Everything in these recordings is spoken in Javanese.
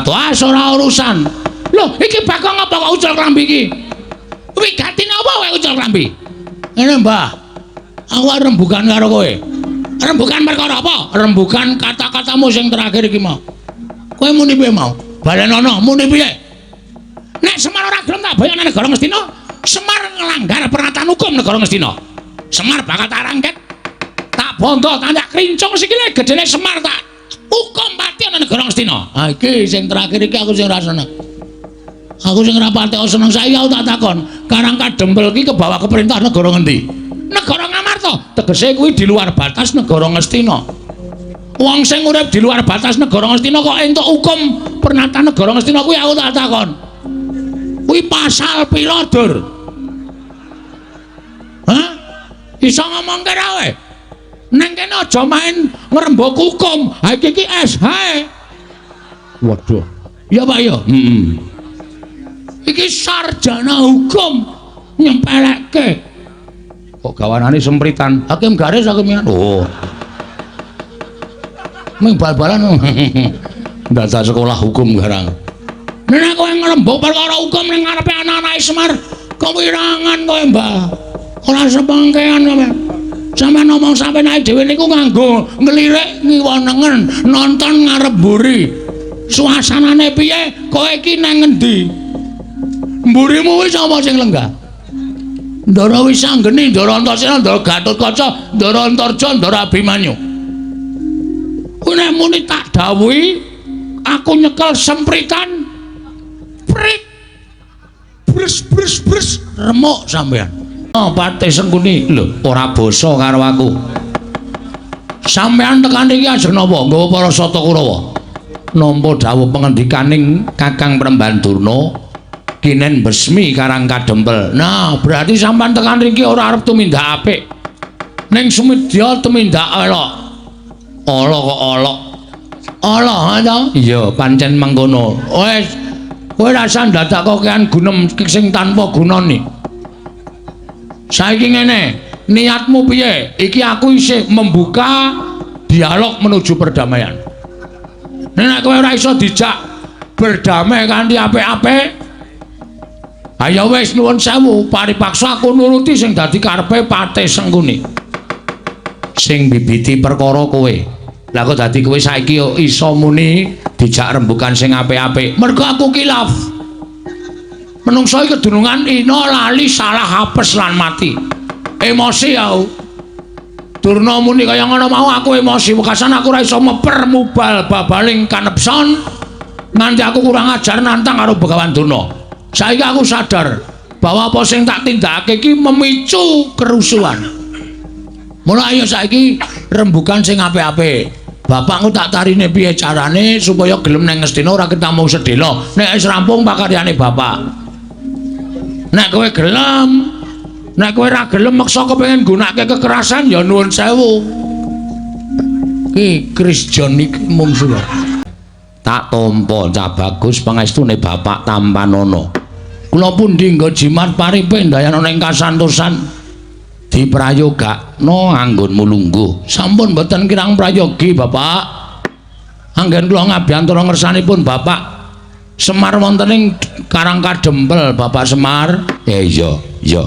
Ngamarta. Ah, ora urusan. Lho, iki Bagong apa kok ucul klambi iki? Wigatine apa kowe ucul klambi? Ngene, Mbah. Aku arep rembugan karo kowe. Rembugan perkara apa? Rembugan kata-katamu sing terakhir iki mau. Kowe muni piye mau? Balenono, muni piye? Nek Semar ora gelem tak boyok nang negara Ngastina, Semar nglanggar peraturan hukum negara Ngastina. Semar bakal tak rangket. Tak bondo, tak krincung sikile gedene Semar tak hukum pati nang negara Ngastina. Ha iki sing terakhir iki aku sing ora seneng. Aku sing ora patek seneng saiki aku tak takon, Karang Kadempel iki kebawa ke perintah negara ngendi? Negara Ngamarta. Tegese kuwi di luar batas negara Ngastina. Wong sing urip di luar batas negara Ngastina kok entuk hukum pernatan negara Ngastina kuwi aku tak takon. Kuwi pasal pira, Dur? Hah? Iso ngomong kira kowe? Neng kene aja main ngrembug hukum. Ha iki iki SH. Waduh. Iya, Pak ya? Heeh. Iki sarjana hukum nyempelekke. Kok gawanane sempritan? Hakim garis hakim. Oh. Ming bal-balan. Ndadak sekolah hukum garang. Nek kowe ngrembug perkara hukum ning ngarepe anak-anake Semar, kewirangan kowe, Mbah. Ora sepengkean kowe. Sampeyan ngomong sampeyan awake dhewe niku nganggo nglirik ngiwa nengen, nonton ngarep mburi. Suasanane piye? Kowe iki nang ngendi? Mburimu wis sapa sing lenggah? Ndara Wisanggeni, Ndara Antasena, Ndara Gatotkaca, Ndara Antarja, Ndara Abimanyu. Kuwi nek muni tak dawuhi aku nyekel sempritan prit bres bres bres remuk sampean. Oh, Patih Sengkuni lho, ora basa karo aku. Sampean tekan iki ajeng napa? Nggawa para Sata Kurawa. Nampa dawuh pengendikaning Kakang Premban Durna kinen besmi Karang Kadempel. Nah, berarti sampean tekan riki ora arep tumindak apik. Ning sumedya tumindak elok. Ala kok ala. Ala ha ta? Iya, pancen mengkono. Wis, kowe rasah ndadak kokean gunem sing tanpa gunane. Saiki ngene, niatmu piye? Iki aku isih membuka dialog menuju perdamaian. Nek kowe ora iso dijak berdamai kanthi apik-apik, ayo wis nuwun sewu, paripaksa aku nuruti sing dadi karepe Patih Sengkuni. Sing bibiti perkara kowe. Lah kok dadi kowe saiki iso muni dijak rembugan sing apik-apik. Mergo aku kilaf. Menungso iki kedunungan ina lali salah apes lan mati. Emosi aku. Durna muni kaya ngono mau aku emosi, wekasan aku ora iso meper mubal babaling kanepson nganti aku kurang ajar nantang karo Begawan Durna. Saiki aku sadar bahwa apa sing tak tindakake iki memicu kerusuhan. Mula ayo saiki rembugan sing apik-apik. Bapakku tak tarine piye carane supaya gelem nang Ngastina ora ketemu sedhela. Nek wis rampung pakaryane bapak. Nek kowe gelem, nek kowe ora gelem meksa kepengin nggunakake kekerasan ya nuwun sewu. Ki Krisjon iki mungsuh. Tak tampa Cah Bagus pangestune bapak tampanana. Kula pundi nggo jimat paripe ndayana ing kasantosan diprayogakno anggonmu lungguh. Sampun mboten kirang prayogi bapak. Anggen kula ngabiyantara ngersanipun bapak Semar wonten ing Karang Kadempel, Bapak Semar. Ya iya, iya.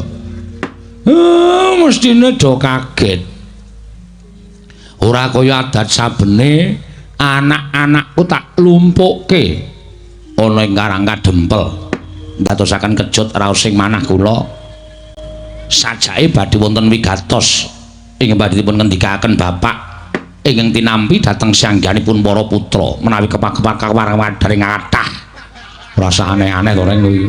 Mestine do kaget. Ora kaya adat sabene anak-anakku tak lumpukke ana ing Karang Kadempel. Ndadosaken kejut raos sing manah kula. Sajake badhe wonten wigatos ingkang badhe dipun ngendikaken bapak ingkang tinampi dhateng sangganipun para putra menawi kepak-kepak kawarang wadharing kathah. Rasa aneh-aneh to reng kuwi.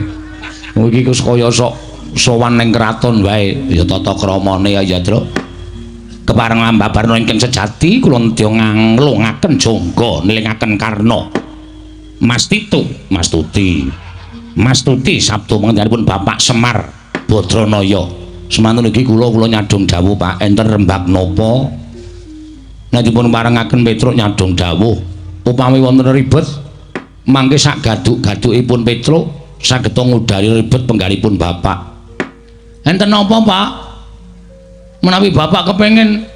Iki wis kaya sok sowan ning kraton wae ya tata kramane ya, Truk. Kepareng ambabarna ingkang sejati kula nedya nganglungaken jangga nilingaken karna. Mas Titu, Mas Tuti. Mas Tuti sabda panjenenganipun Bapak Semar Badranaya. Semantun iki kula kula nyadong dawuh Pak, enten rembag napa? Nek dipun parengaken Petruk nyadong dawuh, upami wonten ribet mangke sak gaduk-gadukipun Petruk saged ngudari ribet penggalipun Bapak. Enten napa, Pak? Menawi Bapak kepengin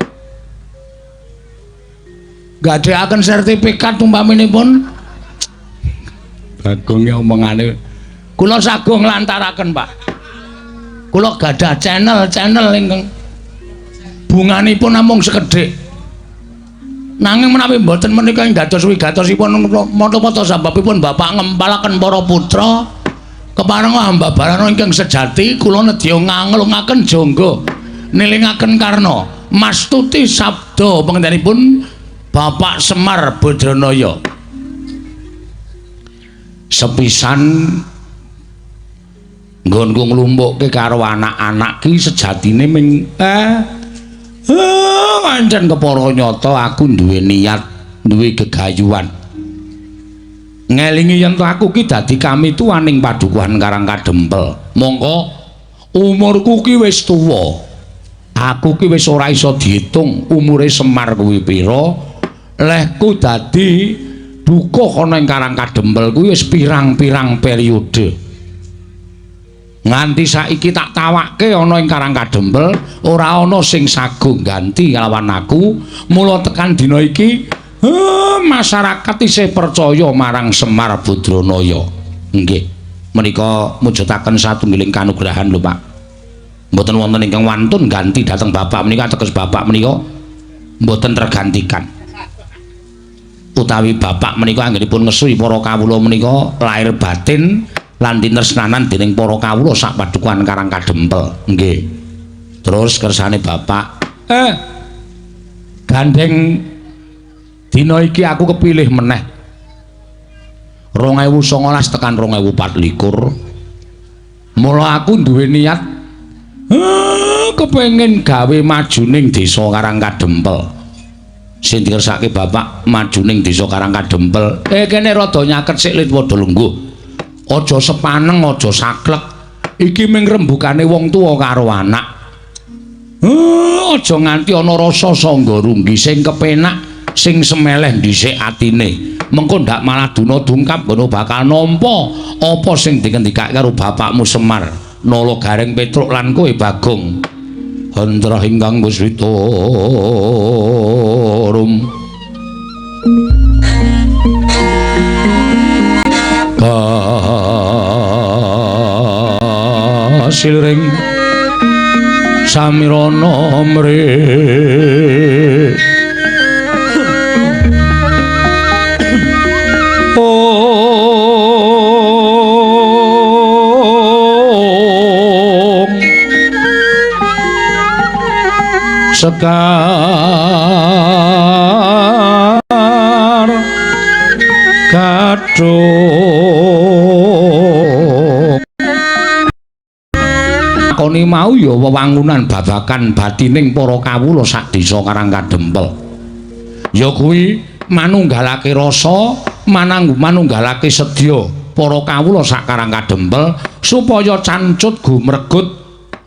gadhekaken sertifikat umpaminipun Bagong omongane. Kula sagung nglantaraken, Pak. Kula gadah channel-channel ingkang bunganipun namung sekedhik. Nanging menawi mboten menika ing dados wigatosipun mata-mata sababipun Bapak ngempalaken para putra kepareng hamba barana ingkang sejati kula nedya nganglungaken jangga nilingaken karna mastuti sabda pangentenipun Bapak Semar Badranaya. Sepisan nggonku nglumpukke karo anak-anak ki sejatine ming pancen kepara nyata aku duwe niat, duwe gegayuhan. Ngelingi yen to aku ki dadi kamituwaning padukuhan Karang Kadempel. Mongko umurku ki wis tuwa. Aku ki wis ora iso diitung umure Semar kuwi pira. Lehku dadi dukuh ana ing Karang Kadempel kuwi wis pirang-pirang periode. Nganti saiki tak tawakke ana ing Karang Kadempel ora ana sing sagung ganti kalawan aku. Mula tekan dina iki masyarakat isih percaya marang Semar Badranaya. Nggih, menika mujudaken satunggiling kanugrahan lho, Pak. Mboten wonten ingkang wantun ganti dhateng bapak menika, ateges bapak menika mboten tergantikan. Utawi bapak menika anggenipun ngesuhi para kawula menika lahir batin lan tinresnanan dening para kawula sak padukuhan Karang Kadempel. Nggih. Terus kersane bapak, gandeng dina iki aku kepilih meneh 2019 tekan 2024. Mula aku duwe niat kepengin gawe majuning desa Karang Kadempel. Sing dikersake bapak majuning desa Karang Kadempel. Kene rada nyaket sik lit padha lungguh. Aja sepaneng, aja saklek. Iki ming rembugane wong tuwa karo anak. Aja nganti ana rasa sangga runggi sing kepenak, sing semeleh dhisik atine. Mengko ndak malah duna dungkap ngono bakal nampa apa sing dingendikake karo bapakmu Semar. Nala Gareng Petruk lan kowe Bagong. Hendra ingkang Buswita rum. Kasilring samirana mri Sekar Gadhung Koni mau ya wewangunan babakan batining para kawula sak desa Karang Kadempel. Ya kuwi manunggalake rasa, manunggalake sedya para kawula sak Karang Kadempel supaya cancut gumregut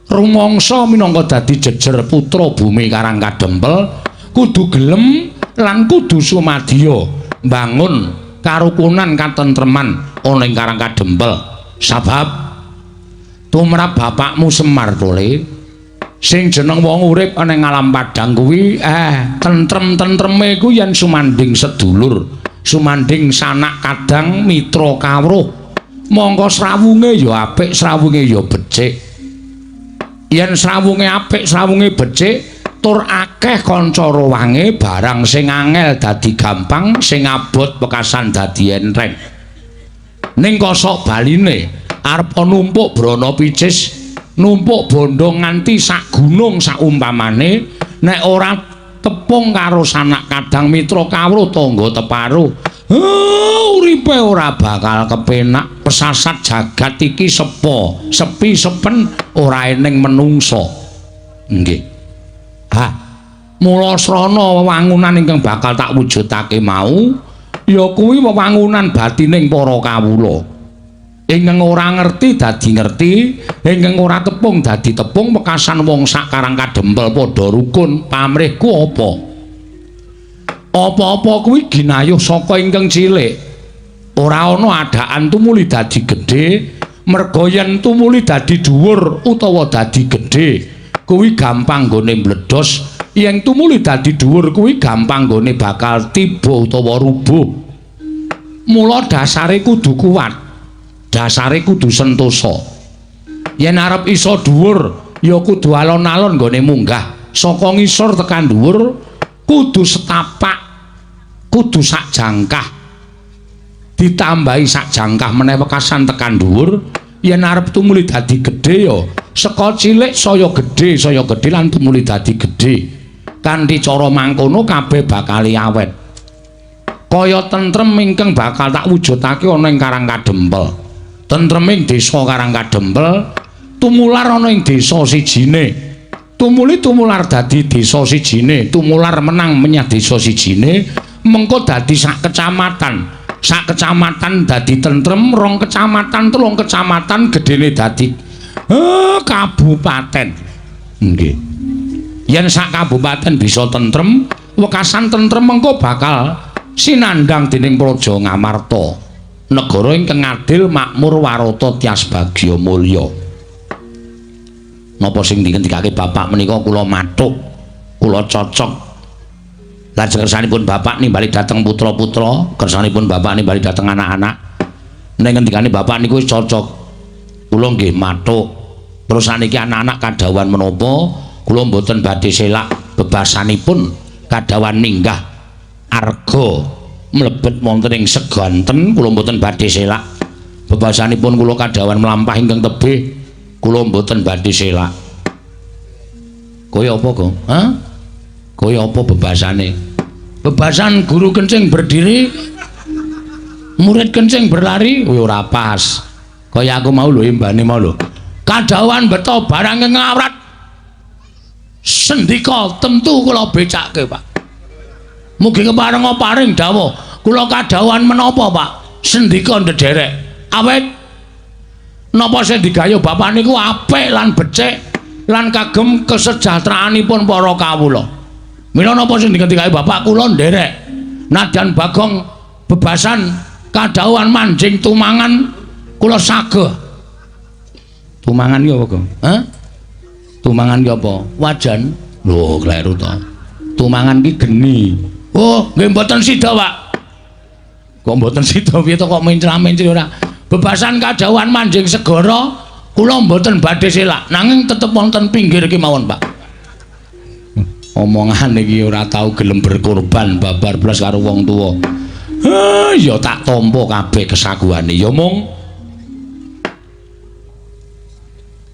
rumangsa minangka dadi jejer putra bumi Karang Kadempel kudu gelem lan kudu sumadya mbangun karukunan katentreman ana ing Karang Kadempel. Sabab tumrap bapakmu Semar Tole sing jeneng wong urip ana ing alam padang kuwi tentrem-tentreme kuwi yen sumanding sedulur, sumanding sanak kadang mitra kawruh. Mongko srawunge ya apik, srawunge ya becik. Yen srawunge apik, srawunge becik, tur akeh kanca rowange, barang sing angel dadi gampang, sing abot wekasan dadi enteng. Ning kosok baline arep numpuk brana picis, numpuk bondo nganti sak gunung saumpamane, nek ora tepung karo sanak kadang mitra kawruh tangga teparo, uripe ora bakal kepenak. Pesasat jagat iki sepo, sepi sepen ora eneng menungso. Nggih. Ha, mula srana wewangunan ingkang bakal tak wujudake mau ya kuwi wewangunan batining para kawula. Ingkang ora ngerti dadi ngerti, ingkang ora tepung dadi tepung, wekasan wong sak Karang Kadempel padha rukun. Pamrihku apa? Apa-apa kuwi ginayuh saka ingkang cilik. Ora ana adaan tumuli dadi gedhe, merga yen tumuli dadi dhuwur utawa dadi gedhe kuwi gampang nggone mbledos, yen tumuli dadi dhuwur kuwi gampang nggone bakal tiba utawa rubuh. Mula dasare kudu kuat. Dasare kudu sentosa. Yen arep iso dhuwur ya kudu alon-alon nggone munggah. Saka ngisor tekan dhuwur kudu setapak, kudu sak jangkah. Ditambahi sak jangkah meneh wekasan tekan dhuwur. Yen arep tumuli dadi gedhe ya saka cilik saya gedhe lan tumuli dadi gedhe. Kanthi cara mangkono kabeh bakal awet. Kaya tentrem ingkang bakal tak wujudake ana ing Karang Kadempel. Tentreming desa Karang Kadempel tumular ana ing desa sijine. Tumuli tumular dadi desa sijine, tumular menang menyang desa sijine, mengko dadi sak kecamatan. Sak kecamatan dadi tentrem, rong kecamatan, telung kecamatan gedene dadi kabupaten. Nggih. Yen sak kabupaten bisa tentrem, wekasan tentrem mengko bakal sinandhang dening Praja Ngamarta. Negara ingkang adil, makmur, warata, tias bagya mulya. Napa sing dingendikake bapak menika kula mathuk, kula cocok. Lajeng kersanipun bapak nimbali dhateng putra-putra, kersanipun bapak nimbali dhateng anak-anak. Ning ngendikane bapak niku wis cocok. Kula nggih mathuk. Terus saniki anak-anak kadhawuhan menapa, kula mboten badhe selak bebasanipun kadhawuhan minggah arga mlebet wonten ing seganten, kula mboten badhe selak. Bebasanipun kula kadhawuhan mlampah ingkang tebih, kula mboten badhe selak. Kowe apa, Gong? Hah? Kowe apa bebasane? Bebasan guru kencing berdiri, murid kencing berlari, kowe ora pas. Kaya aku mau lho imbane mau lho. Kadhawuhan beto barang ngawrat. Sendika tentu kula becake, Pak. Mugi keparenga paring dawuh. Kula kadhawuhan menapa, Pak? Sendika ndederek. Awit napa sing digayuh bapak niku apik lan becik lan kagem kesejahteraanipun para kawula. Mila napa sing dingendikake bapak kula nderek. Nadyan Bagong bebasan kadhawuhan manjing tumangan kula sageh. Tumangan ki apa, Gong? Hah? Tumangan ki apa? Wajan. Lho, kleru to. Tumangan ki geni. Oh, nggih mboten sida, Pak. Kok mboten sida piye to kok mencra-mencri ora? Bebasan kadhawuhan manjing segara kula mboten badhe selak, nanging tetep wonten pinggir kemawon, Pak. Omongan iki ora tau gelem berkorban babar blas karo wong tuwa. Ya tak tampa kabeh kesaguhane ya mung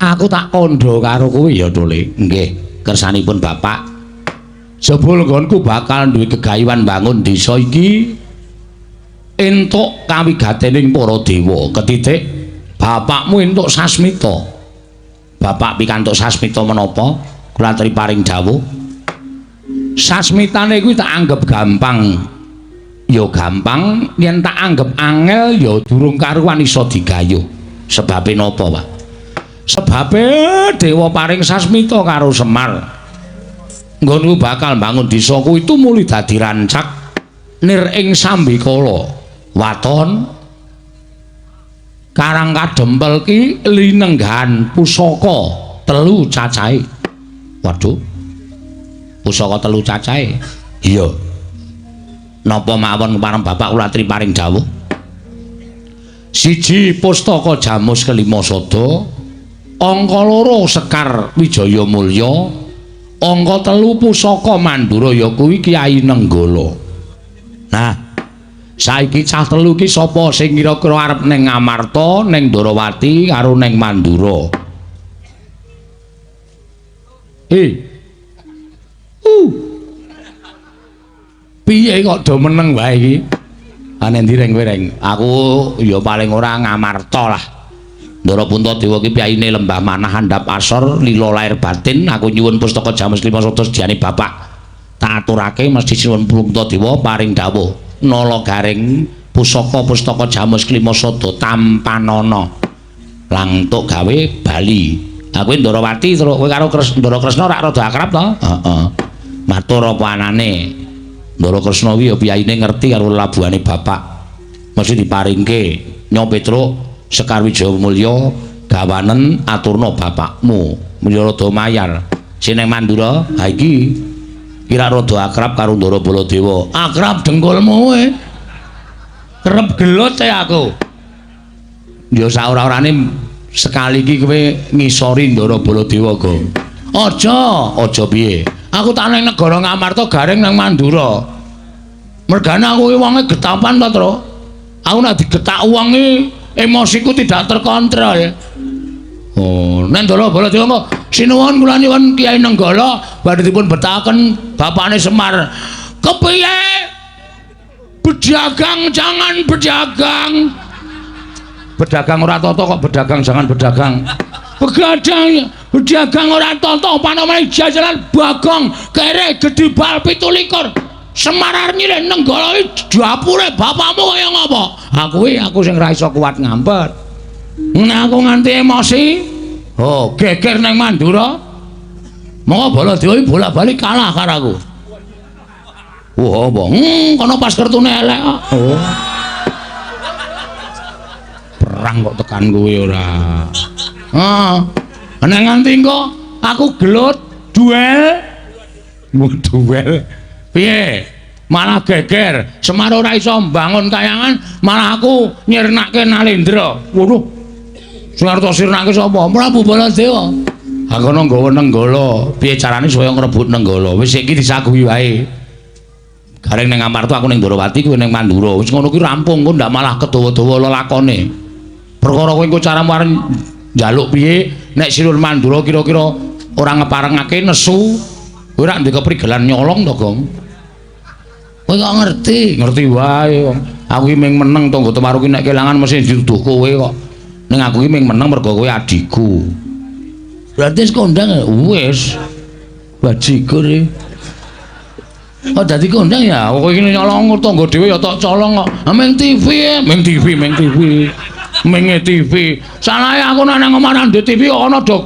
aku tak kandha karo kowe ya, Tole. Nggih, kersanipun bapak. Jebul nggonku bakal duwe gegayuhan bangun desa iki entuk kawigatening para dewa. Ketitik bapakmu entuk sasmita. Bapak pikantuk sasmita menapa? Kula aturi paring dawuh. Sasmitane kuwi tak anggap gampang. Ya gampang, yen tak anggap angel ya durung karuan iso digayuh. Sebabe napa, Pak? Sebabe dewa paring sasmita karo Semar. Nggonku bakal bangun desa kuwi tumuli dadi rancak nir ing sambikala. Waton Karang Kadempel ki linenggahan pusaka telu cacahe. Waduh. Pusaka telu cacahe. Iya. Napa mawon pareng bapak kula aturi paring dawuh? Siji pustaka Jamus kelima sada, angka loro Sekar Wijaya Mulya, angka telu pusaka Mandura ya kuwi Kyai Nenggala. Nah, saiki cah telu ki sapa sing kira-kira arep ning Ngamarta, ning Ndorowati karo ning Mandura? Piye kok do meneng wae iki? Ane ndi reng kowe reng? Aku ya paling ora Ngamarta lah. Ndara Puntadewa ki piyayine lembah manah andhap asor lila lair batin. Aku nyuwun pustaka Jamus lima sada sediane bapak. Tak aturake mesti sinuwun Puntadewa paring dawuh. Nala garing pusaka-pustaka Jamus klima sada tampanana. Langtuk gawe bali. Aku Ndarawati terus kowe karo Ndara Kresna rak rada akrab to? Heeh. Matur apa anane? Ndara Kresna kuwi ya piyayine ngerti karo labuhane bapak. Mesti diparingke. Nyo Petruk Sekar Wijaya Mulya gawanen aturna bapakmu. Mulya rada mayar. Sing nang Mandura, ha iki kira rada akrab karo Ndara Baladewa. Akrab dengkulmu kowe. Kerep gelut e aku. Ya saora-orane sekali iki kowe ngisori Ndara Baladewa, Gong. Aja, aja piye? Aku tak nang negara Ngamarta garing nang Mandura. Mergane aku iki wonge getapan ta, Tru. Aku nek digetak wong iki emosiku tidak terkontrol. Oh, nek Ndara Baladewa kok sinuwun kula nyuwun Kyai Nenggala badhe dipun betahaken bapakne Semar. Kepiye? Berdagang jangan berdagang. Berdagang ora tata kok berdagang jangan berdagang. Begadang, berdagang ora tata panomane jajanan Bagong kere gedhi bal 17. Semar arep nyilih Nenggala iki dapure bapakmu kaya ngapa? Aku iki aku sing ra iso kuat ngampet. Nek aku nganti emosi, oh geger nang Mandura. Monggo Baladewa iki bolak-balik kalah karo aku. Wah, apa? Kono pas kertune elek kok. Oh. Perang kok tekan kowe ora. Heeh. Nek nganti engko aku gelut duel. Wah, duel. Piye? Malah geger. Semar ora iso mbangun kayangan, malah aku nyirnake Nalendra. Waduh. Sing arep sirnake sapa? Prabu Baladewa. Ha kono nggawa Nenggala. Piye carane supaya ngrebut Nenggala? Wis iki disaguhi wae. Gareng ning Amarta aku ning Ndorowati kowe ning Mandura. Wis ngono kuwi rampung kok ndak malah kedawa-dawa lelakone. Perkara kowe engko caramu arep njaluk piye nek Sirun Mandura kira-kira ora ngeparengake nesu, kowe ora ndek keprigelan nyolong to, Gong? Kowe kok ngerti? Ngerti wae wong. Aku iki ming meneng tangga temaru ki nek kelangan mesti dituduh kowe kok. Ning aku iki ming meneng mergo kowe adikku. Berarti wis kondang ya? Wis. Bajigur iki. Oh dadi kondang ya? Kowe iki nyolong tangga dhewe ya tok colong kok. Ah ming TV, ming TV, ming TV. Ming TV. Salahe aku nek nang omah nang TV kok ana do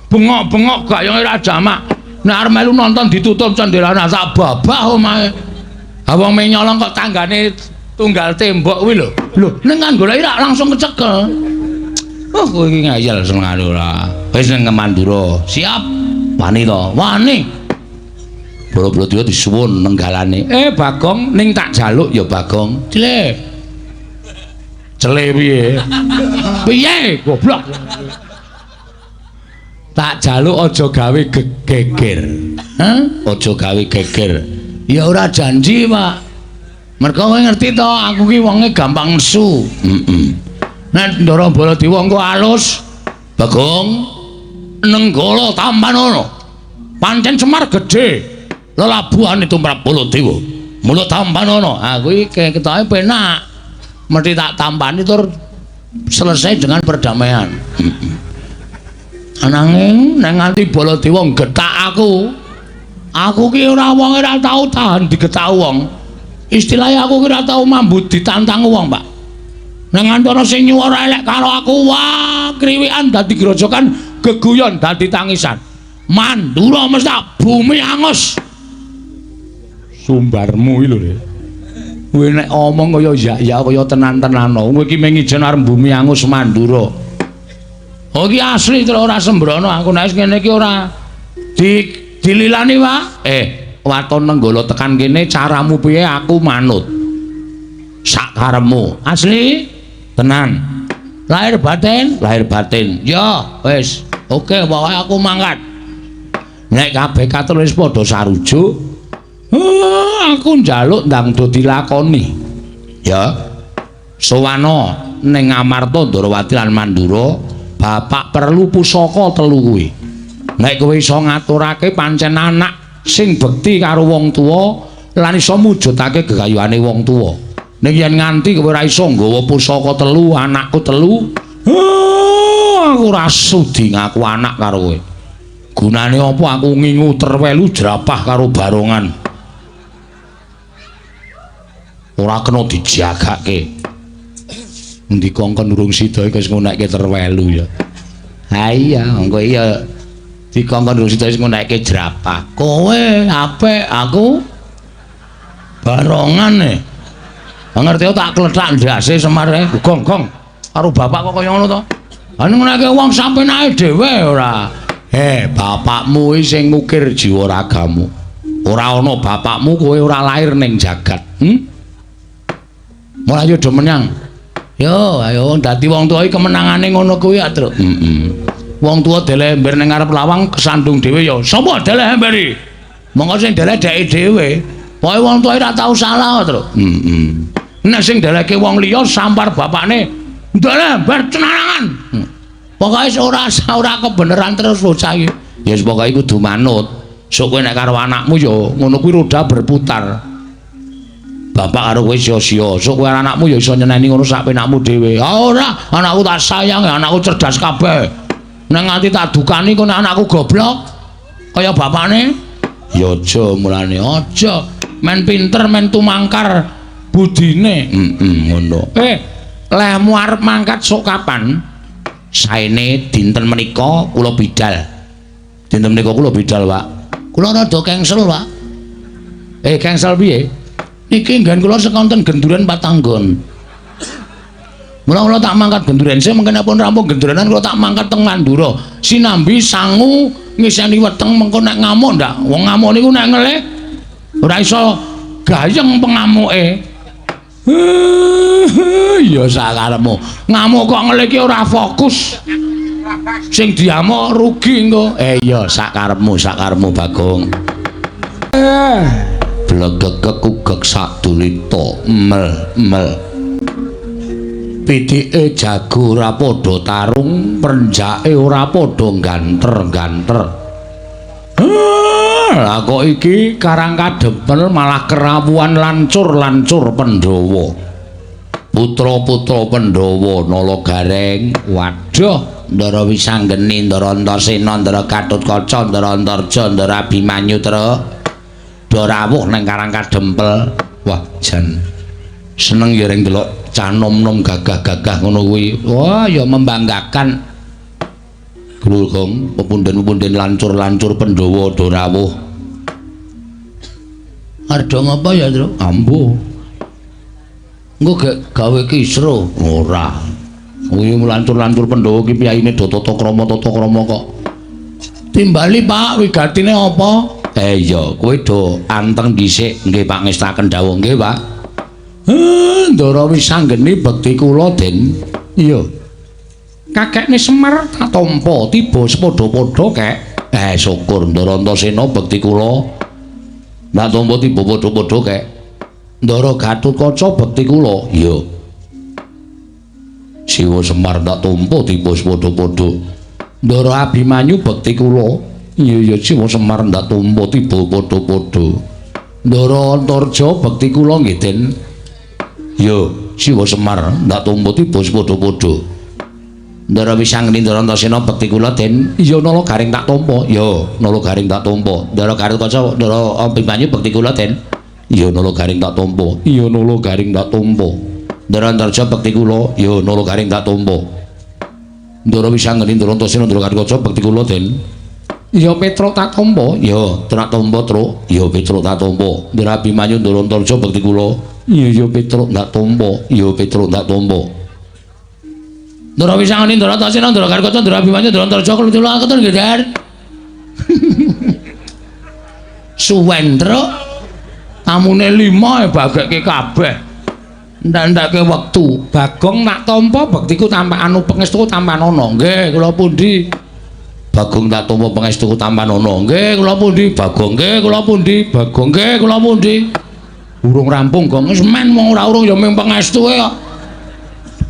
bengok-bengok gak yo ora jamak. Nek arep melu nonton ditutup cendelane tak babah omahe. Ha wong ming nyolong kok tanggane tunggal tembok kuwi lho. Lho, ning kan goleki rak langsung kecekel. Oh, kowe iki ngayal senengane ora. Wis nang Mandura. Siap. Wani to? Wani. Bala-bala disuwun nenggalane. Bagong ning tak jaluk ya Bagong. Cile. Cele piye? Piye goblok. Tak jaluk aja gawe geger. Hah? Aja gawe geger. Ya ora janji, Pak. Mergo kowe ngerti to, aku ki wonge gampang nesu. Heeh. Nek Ndara Baladewa engko alus, Bagong Nenggala tampanono. Pancen Semar gedhe. Lelabuhane tumrap Baladewa. Mula tampanono. Ha kuwi ketoke penak. Mesti tak tampani tur selesai dengan perdamaian. Heeh. Ananging nek nganti Baladewa nggetak aku, aku ki ora wong ora tau tahan digetak wong. Istilahnya aku ki ora tau mambu ditantang wong, Pak. Nek nganti ana sing nyuwara elek karo aku, wah, kriwikan dadi grojokan, geguyon dadi tangisan. Mandura mesti bumi angus. Sumbarmu iki lho, Rek. Kowe nek omong kaya ya-ya kaya tenan-tenan. Kowe iki mung ijen arep bumi angus Mandura. Oh iki asli terus ora sembrono aku nek ngene iki ora dililani, Pak. Waton Nenggala tekan kene caramu piye aku manut. Sakarepmu. Asli? Tenan. Lahir batin? Lahir batin. Ya, wis. Oke, pokoke aku mangkat. Nek kabeh katon wis padha sarujuk, aku njaluk ndang do dilakoni. Ya. Sowana ning Amarta Ndorowati lan Mandura, bapak perlu pusaka telu kuwi. Nek kowe iso ngaturake pancen anak sing bekti karo wong tuwa lan iso mujudake gegayuhane wong tuwa. Ning yen nganti kowe ora iso nggawa pusaka telu, anakku telu, aku ora sudi ngaku anak karo kowe. Gunane apa aku ngingu terwelu jerapah karo barongan. Ora kena dijagake. Endi kongkon urung sida iki wis ngunekke terwelu ya. Ha iya, engko iya dikongkon urung sida wis ngunekke jerapah. Kowe apik, aku barongan e. Ngerti tak klethak ndase Semar e. Gong gong. Karo bapak kok kaya ngono to? Ha ngunekke wong sampenake dhewe ora. Bapakmu iki sing ngukir jiwa ragamu. Ora ana bapakmu kowe ora lair ning jagat. Mlayu do menyang. Yo, ayo dadi wong tuwa iki kemenangane ngono kuwi ya, Truk. Heeh. Wong tuwa deleh ember ning ngarep lawang kesandung dhewe ya. Sapa deleh ember iki? Monggo sing deleh dheke dhewe. Pokoke wong tuwa ora tau salah, Truk. Heeh. Nek sing delehke wong liya sampar bapakne, deleh ember cenarangan. Pokoke ora kebeneran terus bocah iki. Ya wis pokoke kudu manut. Sok kowe nek karo anakmu ya ngono kuwi roda berputar. Bapak karo kowe sia-sia. Sok kowe anakmu ya iso nyeneni ngono sak penakmu dhewe. Ah ora, anakku tak sayang, anakku cerdas kabeh. Nek nganti tak dukani kok nek anakku goblok kaya bapakne, ya aja mulane aja. Men pinter men tumangkar budine. Heeh, ngono. Lehmu arep mangkat sok kapan? Saene dinten menika kula bidal. Dinten menika kula bidal, Pak. Kula rada cancel, Pak. Cancel piye? Niki nggen kula sekonten genduren patanggon. Mula kula tak mangkat genduren sing mengkene pun rampung genduranan kula tak mangkat teng Mandura. Sinambi sangu ngiseni weteng mengko nek ngamuk ndak. Wong ngamuk niku nek ngelih ora iso gayeng pengamuke. Ya sakarepmu. Ngamuk kok ngelih ki ora fokus. Sing diamuk rugi engko. Iya sakarepmu, sakarepmu Bagong. Blegegeg ugeg sadulita mel mel. Pitike jago ora padha tarung, prenjake ora padha ganter-ganter. Lah kok iki Karang Kadempel malah kerawuhan lancur-lancur Pandhawa. Putra-putra Pandhawa Nala Gareng, waduh, Ndara Wisanggeni, Ndara Antasena, Ndara Gatotkaca, Ndara Antarja, Ndara Abimanyu truk. Do rawuh nang Karang Kadempel. Wah, jan seneng ya reng delok cah nom-nom gagah-gagah ngono kuwi. Wah, ya membanggakan. Gong, pepunden-pepunden lancur-lancur Pandhawa do rawuh. Arep ngapa ya, Truk? Ambo. Engko gek gawe kisruh. Ora. Kuwi lancur-lancur Pandhawa ki piyayine do tata krama kok. Timbali, Pak, wigatine apa? Iya, kowe do anteng dhisik. Nggih, Pak, ngestaken dawuh nggih, Pak. Ndara Wisanggeni bekti kula, Den. Iya. Kakekne Semar tak tampa tiba sepadha-padha, Kek. Syukur Ndara Antasena bekti kula. Tak tampa tiba padha-padha, Kek. Ndara Gatotkaca bekti kula. Iya. Siwa Semar tak tampa tiba sepadha-padha. Ndara Abimanyu bekti kula. Iya iya Siwa Semar ndak tampa tiba padha-padha. Ndara Antarja bekti kula nggih, Den. Iya, Siwa Semar ndak tampa tiba padha-padha. Ndara Wisanggeni Ndara Antasena bekti kula, Den. Iya Nala Garing tak tampa. Iya, Nala Garing tak tampa. Ndara Gatotkaca, Ndara Abimanyu bekti kula, Den. Iya Nala Garing tak tampa. Iya Nala Garing tak tampa. Ndara Antarja bekti kula. Iya Nala Garing tak tampa. Ndara Wisanggeni Ndara Antasena Ndara Gatotkaca bekti kula, Den. Iya Petruk tak tampa. Iya, tak tampa, Truk. Iya Petruk tak tampa. Ndara Abimanyu Ndara Antarja bekti kula. Iya iya Petruk tak tampa. Iya Petruk tak tampa. Ndara Wisanggeni Ndara Antasena Ndara Gatotkaca Ndara Abimanyu Ndara Antarja kula ketun nggih, Den. Suwen, Truk. Tamune 5 bagekke kabeh. Ndak-ndake wektu. Bagong tak tampa bektiku tampa anu pangestuku tampanana. Nggih, kula pundi? Bagong tak tampa pangestuku tampanana. Nggih, kula pundi? Bagong nggih, kula pundi? Bagong nggih, kula pundi? Urung rampung, Gong. Wis men wong ora urung ya mung pangestuke kok.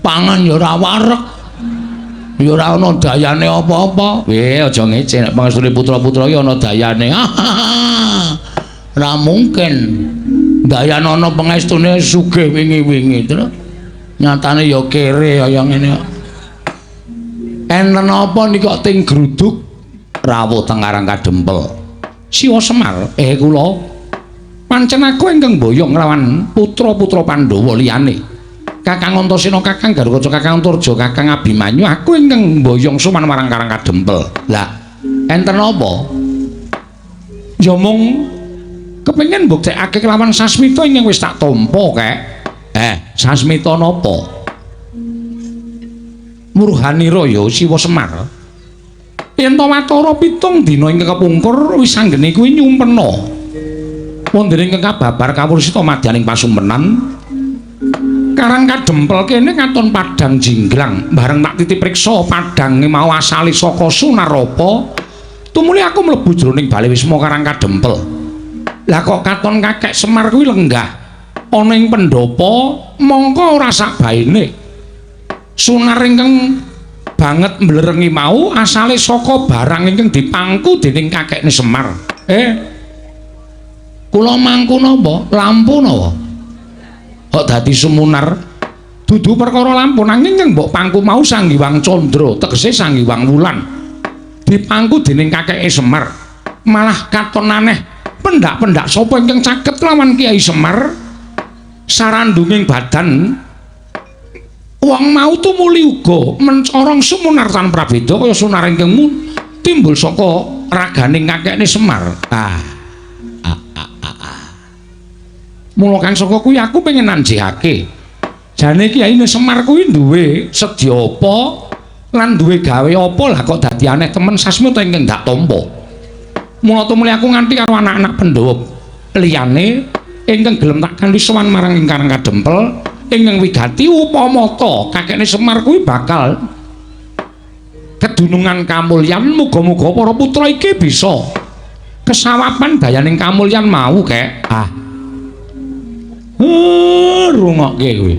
Pangan ya ora wareg. Ya ora ana dayane apa-apa. Aja ngece nek pangestune putra-putra iki ana dayane. Ora mungkin. Dayan ana pangestune sugih wingi-wingi, Truk. Nyatane ya kere kaya ngene kok. Enten apa niki kok ting gruduk rawuh teng Karang Kadempel. Siwa Semar, kula pancen aku ingkang mboyong nglawan putra-putra Pandhawa liyane. Kakang Antasena, Kakang Garukaca, Kakang Antarja, Kakang Abimanyu, aku ingkang mboyong sowan marang Karang Kadempel. Lah, enten apa? Ya mung kepengin mbuktekake kelawan sasmita ingkang wis tak tampa, Kek. Sasmita napa? Murhanira ya Siwa Semar. Yen ta watara 7 dina ingkang kepungkur Wisanggeni kuwi nyumpena. Wonten ingkang kababar kawursita madyaning pasumpenan Karang Kadempel kene katon padhang jinggrang. Bareng tak titip priksa padhange mau asale saka Sunarapa. Tumuli aku mlebu jroning bale wisma Karang Kadempel. Lah kok katon kakek Semar kuwi lenggah ana ing pendhapa mongko ora sakbaene. Sunar ingkang banget mblerengi mau asale saka barang ingkang dipangku dening kakekne Semar. Kula mangku napa? Lampu napa? Kok dadi sumunar? Dudu perkara lampu nanging ingkang mbok pangku mau Sang Hyang Candra, tegese Sang Hyang Wulan. Dipangku dening kakeke Semar. Malah katon aneh, pendak-pendak sapa ingkang caket lawan Kyai Semar? Sarandunging badan wong mau tumuli uga mencorong sumunar tan prabeda kaya sunar ingkang timbul saka raganing kakekne Semar. Mula kang saka kuwi aku pengen nanjihake. Jane Kyai Semar kuwi duwe sedya apa lan duwe gawe apa lah kok dadi aneh temen sasmita ingkang dak tampa. Mula tumuli aku nganti karo anak-anak Pandhawa liyane ingkang gelem tak kanthi sowan marang Karang Kadempel ingkang wigati upama ta kakekne Semar kuwi bakal kedunungan kamulyan, muga-muga para putra iki bisa kesawapan dayaning kamulyan mau kek. Rungokke kuwi.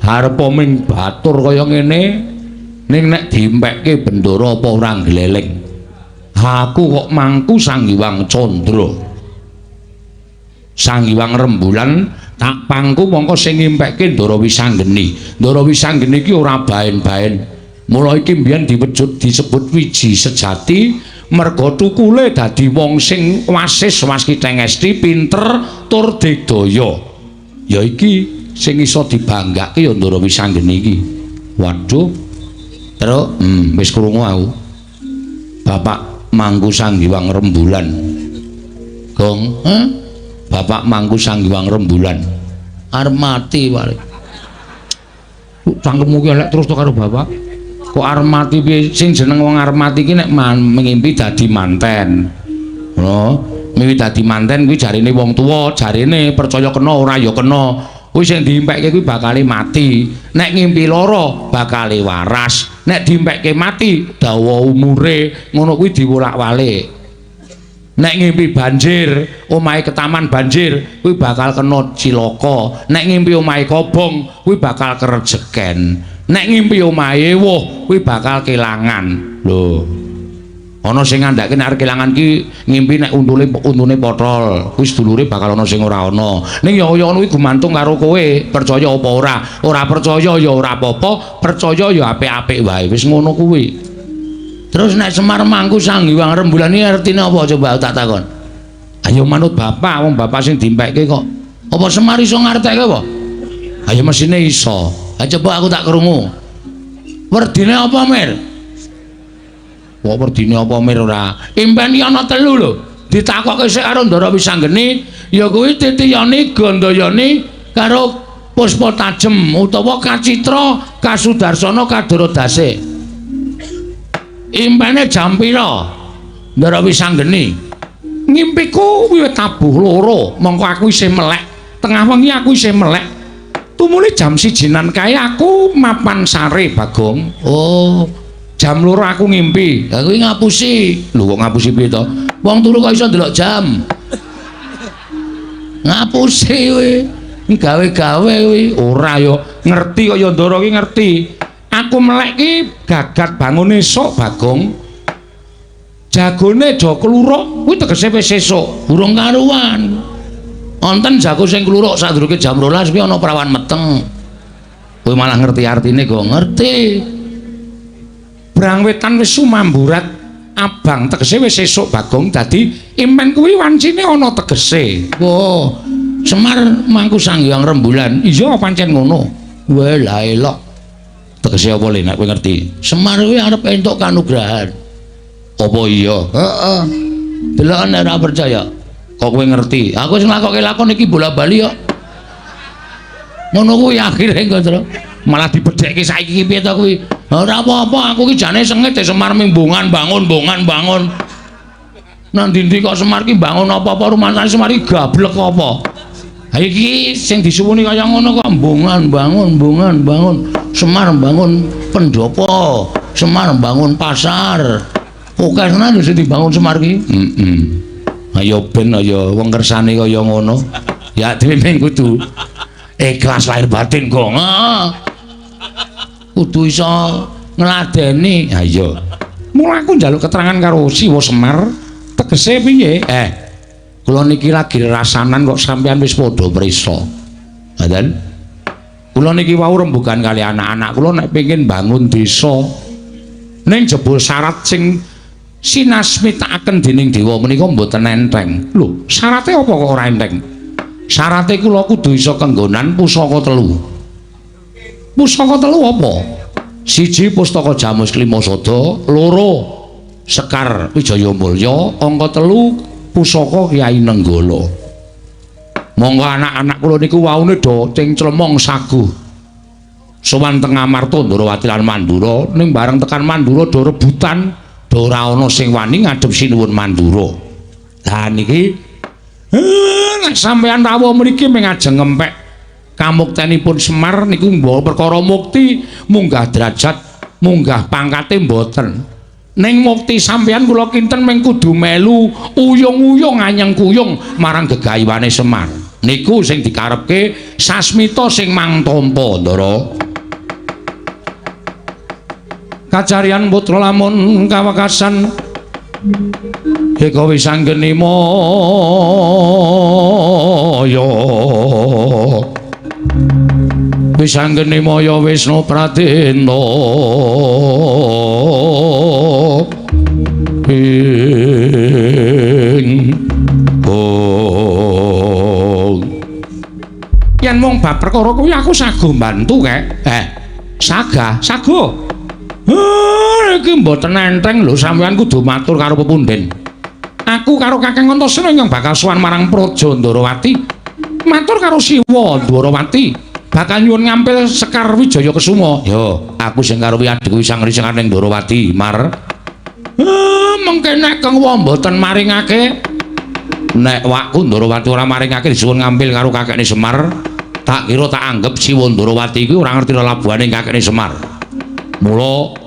Arepa ming batur kaya ngene ning nek diimpekke bendara apa ora gleleng. Aku kok mangku Sang Hyang Candra. Sang Hyang Rembulan tak pangku mongko sing ngimpekke Ndara Wisanggeni. Ndara Wisanggeni iki ora baen-baen. Mula iki mbiyen diwujud disebut wiji sejati merga tukule dadi wong sing wasis waskiteng esti pinter tur digdaya. Ya iki sing iso dibanggake ya Ndara Wisanggeni iki. Waduh. Truk, wis krungu aku. Bapak mangku Sang Hyang Rembulan. Gong, heh? Bapak mangku Sang Hyang Rembulan. Arep mati wae. Cangkemmu ki elek terus to karo bapak. Kok arep mati piye? Sing jeneng wong arep mati ki nek ngimpi dadi manten. Ngono, mimpi dadi manten kuwi jarine wong tuwa, jarine percaya kena ora ya kena. Kuwi sing diimpekke kuwi bakale mati. Nek ngimpi lara bakale waras. Nek diimpekke mati dawa umure, ngono kuwi diwolak-walik. Nek ngimpi banjir, omahe ketaman banjir, kuwi bakal kena cilaka. Nek ngimpi omahe kobong, kuwi bakal kerejeken. Nek ngimpi omahe ewuh, kuwi bakal kelangan. Lho. Ana sing ngandhake nek arep kelangan ki ngimpi nek untune potol, kuwi sedulure bakal ana sing ora ana. Ning ya kaya ngono kuwi gumantung karo kowe, percaya apa ora. Ora percaya ya ora apa-apa, percaya ya apik-apik wae. Wis ngono kuwi. Terus nek Semar mangku Sang Hyang Rembulan iki artine apa coba tak takon. Ayo manut bapak, wong bapak sing dimpekke kok. Apa Semar iso ngartekke apa? Ayo mesine iso. Ha coba aku tak krungu. Werdine apa, Mir? Kok werdine apa Mir ora? Impen iki ana telu lho. Ditakokke sik karo Ndara Wisanggeni, ya kuwi Titiyani, Gandayani karo Puspa Tajem utawa Kacitra, Kasudarsana, Kadaradase. Impene jam pira? Ndara Wisanggeni. Ngimpiku wiwit tabuh loro, mongko aku isih melek. Tengah wengi aku isih melek. Tumuli jam 1-nan kae aku mapan sare, Bagong. Oh, jam 2 aku ngimpi. Lah kuwi ngapusi. Lho kok ngapusi piye to? Wong turu kok iso ndelok jam. Ngapusi kuwi. Gawe-gawe kuwi. Ora yo ngerti kok ya Ndara ki ngerti. Aku melek ki gagat bangun esuk, Bagong. Jagone do kluruk kuwi tegese wis esuk, burung karuan. Wonten jago sing kluruk sadurunge jam 12 kuwi ana prawan meteng. Kowe malah ngerti artine kok ngerti. Brang wetan wis sumamburat abang tegese wis esuk, Bagong. Dadi impen kuwi wancine ana tegese. Wah, Semar mangku Sang Hyang Rembulan. Iya pancen ngono. Wah, lah elok. Tegese apa le nek kowe ngerti? Semar kuwi arep entuk kanugrahan. Apa iya? Heeh. Deloken nek ora percaya. Kok kowe ngerti? Aku sing nglakokke lakon iki bola-bali kok. Ngono kuwi akhire engko, Tru. Malah dibedhekke saiki iki piye to kuwi? Ora apa-apa, aku ki jane sengit Semar mimbungan bangun, bongan bangun. Nang ndi-ndi kok Semar ki bangun apa-apa rumangsane Semar ki gablek apa? Ha iki sing disuwuni kaya ngono kok mbungan bangun mbungan bangun Semar bangun pendopo, Semar bangun pasar. Oke tenan sing dibangun Semar ki. Heeh. Ayo ben ayo wong kersane kaya ngono. Ya dhewe mung kudu ikhlas lahir batin kok. Kudu iso ngladeni. Ha iya. Mula aku njaluk keterangan karo Siwa Semar, tegese piye? Kula niki lagi rasanan kok sampean wis padha prisa. Ngoten. Kula niki wau rembugan kali anak-anak kula nek pengin bangun desa. Ning jebul syarat sing sinasmitakaken dening dewa menika mboten enteng. Lho, syarate apa kok ora enteng? Syarate kula kudu iso kenggonan pusaka telu. Pusaka telu apa? Siji pustaka Jamus Klimasada, loro Sekar Wijaya Mulya, angka telu pusaka Kyai Nenggala. Monggo anak-anak kula niku waune do cengclemong saguh. Sowan teng Amarta Ndrawati lan Mandura, ning bareng tekan Mandura do rebutan, do ora ana sing wani ngadhep Sinuwun Mandura. Lah niki nek sampeyan rawuh mriki mung ajeng ngempek kamuktenipun Semar niku mbawa perkara mukti munggah derajat, munggah pangkate mboten. Ning mukti sampeyan kula kinten mung kudu melu uyung-uyung anyeng kuyung marang gegayuhane Semar. Niku sing dikarepke sasmita sing mangtampa, Ndara. Kacarian putra lamun kawekasan eka wisanggeni maya. Wisanggeni maya Wisnu Pradena ing oh. Yen mung bab perkara kuwi aku sago mbantu kek. Saga, sago. Iki mboten enteng lho, sampeyan kudu matur karo pepunden. Aku karo Kakang Antasena ingkang bakal sowan marang Praja Ndrawati. Matur karo Siwa Ndrawati. Bakal nyuwun ngampil Sekar Wijaya Kesuma. Yo, aku sing karo adhiku Wisang Risengan ning Ndrawati, Mar. Mengke nek Kang Wa mboten maringake, nek wakku Ndrawati ora maringake disuwun ngampil karo kakekne Semar, tak kira tak anggep Siwa Ndrawati kuwi ora ngerti lelabuhane kakekne Semar. Mula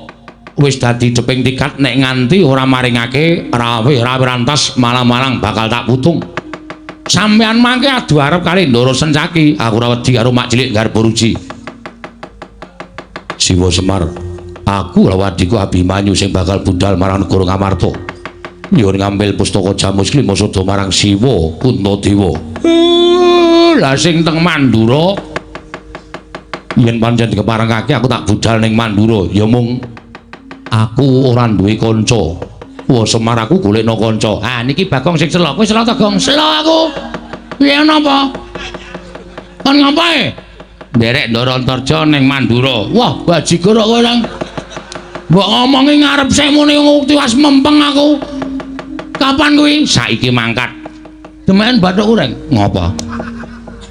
wis dadi ceping tikat nek nganti ora maringake rawuh-rawuh rantas malang-malang bakal tak putung. Sampeyan mangke adu arep kali Ndara Sencaki, aku ora wedi karo mak cilik Garbaruji. Siwa Semar, aku lawan adhiku Abimanyu sing bakal budal marang negara Ngamarta. Nyuwun ngambil pustaka Jamus Klimasada marang Siwa Puntadewa. Lah sing teng Mandura yen pancen dikeparengake aku tak budal ning Mandura, ya mung aku ora duwe kanca. Wah Semar aku golekno kanca. Ah niki Bagong sing selo. Kowe selo ta, Gong? Selo aku. Piye napa? Kon ngapae? Nderek Ndara Antarja ning Mandura. Wah, bajigur kok kowe nang. Mbok ngomongi ngarep semune tiwas mempeng aku. Kapan kuwi? Saiki mangkat. Demen bathuk kureng. Ngopo?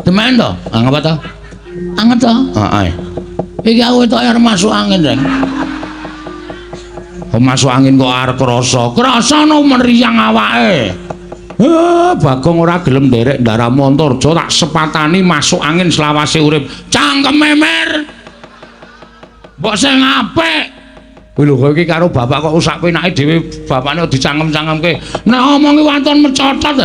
Demen to? Ah ngapa to? Anget to? Heeh. Iki aku wetoke arep masuk angin, Reng. Masuk angin kok arep krasa. Krasa no meriang awake. Bagong ora gelem nderek ndaramu Antarja tak sepatani masuk angin selawase urip. Cangkeme mer. Mbok sing apik. Kuwi lho kowe iki karo bapak kok sak penake dhewe bapakne dicangkem-cangkemke. Nek omongi waton mecotot.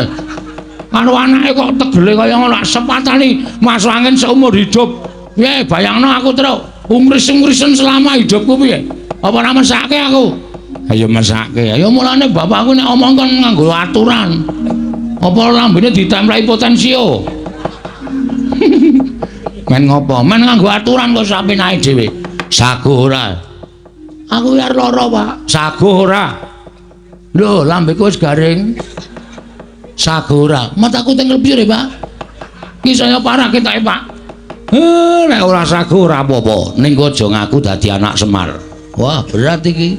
Karo anake kok tegele kaya ngono tak sepatani masuk angin seumur hidup. Piye bayangno aku truk ungris-ungrisen selama hidupku piye? Apa ora mesake aku? Ayo mesake. Ayo mulane bapakku nek omong kon nganggo aturan. Apa lambene ditempleki potensio? Men ngopo? Men nganggo aturan kok sapenake dhewe. Sago ora. Aku arep lara, Pak. Sago ora. Lho, lambeku wis garing. Sago ora. Mataku teng lebih, Pak. Iki saya parah ketoke, Pak. Nek ora sago ora apa-apa. Ning aja ngaku dadi anak Semar. Wah, berat iki.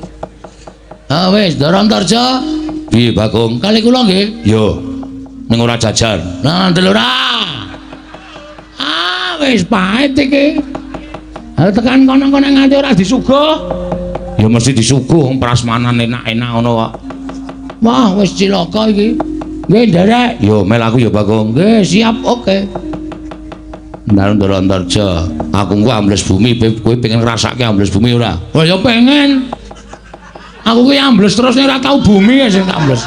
Ah wis, Ndara Antarja. Piye, Bagong? Kali kula nggih. Yo. Ning ora jajan. Nah, ora. Ah, wis pahit iki. Ha tekan kono-kono nganti ora disuguh. Ya mesti disuguh wong prasmanan enak-enak ngono kok. Wah, wis cilaka iki. Nggih, nderek. Yo mel aku ya, Bagong. Nggih, siap, oke. Ndara Antarja, aku engko ambles bumi, kowe pengen ngrasake ambles bumi ora? Oh ya pengen. Aku kuwi ambles terus nek ora tau bumi sing tak ambles.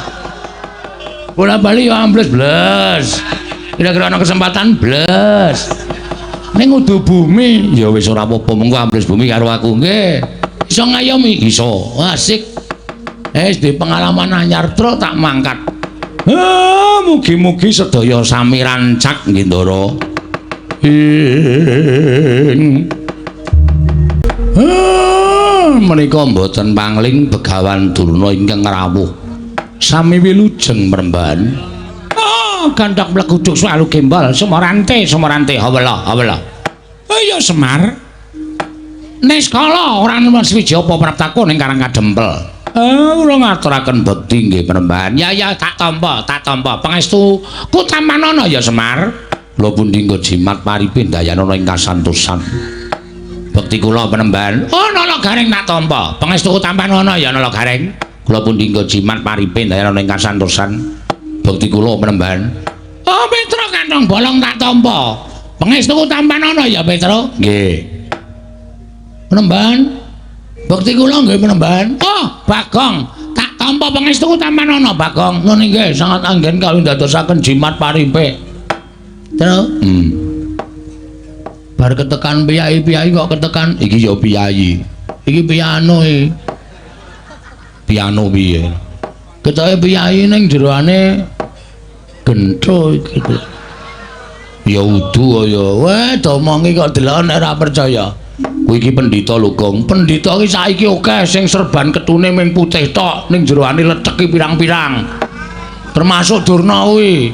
Bola bali ya ambles bles. Kira-kira ana kesempatan bles. Ning kudu bumi, ya wis ora apa-apa, mengko ambles bumi karo aku nggih. Iso ngayomi? Iso. Asik. Wis di pengalaman anyar truk tak mangkat. Ah, mugi-mugi sedaya sami rancak nggih Ndara. Ing. Ah, menika mboten pangling Begawan Durna ingkang rawuh. Sami wilujeng mremban. Ah, gandhak mleguduk swalu gembal sumorante sumorante hawela hawela. Oh iya Semar. Niskala ora nemen swiji apa praptaku ning Karang Kadempel. Kula ngaturaken bekti nggih Panembahan. Ya ya tak tampa, tak tampa. Pangestu ku tampanana ya Semar. Kula pundi nggo jimat paripe ndayanana ing kasantosan. Bekti kula Panembahan. Oh Nala Gareng tak tampa. Pangestu ku tampanana ya Nala Gareng. Kula pundi nggo jimat paripe ndayanana ing kasantosan. Bekti kula Panembahan. Oh Petro kantong bolong tak tampa. Pangestu ku tampanana ya Petro. Nggih. Panembahan. Bekti kula nggih Panembahan. Oh, Bagong, tak tampa pangestuku tampanana Bagong. Ngono nggih, sangat anggen kawin ndadosaken jimat paripe. Terus, Bar ketekan piyai-piyai kok ketekan iki ya piyayi. Iki piano iki. Piano piye? Ketoke piyayi ning jeroane gentho iki. Ya udu ya. Weh, domongi kok delok nek ora percaya. Kuwi iki pendhita lho, Gong. Pendhita iki saiki akeh sing serban ketune ming putih tok, ning jeroane leteki pirang-pirang. Termasuk Durna kuwi.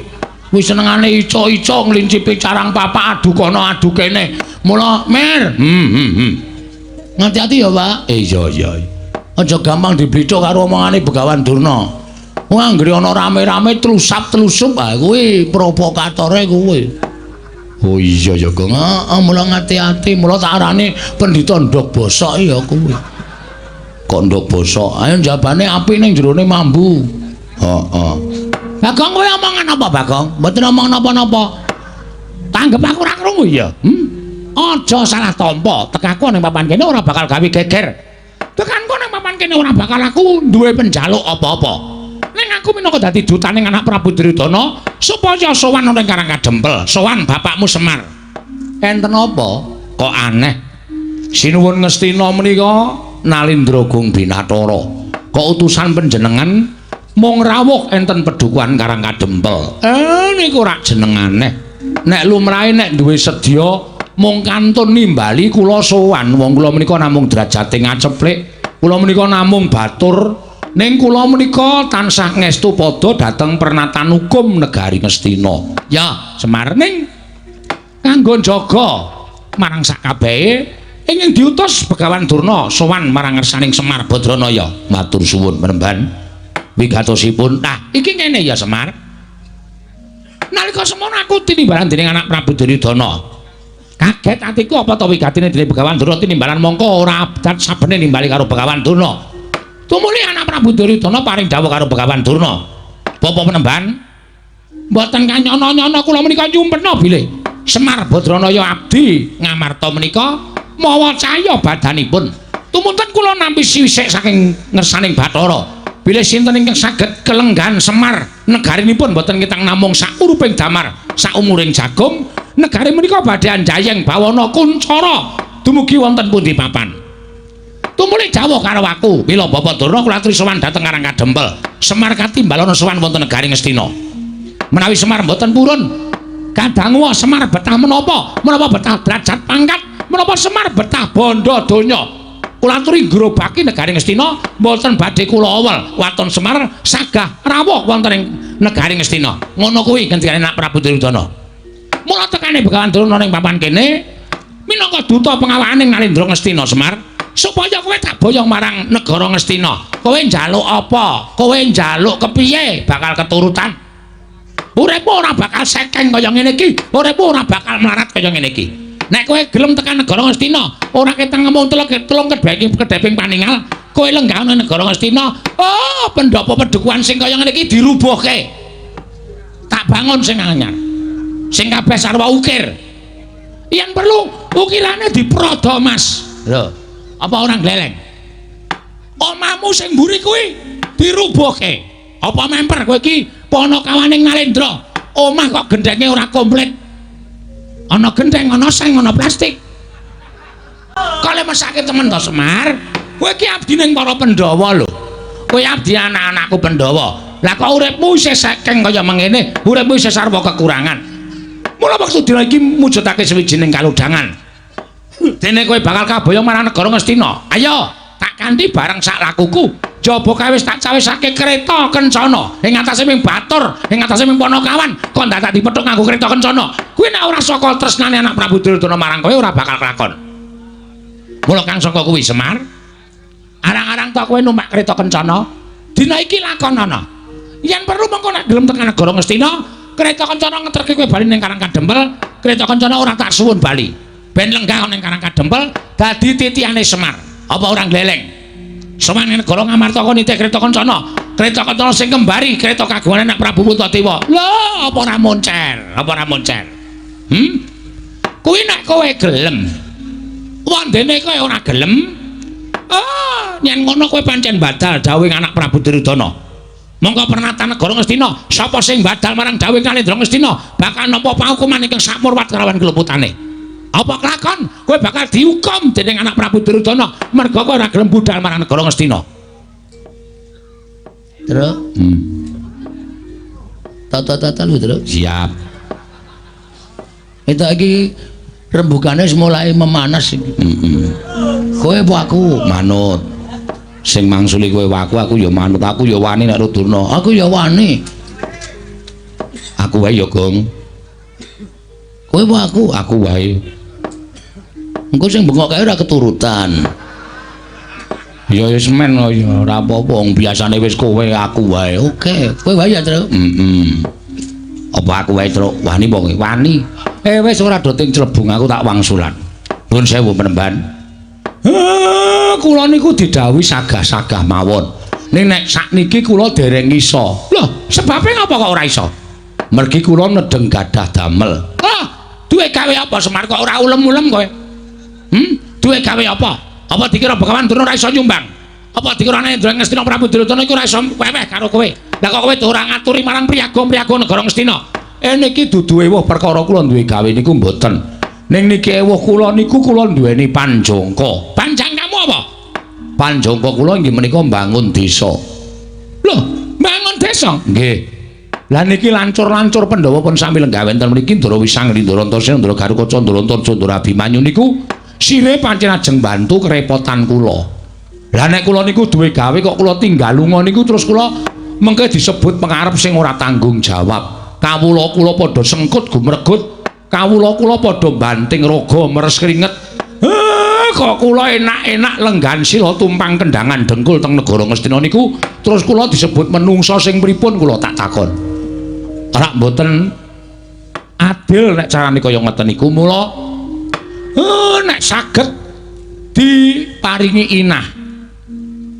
Kuwi senengane ico-ico nglincipi carang papak adu kono adu kene. Mula, Mir. Ngati-ati ya, Pak. Iya, iya. Aja gampang diblithuk karo omongane Begawan Durna. Wong anggere ana rame-rame tlusap-tlusup, ah kuwi provokatore kuwi. Oh iya ya Gong. Heeh, mula ngati-ati, mula tak arani pendhita ndhog bosok ya kuwi. Kok ndhog bosok? Ayo njabane api ning jerone mambu. Heeh. Bagong kowe omongan apa, Bagong? Mboten omong napa-napa. Tanggep aku ora krungu ya. Aja salah tampa. Tekaku ning papan kene ora bakal gawe geger. Tekanku ning papan kene ora bakal aku duwe penjaluk apa-apa. Ning aku minangka dadi dutaning anak Prabu Duryudana supaya sowan ning Karang Kadempel, sowan bapakmu Semar. Enten apa? Kok aneh. Sinuwun Ngastina menika Nalindra Gung Binathara. Kok utusan panjenengan mung rawuh enten pedukuhan Karang Kadempel. Niku rak jeneng aneh. Nek lumrahe nek duwe sedya mung kantun nimbali kula sowan. Wong kula menika namung derajate ngaceplik, kula menika namung batur. Ning kula menika tansah ngestu padha dhateng pernatan hukum negari Ngastina. Ya, Semar ning kanggo njaga marang sakabehe ingkang diutus Begawan Durna sowan marang ngersaning Semar Badranaya. Matur suwun Panembahan. Wigatosipun. Nah, iki ngene ya Semar. Nalika semono aku tinimbalan dening anak Prabu Duryudana. Kaget atiku apa to wigatine dening Begawan Durna tinimbalan mongko ora abdat sabene nimbali karo Begawan Durna. Tumuli anak Prabu Duryudana paring dawuh karo Begawan Durna. Bapak Panembahan, mboten kanyono-nyono kula menika nyumpena bilih Semar Badranaya abdi Ngamarta menika mawa cahya badanipun. Tumunten kula nampi sisik saking ngersaning Bathara. Bilih sinten ingkang saged kelenggan Semar negarinipun mboten ketang namung sauruping damar saumuring jagung, negari menika badhe anjayeng bawana kuncara dumugi wonten pundi papan. Tumuli jawuh karo aku, mila Bapak Durna kula aturi sowan dhateng Karang Kadempel. Semar katimbalana sowan wonten negari Ngastina. Menawi Semar mboten purun, kadangu Semar betah menapa? Menapa betah derajat pangkat? Menapa Semar betah bondo donya? Kula aturi ngrobaki negari Ngastina, mboten badhe kula awel waton Semar sagah rawuh wonten ing negari Ngastina. Ngono kuwi ngendikane anak Prabu Duryudana. Mula tekane Begawan Durna ning papan kene minangka duta pengawakane Nalindra Ngastina Semar. Supaya kowe tak boyong marang negara Ngastina. Kowe njaluk apa? Kowe njaluk kepiye bakal keturutan? Uripmu ora bakal sekeng kaya ngene iki, uripmu ora bakal melarat kaya ngene iki. Nek kowe gelem tekan negara Ngastina, ora ketang ngomong telung kedheping paningal, kowe lenggah nang negara Ngastina, oh pendopo pedukuhan sing kaya ngene iki dirubuhke. Tak bangun sing anyar. Sing kabeh sarwa ukir. Yen perlu ukirane diprodo Mas. Lho, apa ora gleleng? Omamu sing mburi kuwi dirubuhke. Apa memper kowe iki panakawaning Nalendra? Omah kok gendenge ora komplit. Ana gendeng, ana seng, ana plastik. Kale mesake temen to Semar. Kowe iki abdi ning para Pandhawa lho. Kowe abdi anak-anakku Pandhawa. Lah kok uripmu isih sekeng kaya mengene, uripmu isih sarwa kekurangan. Mula wektu dina iki mujudake sawijining kalodhangan. Dene kowe bakal kaboyong marang negara Ngastina. Ayo, tak kanthi bareng sak lakuku. Jaba kae wis tak cawisake kereta kencana. Ing atase ming batur, ing atase ming panakawan, kok ndak tak dipethuk nganggo kereta kencana. Kuwi nek ora saka tresnane anak Prabu Duryudana marang kowe ora bakal kelakon. Mula kang saka kuwi Semar, arang-arang tok kowe numpak kereta kencana, dina iki lakonana. Yen perlu mengko nek gelem tekan negara Ngastina, kereta kencana ngeterke kowe bali ning Karang Kadempel, kereta kencana ora tak suwun bali. Ben lenggah ning Karang Kadempel dadi titihane Semar. Apa ora gleleng? Sowan ning negara Ngamarta kok nitih kereta kencana. Kereta kencana sing kembari kereta kagungan anak Prabu Puntadewa. Lho, apa ora moncer? Apa ora moncer? Hmm? Kuwi nek kowe gelem. Wandene kowe ora gelem? Ah, yen ngono kowe pancen badal dawuhing anak Prabu Duryudana. Monggo pernatan negara Ngastina, sapa sing badal marang dawuhing Nalendra Ngastina bakal nampa paukuman ingkang sakmurwat kelawan keluputane. Apa kelakon? Kowe bakal dihukum dening anak Prabu Duryudana merga kowe ora gelem budal marang negara Ngastina. Truk. Tata-tata lho, Truk. Siap. Itu iki rembugane wis mulai memanas iki. Heeh. Kowe apa aku? Manut. Sing mangsuli kowe aku, aku ya manut, aku ya wani nek Durna. Aku ya wani. Aku wae ya, Gong. Kowe apa aku? Aku wae. Engko sing bengok kae ora keturutan. Ya wis men ya ora apa-apa, wong biasane wis kowe aku wae. Oke, kowe wae ya, Truk. Heeh. Apa aku wae, Truk? Wani apa kowe? Wani. Wis ora do ting clebung aku tak wangsulan. Nuwun sewu penemban. Kula niku didhawuhi sagah-sagah mawon. Ning nek sakniki kula dereng iso. Lho, sebabe ngapa kok ora iso? Mergi kula nedeng gadah damel. Ah, duwe gawe apa Semar kok ora ulem-ulem kowe? Duwe gawe apa? Apa dikira Begawan Durna ora iso nyumbang? Apa dikira Nalendra Ngastina Prabu Duryudana iku ora iso weweh karo kowe? Lah kok kowe ora ngaturi marang priyaga-priyaga negara Ngastina? Niki dudu ewuh perkara kula duwe gawe niku mboten. Ning niki ewuh kula niku kula duweni panjangka. Panjangkamu apa? Panjangka kula inggih menika mbangun desa. Lho, mbangun desa? Nggih. Lah niki lancur-lancur Pandhawa pun sami lenggah wonten mriki Ndara Wisang, Ndara Antasena, Ndara Garukaca, Ndara Antarja, Ndara Abimanyu niku sire pancen ajeng bantu kerepotan kula. Lah nek kula niku duwe gawe kok kula tinggal lunga niku terus kula mengke disebut pengarep sing ora tanggung jawab. Kawula kula padha sengkut gumregut, kawula kula padha banting raga meres keringet. Kok kula enak-enak lenggan sila tumpang kendangan dengkul teng negara Ngastina niku terus kula disebut menungsa sing pripun kula tak takon. Ora mboten adil nek carane kaya ngeten niku. Mula nek saged diparingi inah.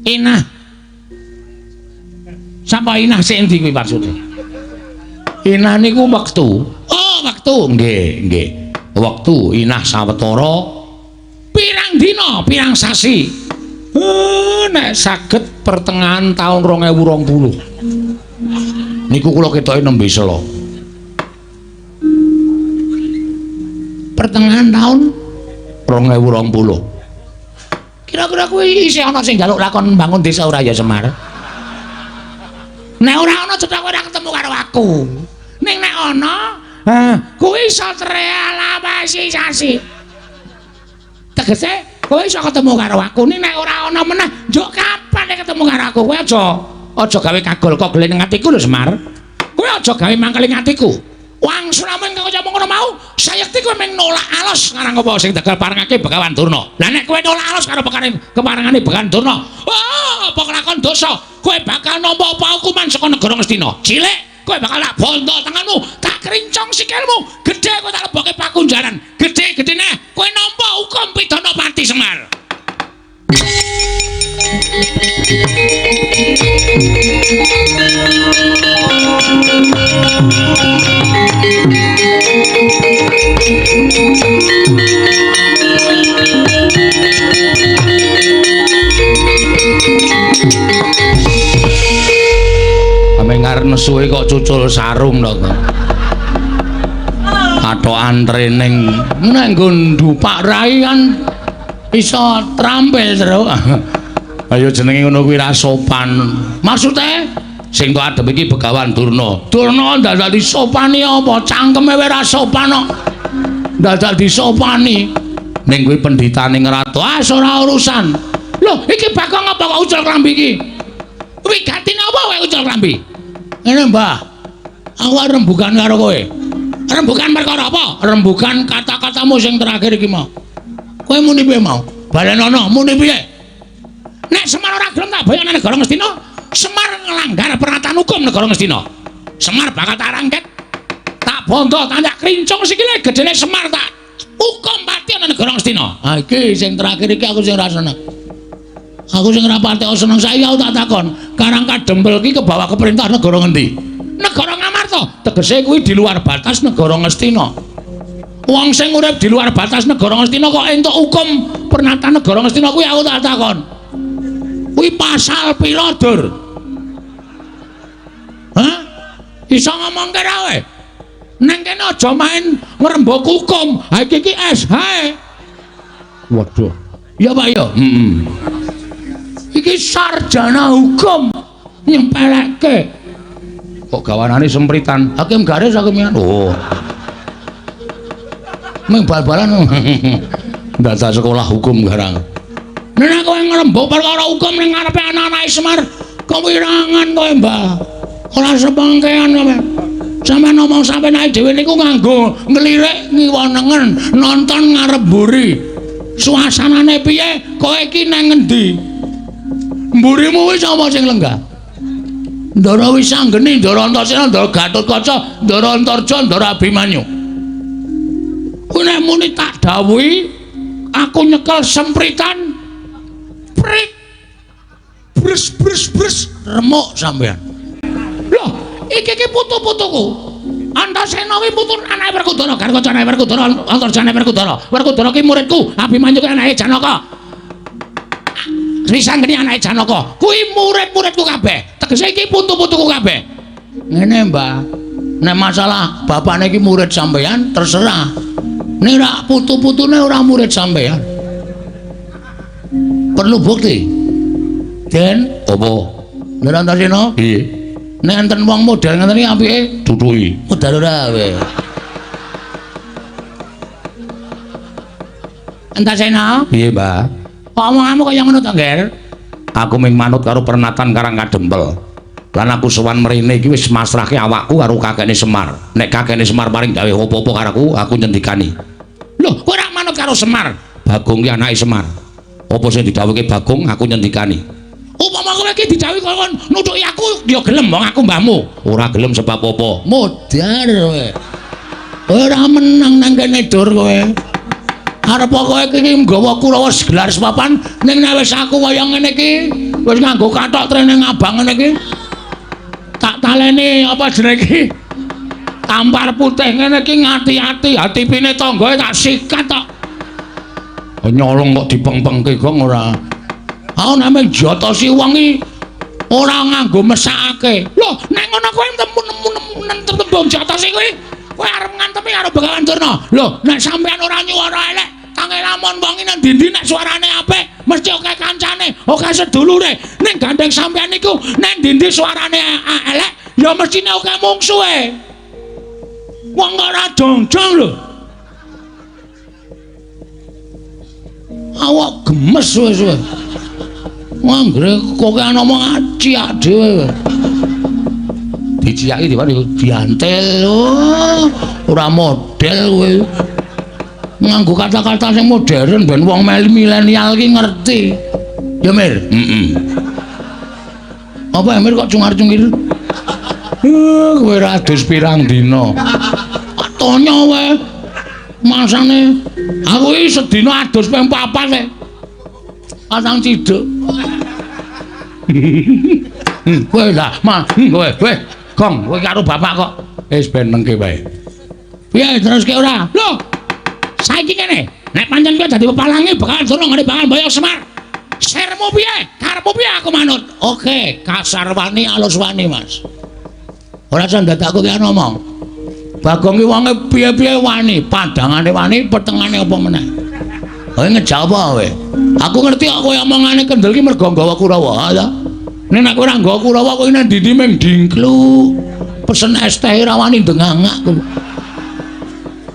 Inah. Sapa inah sing endi kuwi maksude? Inah niku wektu. Oh, wektu. Nggih, nggih. Wektu inah sawetara pirang dina, pirang sasi. Nek saged pertengahan taun 2020. Niku kula ketoke nembe sela. Pertengahan taun 2020. Kira-kira kuwi isih ana sing njaluk lakon mbangun desa ora ya Semar? Nek ora ana cetha kowe ora ketemu karo aku. Ning nek ana, kuwi iso terrealisasi. Tegese kowe iso ketemu karo aku. Ning nek ora ana meneh, njuk kapan nek ketemu karo aku? Kowe aja gawe kagol kogel ning atiku lho Semar. Kowe aja gawe mangkel ing atiku. Wangsulamu ingkang kaya ngono mau, sayekti kowe mung nolak alos ngarang apa sing tegal parengake Begawan Durna. Lah nek kowe nolak alos karo keparengane Begawan Durna, wah, apa kelakon dosa? Kowe bakal nampa paukuman saka negara Ngastina. Cilik, kowe bakal tak bondo tanganmu, tak krincong sikilmu, gedhe kowe tak lebokke pakunjaran. Gedhe-gedhene kowe nampa hukum pidana pati Semar. Nesuhe kok cucul sarung to kok. Katokan training nek nggo ndupak rai kan iso trampil terus. Ayo jenenge ngono kuwi ra sopan. Maksude sing tok adep iki Begawan Durna. Durna dadak disopani apa? Cangkeme wae ra sopan kok. Dadak disopani. Ning kuwi pendhitane ngratu. Ah ora urusan. Lho, iki Bagong apa kok ucul klambi iki? Wigatine apa kowe ucul klambi? Ngene, Mbah. Aku arep rembugan karo kowe. Rembugan perkara apa? Rembugan kata-katamu sing terakhir iki mau. Kowe muni piye mau? Balenono muni piye? Nek Semar ora gelem tak boyong nang negara Ngastina, Semar nglanggar peraturan hukum negara Ngastina. Semar bakal tak rangket, tak bondo, tak krincung sikile gedene Semar tak hukum pati nang negara Ngastina. Ha iki sing terakhir iki aku sing ora seneng. Aku sing ora pati seneng saiki aku tak takon, Karang Kadempel iki kebawa ke perintah negara ngendi? Negara Ngamarta. Tegese kuwi di luar batas negara Ngastina. Wong sing urip di luar batas negara Ngastina kok entuk hukum pernatan negara Ngastina kuwi aku tak takon. Kuwi pasal pira, Dur? Hah? Iso ngomongke ra kowe? Nang kene aja main ngrembug hukum. Ha iki iki SH. Waduh. Ya Pak ya. Heeh. Iki sarjana hukum nyempelekke. Kok gawanane sempritan? Hakim garis hakim. Oh. Ming bal-balan. Dadak sekolah hukum garang. Nek kowe ngrembug perkara hukum ning ngarepe anak-anake Semar, kewirangan kowe, Mbah. Ora sepengkean kowe. Sampeyan ngomong sampeyan ae dhewe niku nganggo nglirik ngiwa nengen, nonton ngarep mburi. Suasanane piye? Kowe iki nang ngendi? Mburimu wis apa sing lenggah? Ndara Wisanggeni, Ndara Antasena, Ndara Gatotkaca, Ndara Antarja, Ndara Abimanyu. Kuwi nek muni tak dawuhi, aku nyekel sempritan. Prik. Bres bres bres remuk sampean. Loh, iki iki putu-putuku. Antasena kuwi putu anake Werkudara, Gatotkaca anake Werkudara, Antarja anake Werkudara. Werkudara ki muridku, Abimanyu ki anake Janaka. Wisanggeni anake Janaka. Kuwi murid-muridku kabeh. Tegese iki putu-putuku kabeh. Ngene, Mbah. Nek masalah bapakne iki murid sampean terserah. Nek ora putu-putune ora murid sampean. Perlu bukti. Den, apa? Ndara Antasena? Piye? Nek enten wong model ngeten iki apike duduhi. Modal ora kowe. Antasena? Piye, Mbah? Omonganmu kaya ngono to, Ngger? Aku mung manut karo pernatan Karang Kadempel. Lan aku sowan mrene iki wis masrahke awakku karo kakekne Semar. Nek kakekne Semar paring dawuh apa-apa karo aku, aku nyendikani. Lho, kowe ora manut karo Semar? Bagong ki anake Semar. Apa sing didhawuhke Bagong, aku nyendikani. Upama kowe iki didhawuhi kon nuthuki aku, ya gelem wong aku mbahmu. Ora gelem sebab apa? Modar kowe. Ora menang nang kene Dur kowe. Arep kowe iki nggawa Kurawa gelar sepapan ning nek wis aku kaya ngene iki, wis nganggo kathok trene abang ngene iki. Tak taleni apa jenenge iki? Tampar putih ngene iki ngati-ati, hatipine tanggae tak sikat tok. Nyolong kok dipengpengke gong ora. Aku namung jotosi wong iki ora nganggo mesakake. Lho, nek ngono kowe nemu tembung jotosi kuwi, kowe arep ngantemi karo Begawan Durna. Lho, nek sampean ora nyuwara elek, tange lamun wong iki nang ndi-ndi nek suarane apik, mesti akeh kancane, akeh sedulure. Ning gandeng sampean niku nek ndi-ndi suarane elek, ya mestine akeh mungsuhe. Wong kok ora jongjong lho. Awak gemes suwe-suwe. Anggere kokean omong ciak dhewe. Diciaki diwani diantel. Oh, ora model kowe. Nganggo kata-kata sing modern ben wong milenial ki ngerti. Ya Mir? Heeh. Apa Mir kok cungar-cungir? Kowe ora adus pirang dina. Atonya wae. Masane aku iki sedina adus ping 4 e. Pasang ciduk. Kowe lah, ma, kowe, kowe, gong, kowe karo bapak kok. Wis ben nengke wae. Piye teruske ora? Lho. Saiki kene, nek pancen kowe dadi pepalange bakal durung ngene bakal mboyong Semar. Sermu piye? Karepmu piye aku manut? Oke, kasar wani alus wani, Mas. Ora usah dadak kowe ngomong. Bagong ki wonge piye-piye wani, padangane wani, petengane apa meneh. Kowe ngejawab kowe. Aku ngerti kok kowe omongane kendel ki mergo nggawa Kurawa, ha ta? Nek kowe ora nggawa Kurawa kowe nang ndi-ndi ming dingkluk. Pesen es teh ora wani ndengangak kowe.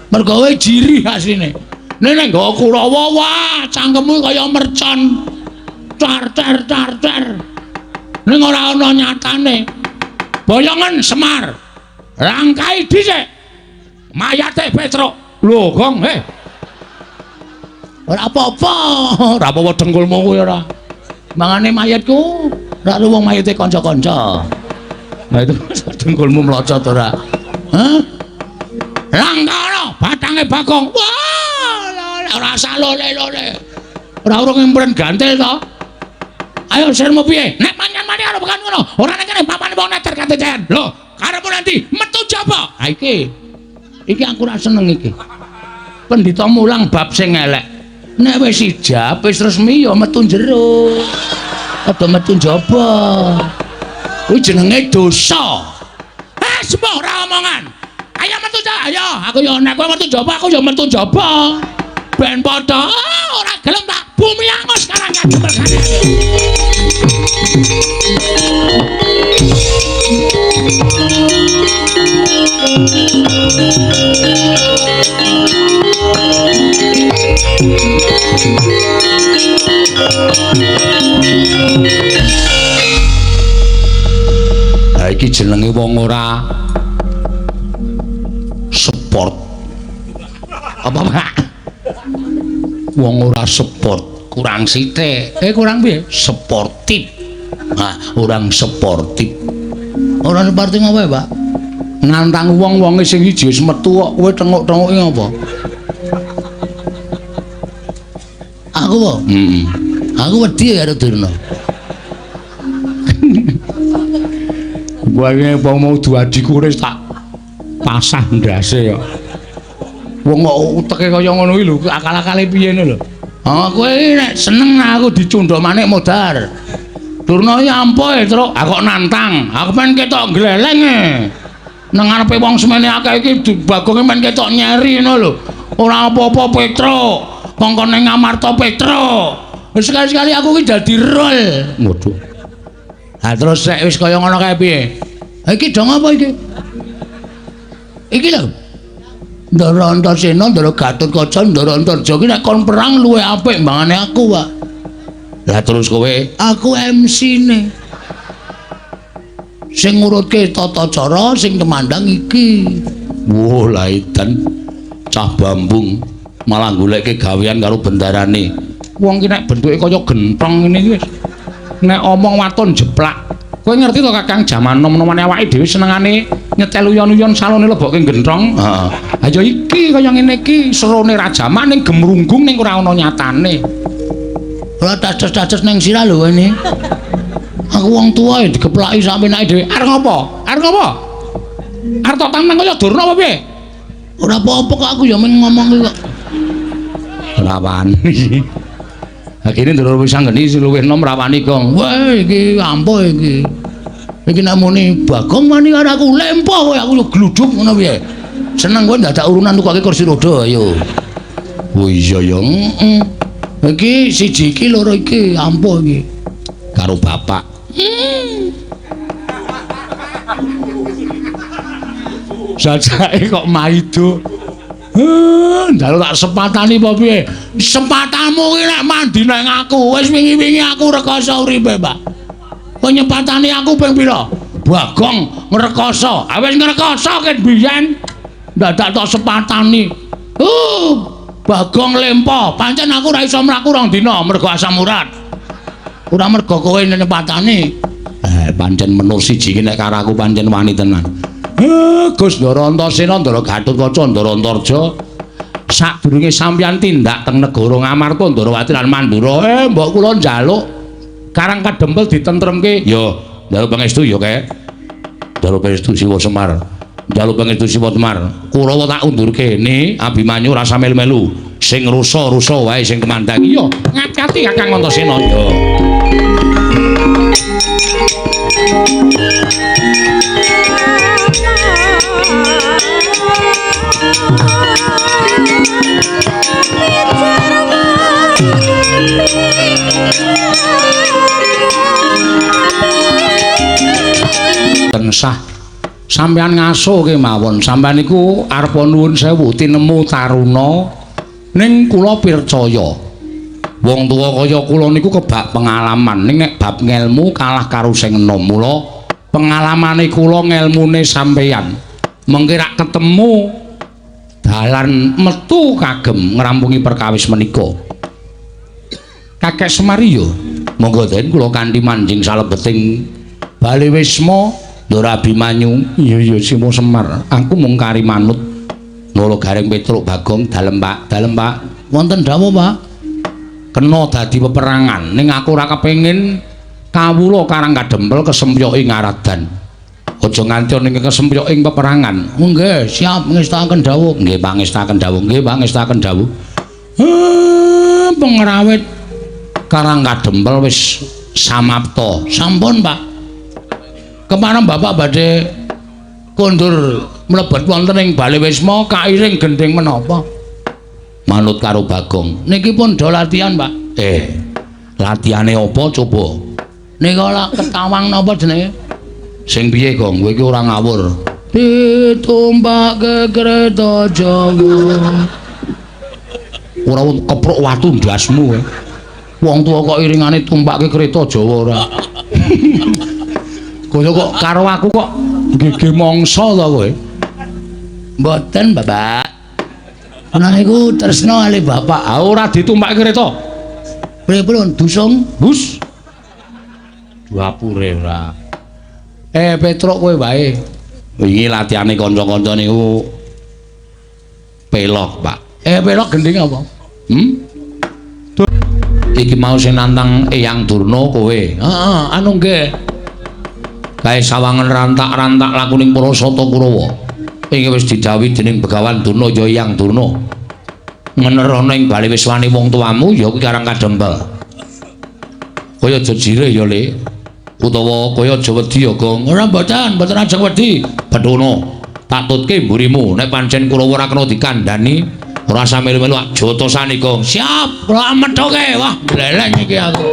Mergo kowe jirih asline. Nek nggawa Kurawa, wah, cangkemmu kaya mercon. Car car car car. Ning ora ana nyatane. Boyongen Semar. Langkai dhisik. Mayate Petruk. Lho, Gong, heh. Ora apa-apa, ora apa-apa dengkulmu kuwi ora. Mangane mayatku, ora wong mayate kanca-kanca. Nah itu dengkulmu mlocot ora. Hah? Langkara batange Bagong. Wah, ora salole-lole. Ora urung ngempren gantil to. Ayo sirmu piye? Nek manyan mani karo bukan ngono. Ora nek kene papane wong neter katecen. Lho, karepmu nanti metu jaba. Ha iki. Iki aku ora seneng iki. Pendhita mulang bab sing elek. Nek wis ijab, wis resmi ya metu jero. Aja metu njaba. Kuwi jenenge dosa. Eh, sembuh ora omongan. Ayo metu ayo. Aku ya nek kowe metu njaba, aku ya metu njaba. Ben padha. Ora gelem tak bumi angus karang kademel kane. Ha iki jenenge wong ora sport. Apa, Pak? Wong ora sport, kurang sithik. Kurang piye? Sportif. Nah, orang sportif. Ora sportif apa ya, Pak? Nantang wong-wonge sing siji wis metu kok kowe tenguk-tenguki apa? Aku apa? Heeh. Aku wedi karo Durna. Kowe iki mau duadiku wis tak pasah ndase kok. Wong kok uteke kaya ngono iki lho, akal-akale piye ngono lho. Ah, kowe nek seneng aku dicundha manik modar. Durna iki ampuh e, Truk. Aku kok nantang. Aku men ketok gleleng e. Nang ngarepe wong semene akeh iki Bagonge men ketok nyeri ngono lho. Ora apa-apa Petruk. Kongkon ning Ngamarta Petruk. Wis sekali-sekali aku iki dadi rol. Waduh. Ha terus nek wis kaya ngono kae piye? Ha iki dong apa iki? Iki lho. Ndara Antasena, Ndara Gatotkaca, Ndara Antarja iki nek kon perang luwih apik mbangane aku, Pak. Lah terus kowe? Aku MC-ne. Sing ngurutke tata cara, sing temandang iki. Wah, lah edan cah bambung malah goleke gawean karo bendarane. Wong ki nek bentuke kaya gentong ngene iki wis nek omong waton jeplak. Kowe ngerti to Kakang, jaman nom-nomane awake dhewe senengane nyetel uyon-uyon salone lebokke gentong. Heeh. Ha ya iki kaya ngene iki serone rajaman ning gemrunggung ning ora ana nyatane. Ora taces-taces ning sirah lho ini. Aku wong tuwa ya digeplaki sak penake dhewe. Arep ngopo? Arep ngopo? Arep tok tantang kaya Durna apa piye? Ora apa-apa kok aku ya mung ngomong kok. Ora wani. Ha kene ndoro wis anggeni luwih enom ra wani, Gong. Wah, iki ampuh iki. Iki nek muni Bagong wani karo aku lempo kowe aku gluduk ngono piye. Seneng kowe dadak urunan tukoke kursi roda ayo. Oh iya ya. Heeh. Iki siji iki loro iki ampuh iki. Karo bapak. Jajake kok maido. Njaluk tak sepatani apa piye? Sepatamu ki nek mandi nang aku, wis wingi-wingi aku rekoso uripe, Pak. Kowe nyepatani aku ping pira? Bagong ngrekoso. Ah wis ngrekoso ket biyen. Dadak tok sepatani. Bagong lempo. Pancen aku ora iso mlaku rong dina mergo asam urat. Ora mergo kowe nyepatani. Pancen menur siji ki nek karo aku pancen wani tenan. Gus Ndara Antasena, Ndara Gatotkaca, Ndara Antarja, sadurunge sampeyan tindak teng negara Ngamarta, Ndarawati lan Mandura, mbok kula njaluk Karang Kadempel ditentremke. Ya, njaluk pangestu ya, Kek. Njaluk pangestu Siwa Semar. Njaluk pangestu Siwa Semar. Kurawa tak undurke ne Abimanyu rasa melu-melu. Sing rusa-rusa wae sing kemandang. Iya, ngati-ati Kakang Antasena ya. rasah sampeyan ngaso kemawon. Sampeyan niku arepa nuwun sewu tinemu taruna ning kula pircaya. Wong tuwa kaya kula niku kebak pengalaman, ning nek bab ngelmu kalah karo sing enom. Mula pengalamane kula ngelmune sampeyan. Mengke rak ketemu dalan metu kagem ngrampungi perkawis menika. Kakek Semar iya, monggo den kula kanthi manjing salebeting Bale Wisma Ndara Abimanyu. Iya iya Simo Semar, aku mung kari manut. Nala Gareng Petruk Bagong, dalem Pak, dalem Pak. Wonten dawuh Pak. Kena dadi peperangan, ning aku ora kepengin kawula Karang Kadempel kesempyok ing aradan. Aja nganti ana ing kesempyok ing peperangan. Nggih, siap ngestakaken dawuh. Nggih, pangestakaken dawuh. Nggih, pangestakaken dawuh. Pengrawit Karang Kadempel wis samapta. Sampun, Pak. Kepareng Bapak badhe kondur mlebet wonten ing Bale Wisma kairing gendhing menapa? Manut karo Bagong. Niki pun do latihan, Pak. Latihane apa coba? Nika lak ketawang napa jenenge? Sing piye, Gong? Kowe iki ora ngawur. Ditumpake kereta Jawa. Ora keprok watu ndasmu kowe. Wong tuwa kok iringane tumpake kereta Jawa ora. Kowe kok karo aku kok gege mangsa to kowe? Mboten, Bapak. Ana niku tresna ali bapak. Ah ora ditumpake kereta. Pripun dusung? Bus. Duapure ora. Petruk kowe wae. Wingi latihane kanca-kanca niku pelok, Pak. Pelok gending apa? Iki mau sing nantang Eyang Durna kowe. Heeh, anu nggih. Kae sawangan rantak-rantak lakuning para Sata Kurawa. Iki wis didhawuhi dening Begawan Durna ya Eyang Durna. Ngenerana ing bale wiswane wong tuamu ya kuwi Karang Kadempel. Kowe aja jirih ya, Le. Utawa kowe aja wedi ya, Gong. Ora mboten, mboten ajeng wedi. Bethuna, tak tutke mburimu. Nek pancen Kurawa ora kena dikandhani, ora usah melu-melu jotosane, Gong. Siap, kula methoke. Wah, gleleng iki aku.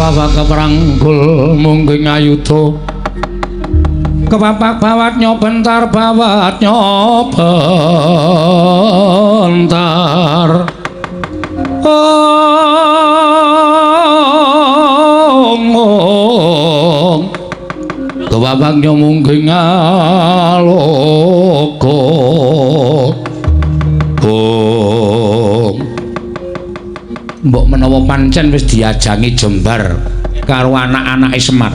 Bapak keperanggul mungkin ngayuda kepapak bawat nyobentar bawat nyobentar ong kepapak nyomungkin ngaloka ong. Mbok menawa pancen wis diajangi jembar karo anak-anake Semar.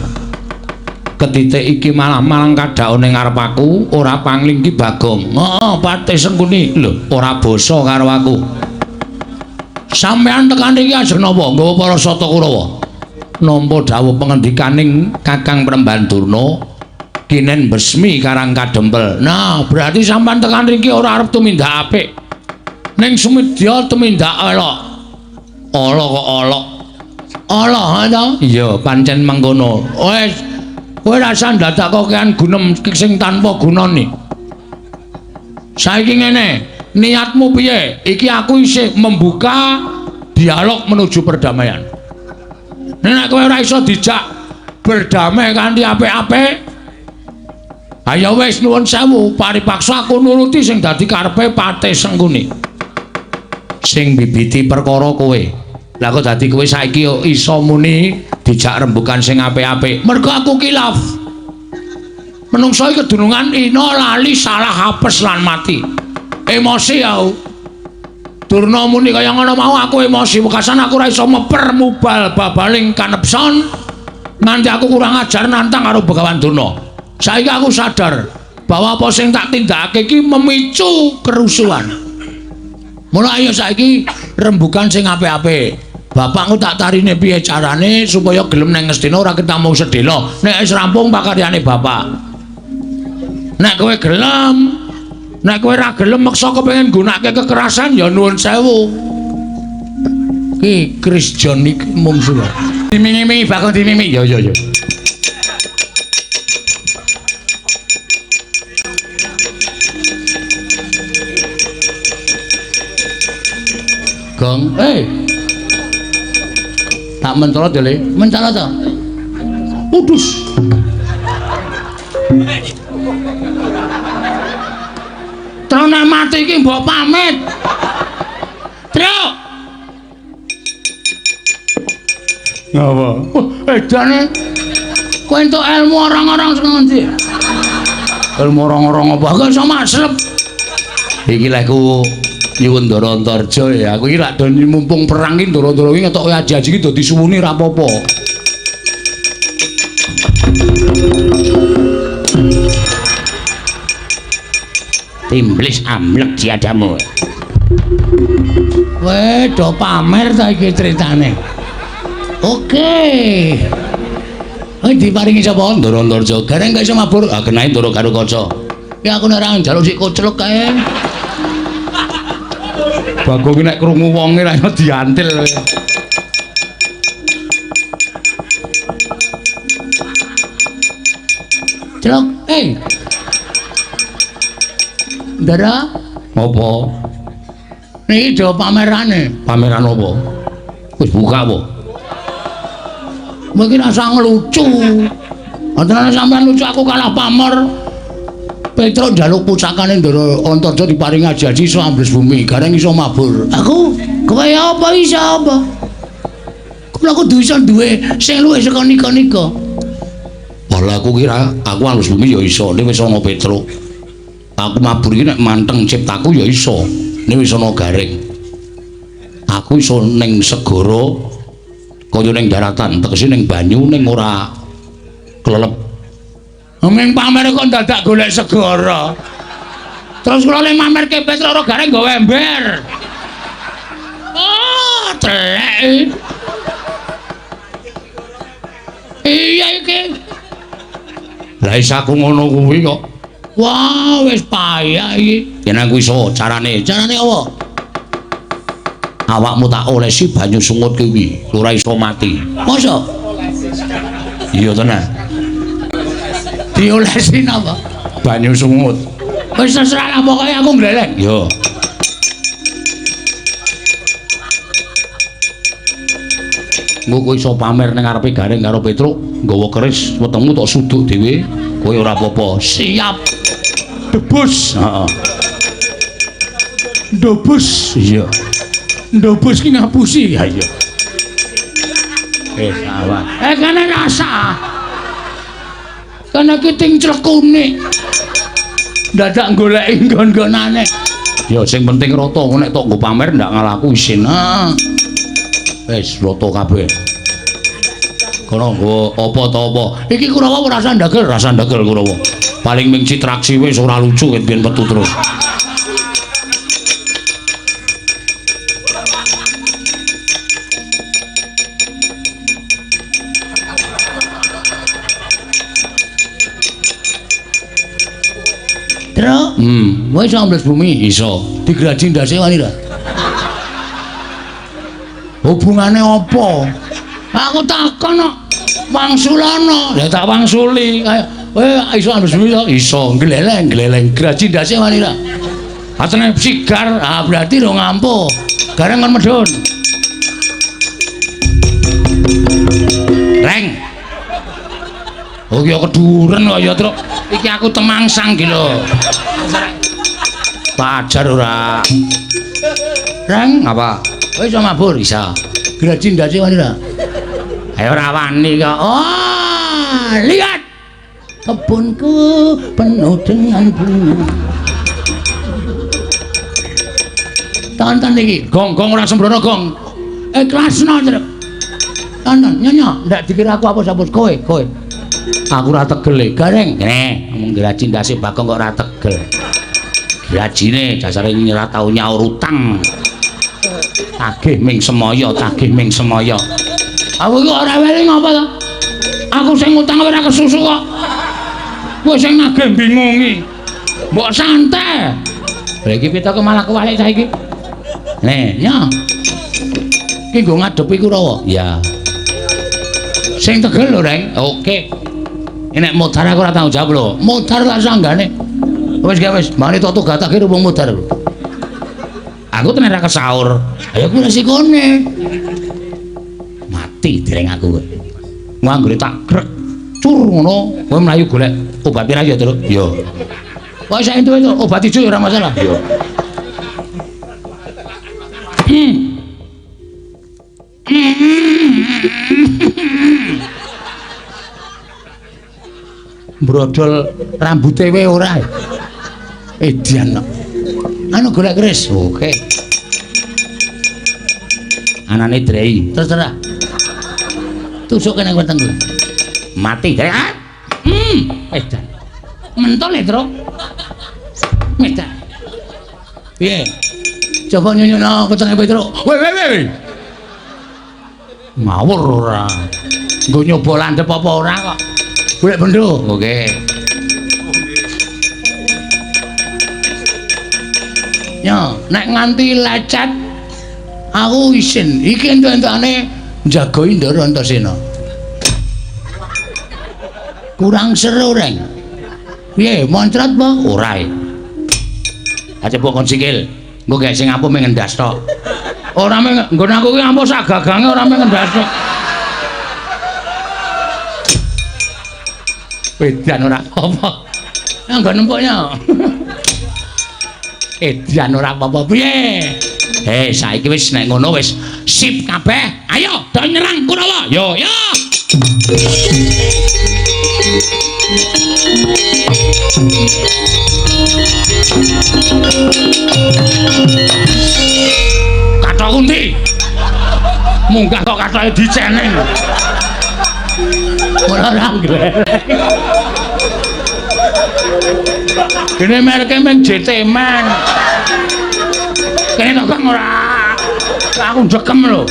Ketitik iki malah malang kadhaon ning ngarep aku, ora pangling ki Bagong. Heeh, Patih Sengkuni. Lho, ora basa karo aku. Sampeyan tekan iki ajeng napa? Nggawa para Sata Kurawa. Nampa dawuh pengendikaning Kakang Premban Durna kinen besmi Karang Kadempel. Nah, berarti sampeyan tekan iki ora arep tumindak apik. Ning sumedya tumindak elok. Ala kok ala. Ala ta? Iya, pancen mengkono. Wis, kowe rasa ndadak kokean gunem sing tanpa gunane. Saiki ngene, Niatmu piye? Iki aku isih membuka dialog menuju perdamaian. Nek kowe ora iso dijak berdamai kanthi apik-apik, ayo wis nuwun sewu, paripaksa aku nuruti sing dadi karepe Patih Sengkuni. Sing bibiti perkara kowe. Lah kok dadi kowe saiki iso muni dijak rembugan sing apik-apik. Mergo aku kilaf. Menungso iki kedunungan ina lali salah apes lan mati. Emosi aku. Durna muni kaya ngono mau aku emosi, wekasan aku ora iso meper mubal babaling kanepson nganti aku kurang ajar nantang karo Begawan Durna. Saiki aku sadar bahwa apa sing tak tindakake iki memicu kerusuhan. Mula ayo saiki rembugan sing apik-apik. Bapakku tak tarine piye carane supaya gelem nang Ngastina ora ketemu sedhela. Nek wis rampung pakaryane bapak. Nek kowe gelem, nek kowe ora gelem meksa kepengin nggunakake kekerasan ya nuwun sewu. Ki Krisjon iki mungsu. Dimingi-mingi Bagong dimimi. Ya ya ya. Gong, tak mencolot ya, Le. Mencolot to? Udus. Terus nek mati iki mbok pamit. Truk. Ngapa? Edane. Kowe entuk ilmu orang-orang sing ngendi? Ilmu orang-orang apa? Kok iso maslep. Iki lek ku nyuwun Ndara Antarja ya. Aku iki lak do mumpung perang iki Ndara-ndara iki ngetoke aji-aji iki dadi suwune ra apa-apa. Timblis amlek diadamu. Kowe do pamer ta iki critane. Oke. Kowe diparingi sapa? Ndara Antarja. Gareng gak iso mabur. Ah kenae Ndara karo kaca. Ya aku nek ora njaluk sik koclok kae. Bagong nek krungu wonge ra iso diantil. Celok, Ndara, apa? Niki do pamerane. Pameran apa? Wis buka apa? Mungkin rasa ngelucu. Antara sampean lucu aku kalah pamer. Petruk njaluk pusakane Ndara Antarja diparingi aji-aji iso ambles bumi, gareng iso mabur. Aku kowe apa iso apa? Kula kudu iso duwe sing luwih saka nika-nika. Wala aku kira aku ambles bumi ya iso, nek wis ana Petruk. Aku mabur iki nek manteng ciptaku ya iso, nek wis ana gareng. Aku iso ning segara kaya ning daratan, tegese ning banyu ning ora klelep. Ming pamer kok dadak golek segara. Terus kula le mamerke Petruk ora gareng nggawa ember. Oh, telek. Iya iki. Lah iso aku ngono kuwi kok. Wah, wis payah iki. Yen aku iso carane. Carane apa? Awakmu tak olesi banyu sungut kuwi, ora iso mati. Mosok? Iya tenan. Diolesi napa? Banyu sungut. Wis terserah lah pokoke aku ngleleng. Yo. Engko kowe iso pamer ning ngarepe Gareng karo Petruk, nggawa keris wetengmu tok suduk dhewe, kowe ora apa-apa. Siap. Debus. Heeh. Ndobus. Iya. Ndobus ki ngapusi. Ha iya. Awas. Kene rasa. Kene ki ting clekune. Dadak goleki nggon-nggonane. Ya sing penting rata, nek tok nggo pamer ndak ngalaku isin. Heeh. Wis rata kabeh. Kono nggo apa ta apa. Iki Kurawa ora rasa ndagel, rasa ndagel Kurawa. Paling ming citraksi wis ora lucu ket biyen metu terus. Truk, kowe iso ambles bumi? Iso. Digraji ndase wani ra? Hubungane apa? Aku takon kok wangsulana. Lah tak wangsuli. Kowe iso ambles bumi to? Iso, gleleng, gleleng. Graji ndase wani ra? Atene sigar, ah berarti rong ampuh. Gareng kon medhun. Reng. Oh ya keduren kok ya, Truk. Iki aku temangsang iki lho. Pajar ora. Reng, apa? Kowe iso mabur? Iso. Graji ndase wani ora? Ayo ora wani kok. Oh, lihat. Kebunku penuh dengan bunga. Tonton iki, gong-gong ora sembrono gong. Ikhlasno, Truk. Tonton, nyonya, ndak dikira aku apus-apus kowe, kowe. Aku ora tegel e. Gareng. Kene, ngomong graji ndase Bagong kok ora tegel. Grajine jasare ora tau nyaur utang. Tagih ming semaya, tagih ming semaya. Aku iki ora weling apa to? Aku sing ngutang ora kesusu kok. Kowe sing nagih bingungi. Mbok santai. Lha iki pitoke malah kewalik saiki. Nih, nya. Iki nggo ngadepi Kurawa. Iya. Sing tegel lho, Reng. Oke. Nek modar aku ora tanggung jawab lho. Modar tak sanggane. Wis gak wis, mari toto gatake wong modar lho. Aku tenan ra kesaur. Ayo kuwi resikone. Mati dereng aku kowe. Nganggone tak grek cur ngono, kowe mlayu golek obat ra ya, Truk? Ya. Wah, sak entuk itu obat ijo ya ora masalah. Ya. Brodol rambute we ora. Edian kok. Anu golek keris. Oke. Anane drei. Terserah. Tusuk kene wetengku. Mati. Edan. Mentol e, Truk. Edan. Piye? Coba nyunyukno wetenge Petruk. Weh weh weh. Ngawur ora. Nggo nyoba landhep apa ora kok. Golek bendo. Oke. Ya, nek nganti lecet aku isin. Iki entuk-entukane njagoi Ndara Antasena. Kurang seru, Reng. Piye, moncrot apa? Ora. Aja mbok kon sikil. Engko gek sing ampuh mung ngendas tok. Ora mung nggon aku ki ampuh sak gagange ora mung ngendas tok. Edan ora apa. Nggon nempuknya. Edan ora apa-apa piye? Hei, saiki wis nek ngono wis sip kabeh. Ayo do nyerang Kurawa. Yo yo. Kathok endi? Munggah kok kathoke diceneng. Ora ora gleleng. Dene merke mung JT Man. Kene to Kang ora. Aku ndekem lho.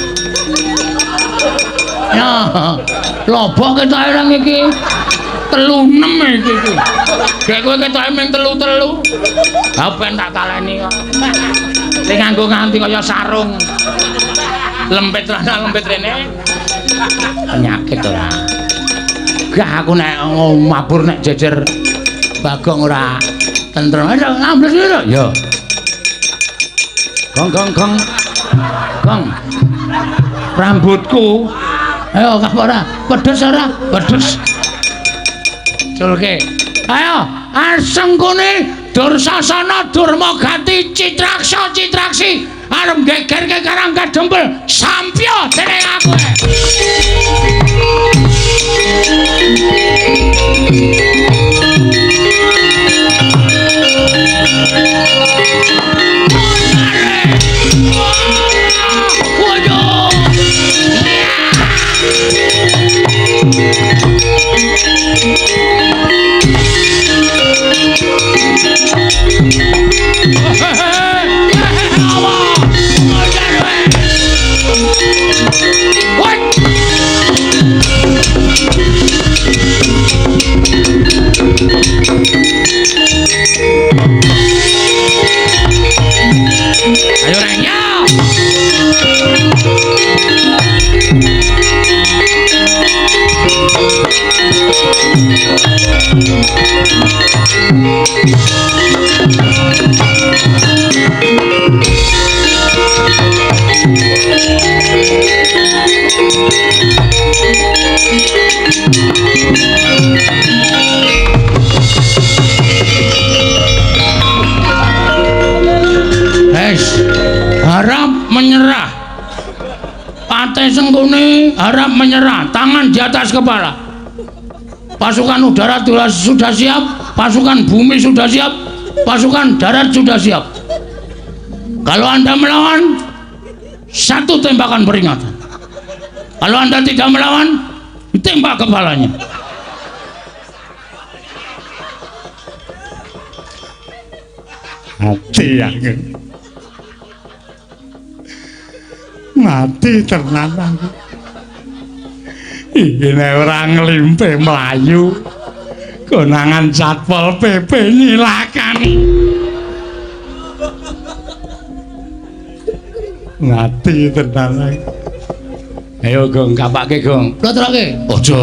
Ya, lobok ketoke nang iki. 36 iki iki. Gek kowe ketoke mung 3-3. Ha ben tak taleni kok. Sing nganggo nganti kaya sarung. Lempit rana lempit rene. Penyakit ora. Gah aku nek mabur nek jejer Bagong ora tentrem. Ayo ambles lho. Ya. Gong gong gong. Gong. Rambutku. Ayo kah ora? Pedes ora? Pedes. Culke. Ayo, asengkune Dursasana Durmagati Citraksa Citraksi arep gegerke Karang Kadempel. Sampya dening aku. What? menyerah. Patih Sengkuni harap menyerah, tangan di atas kepala. Pasukan udara sudah siap, pasukan bumi sudah siap, pasukan darat sudah siap. Kalau Anda melawan, satu tembakan peringatan. Kalau Anda tidak melawan, ditembak kepalanya. Mati aku. Mati tenan aku. Iki nek ora nglimpe mlayu, konangan Satpol PP nyilakani. Mati tenan aku. Ayo Gong, kapake Gong. Plotroke. Aja.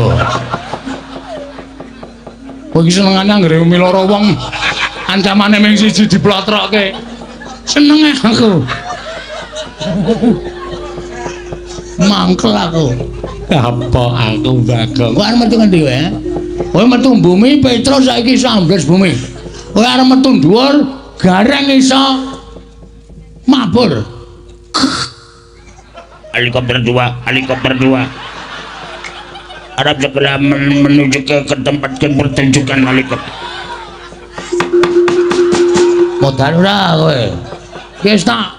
Kowe iki senengane anggere miloro wong ancamane ming siji diplotroke. Senenge aku. Mangkel aku. Apa aku Bagong? Kowe arep metu ngendi kowe? Kowe metu bumi Petro saiki iso ambles bumi. Kowe arep metu dhuwur gareng iso mabur. Helikopter 2, helikopter 2. Harap segera menuju ke tempat pertunjukan helikopter. Modal ora kowe. Wis tak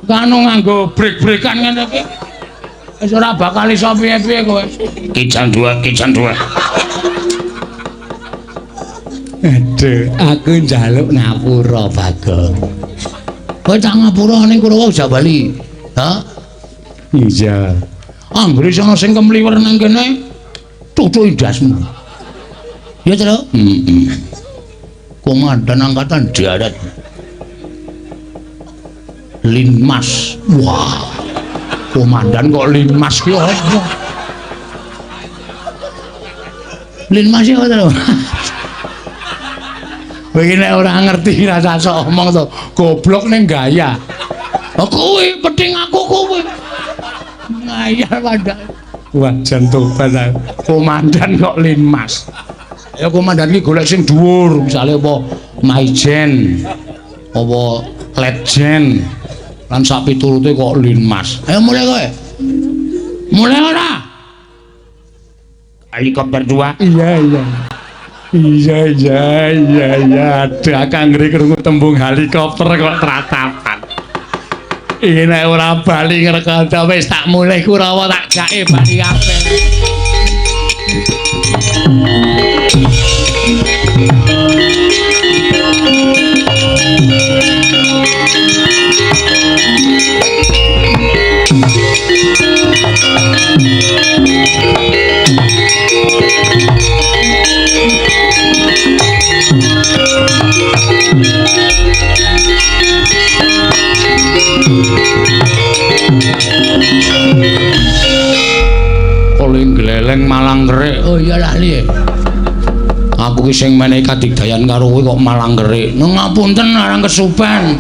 kanu nganggo brek-brekan ngene iki. Wis ora bakal iso piye-piye kowe. Kijang 2, kijang 2. Aduh, aku njaluk ngapura Bagong. Kowe tak ngapura ning Kurawa Jabali. Ha? Iya. Anggere ana sing kemliwer nang kene, tutuki ndasmu. Ya, Tru? Heeh. Komandan Angkatan Darat. Linmas. Wah. Komandan kok Linmas ki apa? Linmas ya, Tru? Kowe iki nek ora ngerti rasa sok omong to, goblok ning gaya. Oh kuwi penting aku kuwi. Ngayal padha. Wah, jan tobat aku. Komandan kok Linmas. Ya komandan iki golek sing dhuwur, misale apa Maijen, apa Letjen. Lan sak piturute kok Linmas. Ayo mulai kowe. Mulai ora? Helikopter 2. Iya, iya. Iya, iya, iya, iya. Aduh, aku anggere krungu tembung helikopter kok tratapan. Iki nek ora bali ngrekondo wis tak mulih Kurawa tak jake bali kabeh. Koling gleleng malang kerik. Oh iya lali. Aku ki sing menehi kadigdayan karo kowe kok malang kerik. Ngapunten arang kesupen.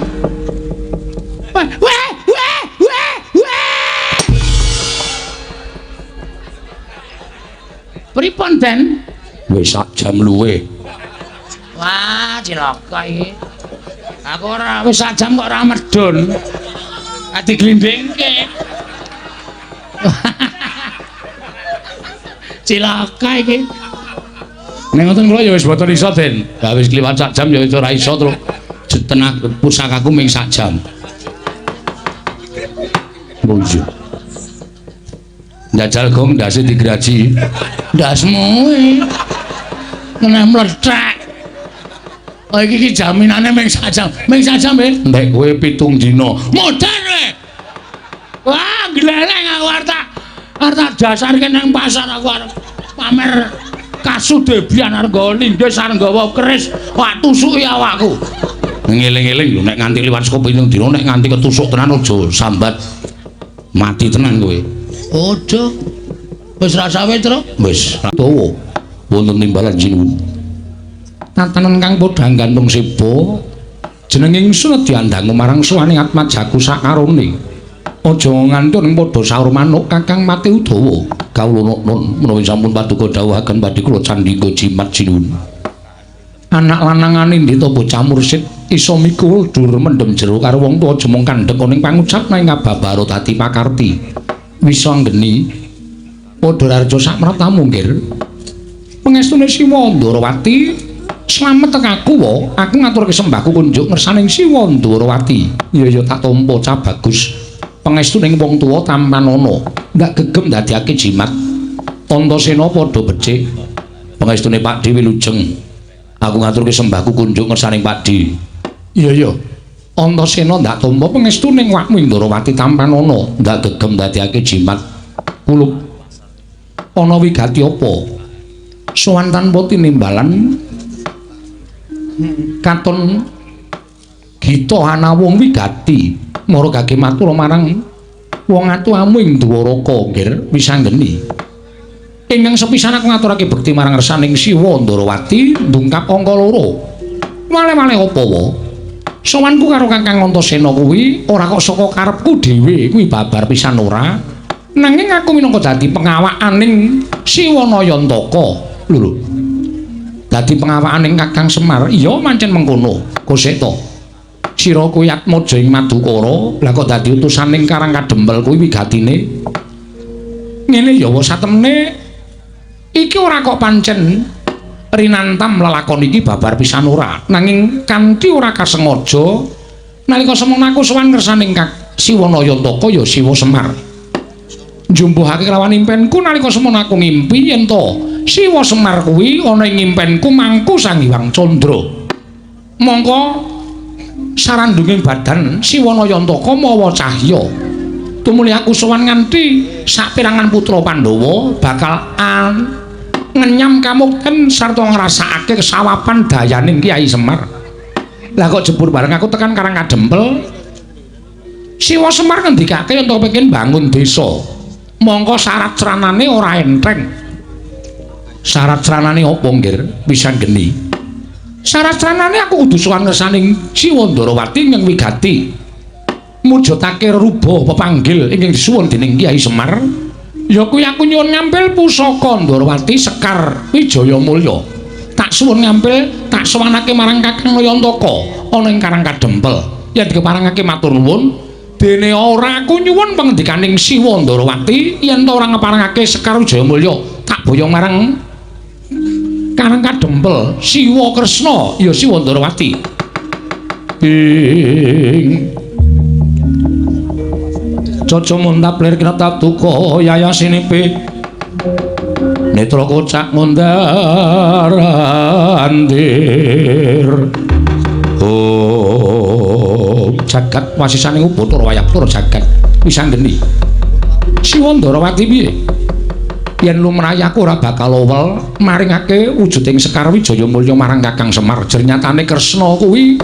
Weh weh weh weh weh. Pripun, Den? Wis sak jam luwih. Wah, cilaka iki. Aku ora wis sak jam kok ora medun. Ati glindingke. Cilaka iki. Nek ngoten kula ya wis boten iso, Den. Lah wis kliwat sak jam ya ora iso terus tenag pusakaku ming sak jam. Oh iya. Njajal gong ndase digraji. Ndasmu iki. Kena mlethek. Oh iki iki jaminane ming sak jam. Ming sak jam, Ben. Nek kowe 7 dina. Modar kowe. Wah, gleleng aku arep tak dasarke nang pasar aku arep pamer kasudebian arep nggawa lindes arep nggawa keris, wah tusuki awakku. Ngeling-eling lho nek nganti liwat saka 7 dina nek nganti ketusuk tenan aja sambat mati tenan kowe. Aja. Wis rasawe, Tru? Wis dawa. Wonten timbalan sinuwun. Tatanan kang padha gantung seba jeneng ingsun diandangu marang suwane atmajaku sakarone. Aja nganti padha saur manuk kakang mati udawa. Kawula nun menawi sampun paduka dawuhaken badhe kula candhika jimat sinuwun. Anak lanang anindita bocah mursid Iso mikul dur mendem jero karo wong tuwa jemong kandhek ning pangucap nang kababaro dadi pakarti. Wisa nggeni padha raja sakmratamu nggir. Pangestune Siwa Ndorowati slamet tekaku wa, aku ngaturke sembahku kunjuk ngersaning Siwa Ndorowati. Iya ya tak tampa cah bagus. Pangestuning wong tuwa tampanana, ndak gegem ndadekake jimat. Antasena padha becik. Pangestune Pakdhe wilujeng. Aku ngaturke sembahku kunjuk ngersaning Pakdhe. Iya ya. Antasena ndak tampa pangestuning wakmu Ndorowati tampanana, ndak gegem ndadekake jimat. Kulup ana wigati apa? Sowan tanpa tinimbalan katon gita anawung wigati mara gage matur marang wong atuamu ing Dwaraka nggir wisanggeni. Ingkang sepisan aku ngaturake bekti marang ngersaning Siwa Ndorowati ndungkap angka 2. Wale-wale apa wa? Sowanku karo Kakang Antasena kuwi ora kok saka karepku dhewe, kuwi babar pisan ora. Nanging aku minangka dadi pengawakaning Siwa Nayantaka. Lho lho. Dadi pengawakaning Kakang Semar, iya mancen mengkono. Koseta. Sira kuwi atmaja ing Madukara, lah kok dadi utusaning Karang Kadempel kuwi wigatine. Ngene ya wa satemene iki ora kok pancen rinantam lelakon iki babar pisan ora, nanging kanthi ora kasengaja nalika semono aku sowan ngersaning Siwa Nayantaka ya Siwa Semar. Njumbuhake kelawan impenku nalika semono aku ngimpi yen to Siwa Semar kuwi ana ing impenku mangku Sang Hyang Candra. Mongko sarandunging badan Siwa Nayantaka mawa cahya. Tumuli aku sowan nganti saperangan putra Pandhawa bakal ngenyam kamukten sarta ngrasakake kesawapan dayaning Kyai Semar. Lah kok jebur bareng aku tekan Karang Kadempel, Siwa Semar ngendikake yen to pengin bangun desa. Mongko syarat sranane ora enteng. Syarat sranane apa nggir? Wisanggeni. Syarat sranane aku kudu sowan ngersaning Siwa Ndorowati ing wigati. Mujudake ruba pepanggil ingkang disuwun dening Kyai Semar. Ya kuwi aku nyuwun ngampil pusaka Ndorowati Sekar Wijaya Mulya. Tak suwun ngampil, tak sowanake marang Kakang Nayantaka ana ing Karang Kadempel. Yen dikeparengake matur nuwun, dene ora aku nyuwun pangendikaning Siwa Ndorowati yen ta ora ngeparengake Sekar Wijaya Mulya, tak boyong marang Karang Kadempel Siwa Kresna ya Siwa Ndorowati. Ing Caca mundap lir kinatap duka yayasinipe netra kocak mundar andir. Oh jagat wasisaning Ubathara Wayabtara jagat wisanggeni. Siwa Ndorowati piye? Yen lumrahe aku ora bakal owel maringake wujuding Sekar Wijaya Mulya marang Kakang Semar. Jernyatane Kresna kuwi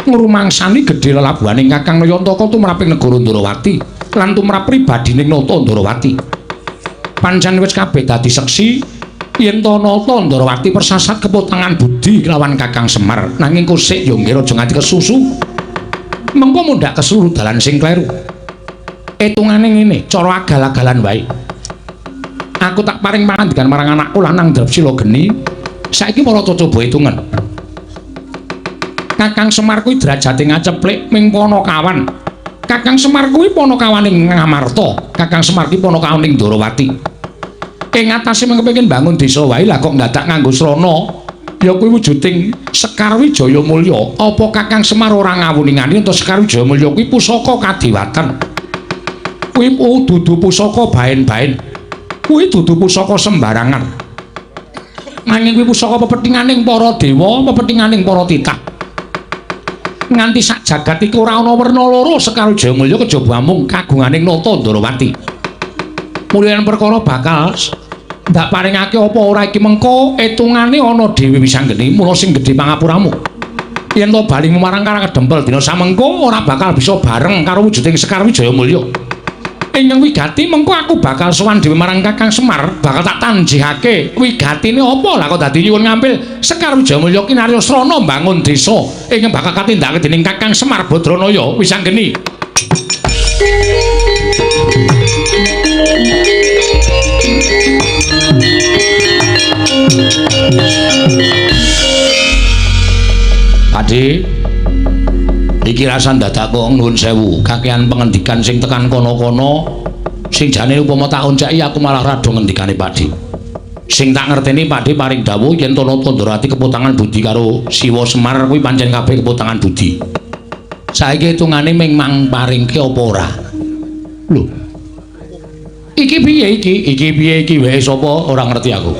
ngrumangsani gedhe lelabuhaning Kakang Nayantaka tumraping negara Ndorowati lan tumrap pribadining Nata Ndorowati. Pancen wis kabeh dadi seksi yen to Nata Ndorowati persasat kepotangan budi kelawan Kakang Semar. Nanging kosik ya nggih aja nganti kesusu. Mengko mundhak keseluruh dalan sing kleru. Etungane ngene, cara agal-agalan wae. Aku tak paring pangandikan marang anakku lanang Drepsila Geni. Saiki para coba hitungan. Kakang Semar kuwi derajate ngaceplik ming panakawan. Kakang Semar kuwi panakawaning Ngamarta. Kakang Semar kuwi panakawaning Ndorowati. Ing atase mung kepengin bangun desa wae lah kok ndadak nganggo srana. Ya kuwi wujuding Sekar Wijaya Mulya. Apa Kakang Semar ora ngawuningani ento Sekar Wijaya Mulya kuwi pusaka kadiwatan. Kuwi dudu pusaka baen-baen. Kuwi dudu pusaka sembarangan. Nanging kuwi pusaka pepethinganing para dewa, pepethinganing para titah. Nganti sak jagat iki ora ana werna loro Sekar Wijaya Mulya kejaba amung kagunganing Nata Ndorowati. Mulyan perkara bakal ndak paringake apa ora iki mengko etungane ana dhewe wisanggeni mula sing gedhe pangapuramu. Yen to balimu marang Karang Kadempel dina samengko ora bakal bisa bareng karo wujuding Sekar Wijaya Mulya. Ingkang wigati mengko aku bakal sowan dhewe marang Kakang Semar, bakal tak tanjihake wigatine apa lah kok dadi nyuwun ngampil Sekar Wijaya Mulya kinarya srana mbangun desa ingkang bakal katindakake dening Kakang Semar Badranaya wisanggeni. Adi, Iki rasan dadak kok nuwun sewu, kakean pengendikan sing tekan kono-kono sing jane upama tak onceki aku malah rada ngendikane Pakde. Sing tak ngerteni Pakde paring dawuh yen Tanata Ndorowati kepotangan budi karo Siwa Semar kuwi pancen kabeh kepotangan budi. Saiki hitungane ming mang paringke apa ora? Lho. Iki piye iki? Iki piye iki wae sapa ora ngerti aku.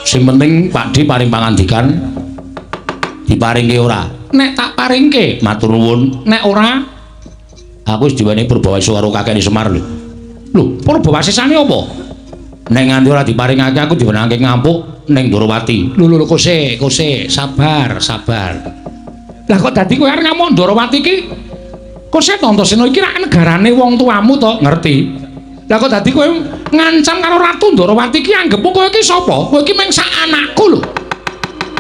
Sing penting Pakde paring pangandikan diparingke ora? Nek tak paringke matur nuwun, nek ora aku wis diwenehi purbawasa karo kakekne Semar lho. Lho, purbawasane apa? Nek nganti ora diparingake aku diwenehake ngampuk ning Ndorowati. Lho lho kose, kose, sabar, sabar. Lah kok dadi kowe arep ngamuk Ndorowati iki? Kose to Antasena iki rak negarane wong tuamu to, ngerti? Lah kok dadi kowe ngancam karo Ratu Ndorowati iki anggepmu kowe iki sapa? Kowe iki mung sak anakku lho.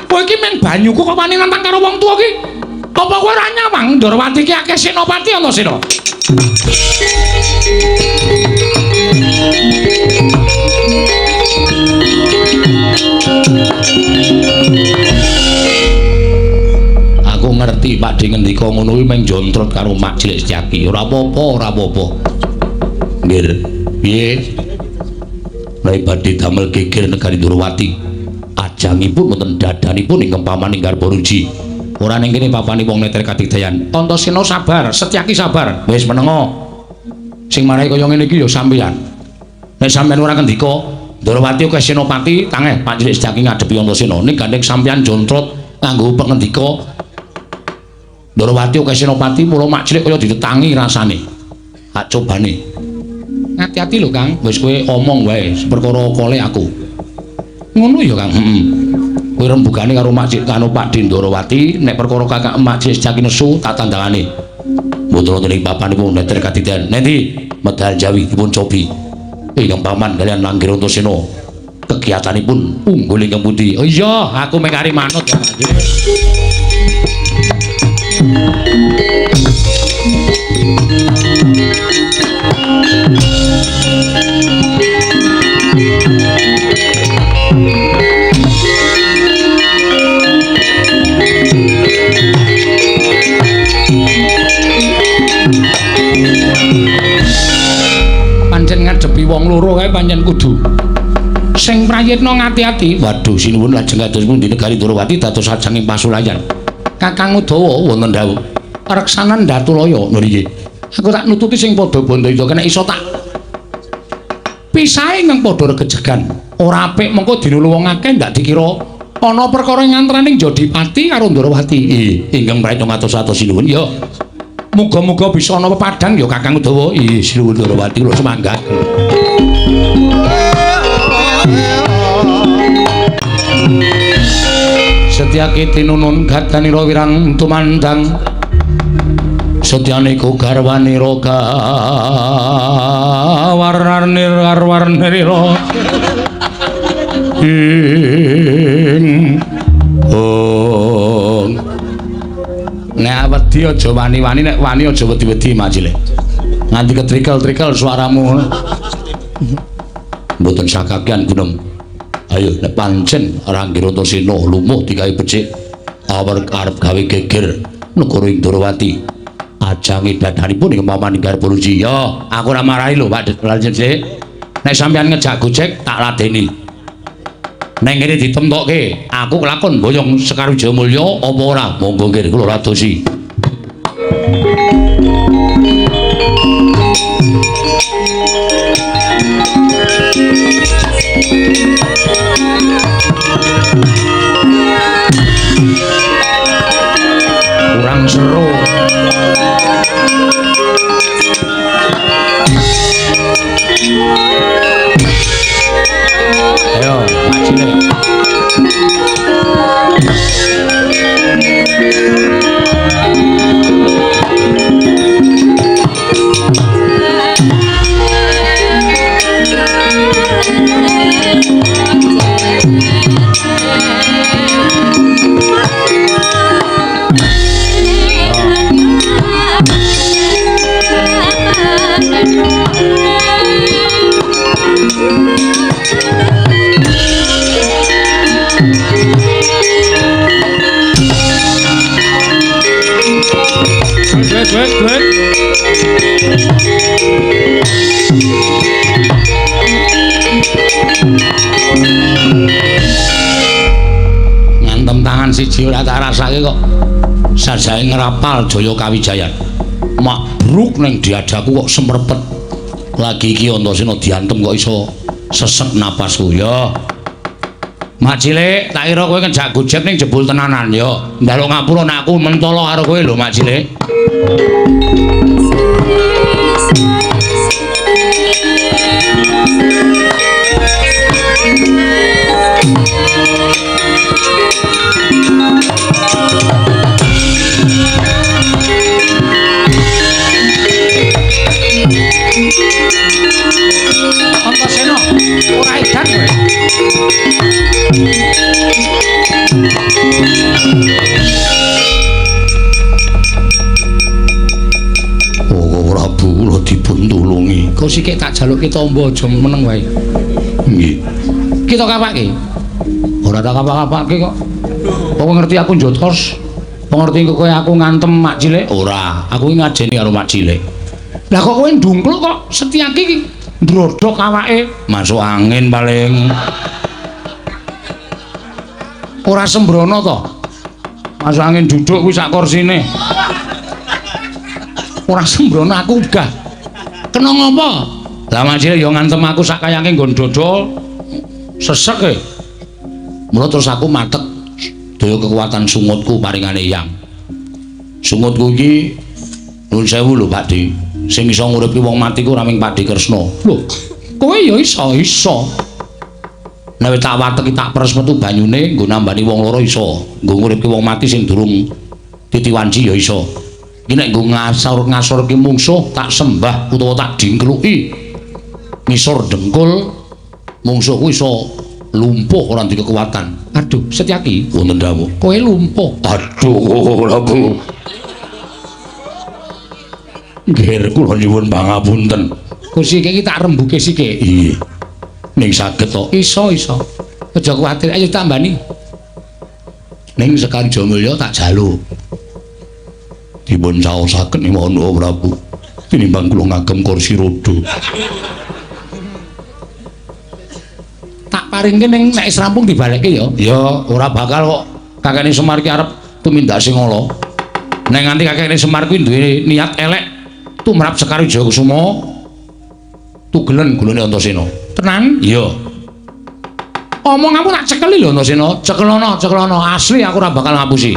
Kowe iki mung banyuku kok wani nantang karo wong tuwa iki? Apa kowe ora nyawang Ndorowati iki akeh senopati Antasena? Aku ngerti Pakde ngendika ngono kuwi mung jontrot karo Mak Cilik Setyaki. Ora apa-apa, ora apa-apa. Nggih, piye? Nek badhe damel geger negari Ndorowati, ajangipun wonten dadanipun ingkang paman ing Garbaruji. Ora ning kene papane wong neter kadigdayan. Antasena sabar, Setyaki sabar. Wis menengo. Sing marai kaya ngene iki ya sampeyan. Nek sampeyan ora ngendika, Ndorowati akeh senopati, tangeh Pak Cilik Setyaki ngadepi Antasena. Ning gandeng sampeyan jontrot nganggo pengendika Ndorowati akeh senopati, mula Mak Cilik kaya ditetangi rasane. Tak cobane. Ngati-ati lho, Kang. Wis kowe omong wae, perkara kole aku. Ngono ya, Kang. Heeh. Kowe rembugane karo Mak Cilik karo Pakde Ndorowati, nek perkara kakak Mak Cilik Setyaki nesu tak tandangane. Mboten wonten ing papanipun neter kadigdayan. Nendi medal Jawi dipun cobi. Ingkang paman kalian Langgir Antasena kegiatanipun unggul ingkang pundi? Oh iya, aku mung kari manut ya, Pak. Pancen ngadepi wong loro kae pancen kudu sing prayitna ngati-ati. Waduh, sinuwun lajeng kados pundi negari Ndorowati dados ajanging pasulayan. Kakang Udawa wonten dawuh reksanan Datulaya nggih. Aku tak nututi sing padha bandha ida kena iso tak pisahe ingkang padha regejegan. Ora apik mengko dinulu wong akeh ndak dikira ana perkara ngantraning Jodipati karo Ndorowati. Ingkang prayitna ngatos-atos sinuwun ya. Muga-muga bisa ana pepadang ya Kakang Udawa. Ih, sinuwun Ndorowati kula semanggat. Setyaki tinunun gadanira wirang tumandang. Setyaniku garwanira gawarnir garwarnira ing ong. Nek wedi aja wani-wani, nek wani aja wedi-wedi Mak Cilik. Nganti ketrikel-trikel suaramu. Mboten sakakean gunem. Ayo nek pancen Ranggir Antasena lumuh digawe becik awar arep gawe geger negara ing Ndorowati. Ajange dadanipun ing paman ing Garbaruji. Ya, aku ora marahi lho Pak Cilik. Nek sampeyan ngejak gojek tak ladeni. Neng kene ditemtokke, aku kelakon boyong Sekar Wijayamulya apa ora? Monggo nggih kula radosi. Kurang seru. Ayo, Mak Cilik. Good, good. Ngantem tangan siji ora tak rasake kok. Sajae ngrapal Jaya Kawijayan. Makbruk ning diadaku kok semrepet. Lagi iki Antasena diantem kok iso sesek napasku ya. Mak cilik, tak kira kowe ngejak gojek ning jebul tenanan ya. Njaluk ngapura nek aku mentolo karo kowe lho Mak cilik. Antasena, ora edan kowe. Oh, Prabu kula dipun tulungi. Kok sikik tak jalukke tombo aja meneng wae. Nggih. Kita kapake. Ora tak kapak-kapake kok. Kok ngerti aku njotos? Kok ngerti kowe aku ngantem mak cilik? Ora, aku iki ngajeni karo mak cilik. Lah kok kowe ndungkluk kok Setyaki iki ndrodhok awake? Masuk angin paling. Ora sembrono to. Masuk angin duduk kuwi sak kursine. Ora sembrono aku gah. Kena ngopo? Lah mak cilik ya ngantem aku sak kayange nggon dodol sesek e. Mula terus aku matek daya kekuatan sungutku paringane Eyang. Sungutku iki nuwun sewu lho Pak Di. Sing iso nguripke wong mati ku ora mung Pakde Kresna. Lho, kowe ya iso, iso. Nek tak wateki tak peres metu banyune nggo nambani wong loro iso. Nggo nguripke wong mati sing durung titiwanci ya iso. Iki nek nggo ngasor-ngasorke mungsuh tak sembah utawa tak dingkluki ngisor dengkul mungsuhku iso lumpuh ora duwe kekuatan. Aduh, Setyaki, wonten dawuh. Kowe lumpuh. Aduh, Prabu. Nggih, kula nyuwun pangapunten. Kursi iki tak rembuke sithik. Iya. Ning saged to? Iso, iso. Aja kuwatir, ayo tambani. Ning Sekar Jamulya tak jaluk. Dipun caosaken nyuwun Prabu. Tinimbang kula ngagem kursi roda. Tak paringke ning nek wis rampung dibalekke ya. Ya, ora bakal kok. Kakekne Semar ki arep tumindak sing ala. Nek nganti kakekne Semar kuwi duwe niat elek tumrap Sekar Wijaya Kusuma tugelen gulune Antasena. Tenan? Iya. Omonganmu tak cekeli lho Antasena. Cekelono, cekelono. Asli aku ora bakal ngapusi.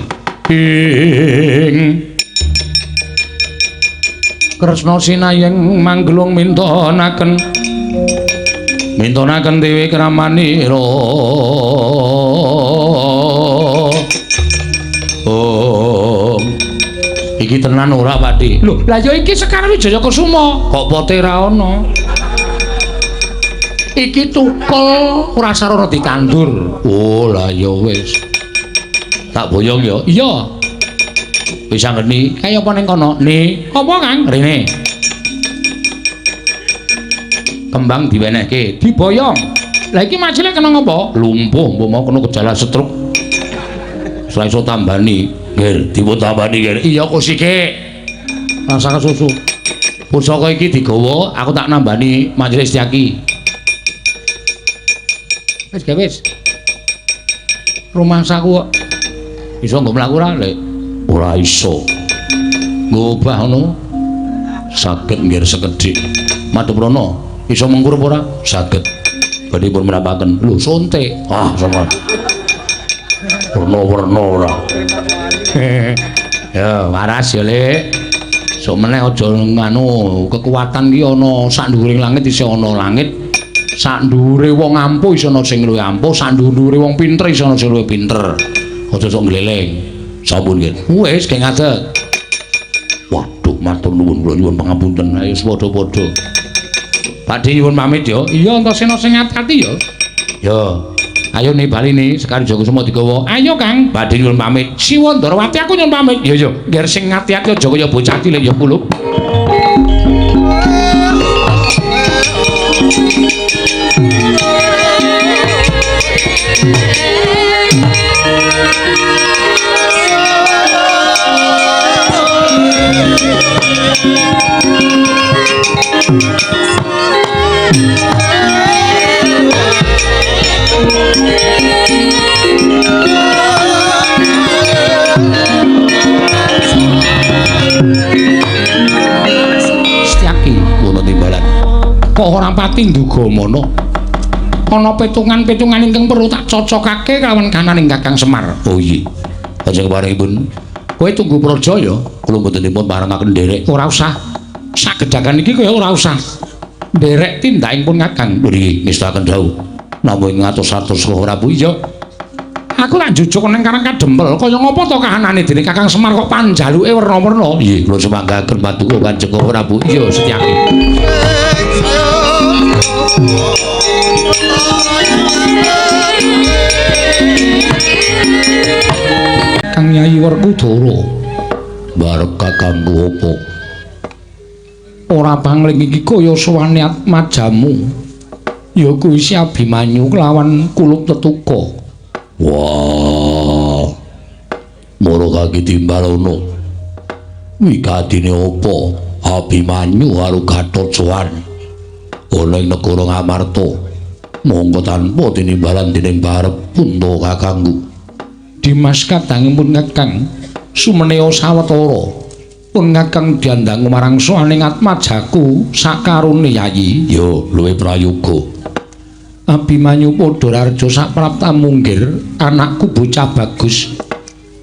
Ing Kresna sinayeng manggelung mintonaken mintonaken dewi kramanira. Oh. Iki tenan ora, Pak Di? Lho, lah ya iki Sekar Wijaya Kusuma. Kok pote ra ono? Iki tukul ora sarana ditandur. Oh, lah ya wis. Tak boyong ya. Iya. Wis anggeni, kaya apa ning kono? Ni, apa Kang? Rene. Kembang diwenehke, diboyong. Lah iki majile kena ngopo? Lumpuh, mbok mau kena gejala stroke. Ora iso tambani. Nggih, dipun tambani nggih. Iya kok sithik. Rasa kesusu. Pusaka iki digawa, aku tak nambani majelis Setyaki. Wis gawe wis. Rumangsaku kok iso nggo mlaku ora, Lek? Ora iso. Ngobah ngono. Saged nggih sekedhik. Madhep rono, iso mengkur apa ora? Saged. Badhe pun mrapaken. Lho, sonte. Ah, sama. Werna-werna ora. Ya, waras ya, Lek. Sok meneh aja nganu, kekuatan ki ana sak nduwuring langit isih ana langit. Sak nduwure wong ampuh isih ana sing luwih ampuh, sak nduwure wong pinter isih ana sing luwih pinter. Aja sok ngleleng. Sampun nggih. Wis gek ngadeg. Waduh, matur nuwun kula nyuwun pangapunten. Ayo padha-padha. Pakde nyuwun pamit ya. Iya, Antasena sing ati-ati ya. Ya. Ayo nih bali nih, Sekar Wijaya Kusuma digawa. Ayo Kang, badhe nyuwun pamit. Siwa Ndorowati aku nyuwun pamit. Ya ya, ngger sing ati-ati aja kaya bocah cilik ya kulup. Bimapati ndugamana. Ana petungan-petungan ingkang perlu tak cocokake kalawan kananing Kakang Semar. Oh iya. Kanjeng paringipun, kowe tunggu praja ya. Kula mboten dipun parengaken nderek. Ora usah. Sagedagan iki kaya ora usah. Nderek tindakipun Kakang. Nggih, ngestakaken dawuh. Namung ngatos-atos Prabu. Iya. Aku lak njujuk nang Karang Kadempel, kaya ngapa to kahanane dening Kakang Semar kok panjaluke werna-werna. Nggih, kula sumanggaken paduka Kanjeng Prabu. Iya, Setyaki. Kang Nyai Werkudara, barep kakangku apa? Ora pangling iki kaya sowane atmajamu. Ya kuwi si Abimanyu kelawan kulup tetuka. Wah. Moro kaki timbalono. Wigatine apa? Abimanyu karo Gatotkaca ana ing negara Ngamarta. Monggo tanpa tinimbalan dening barep punta kakangku. Dimas kadangipun Kakang sumenea sawetara. Pun Kakang diandangu marang sowaning atmajaku sakarone Yayi. Ya, luwih prayoga. Abimanyu padha raharja saprapta munggir anakku bocah bagus.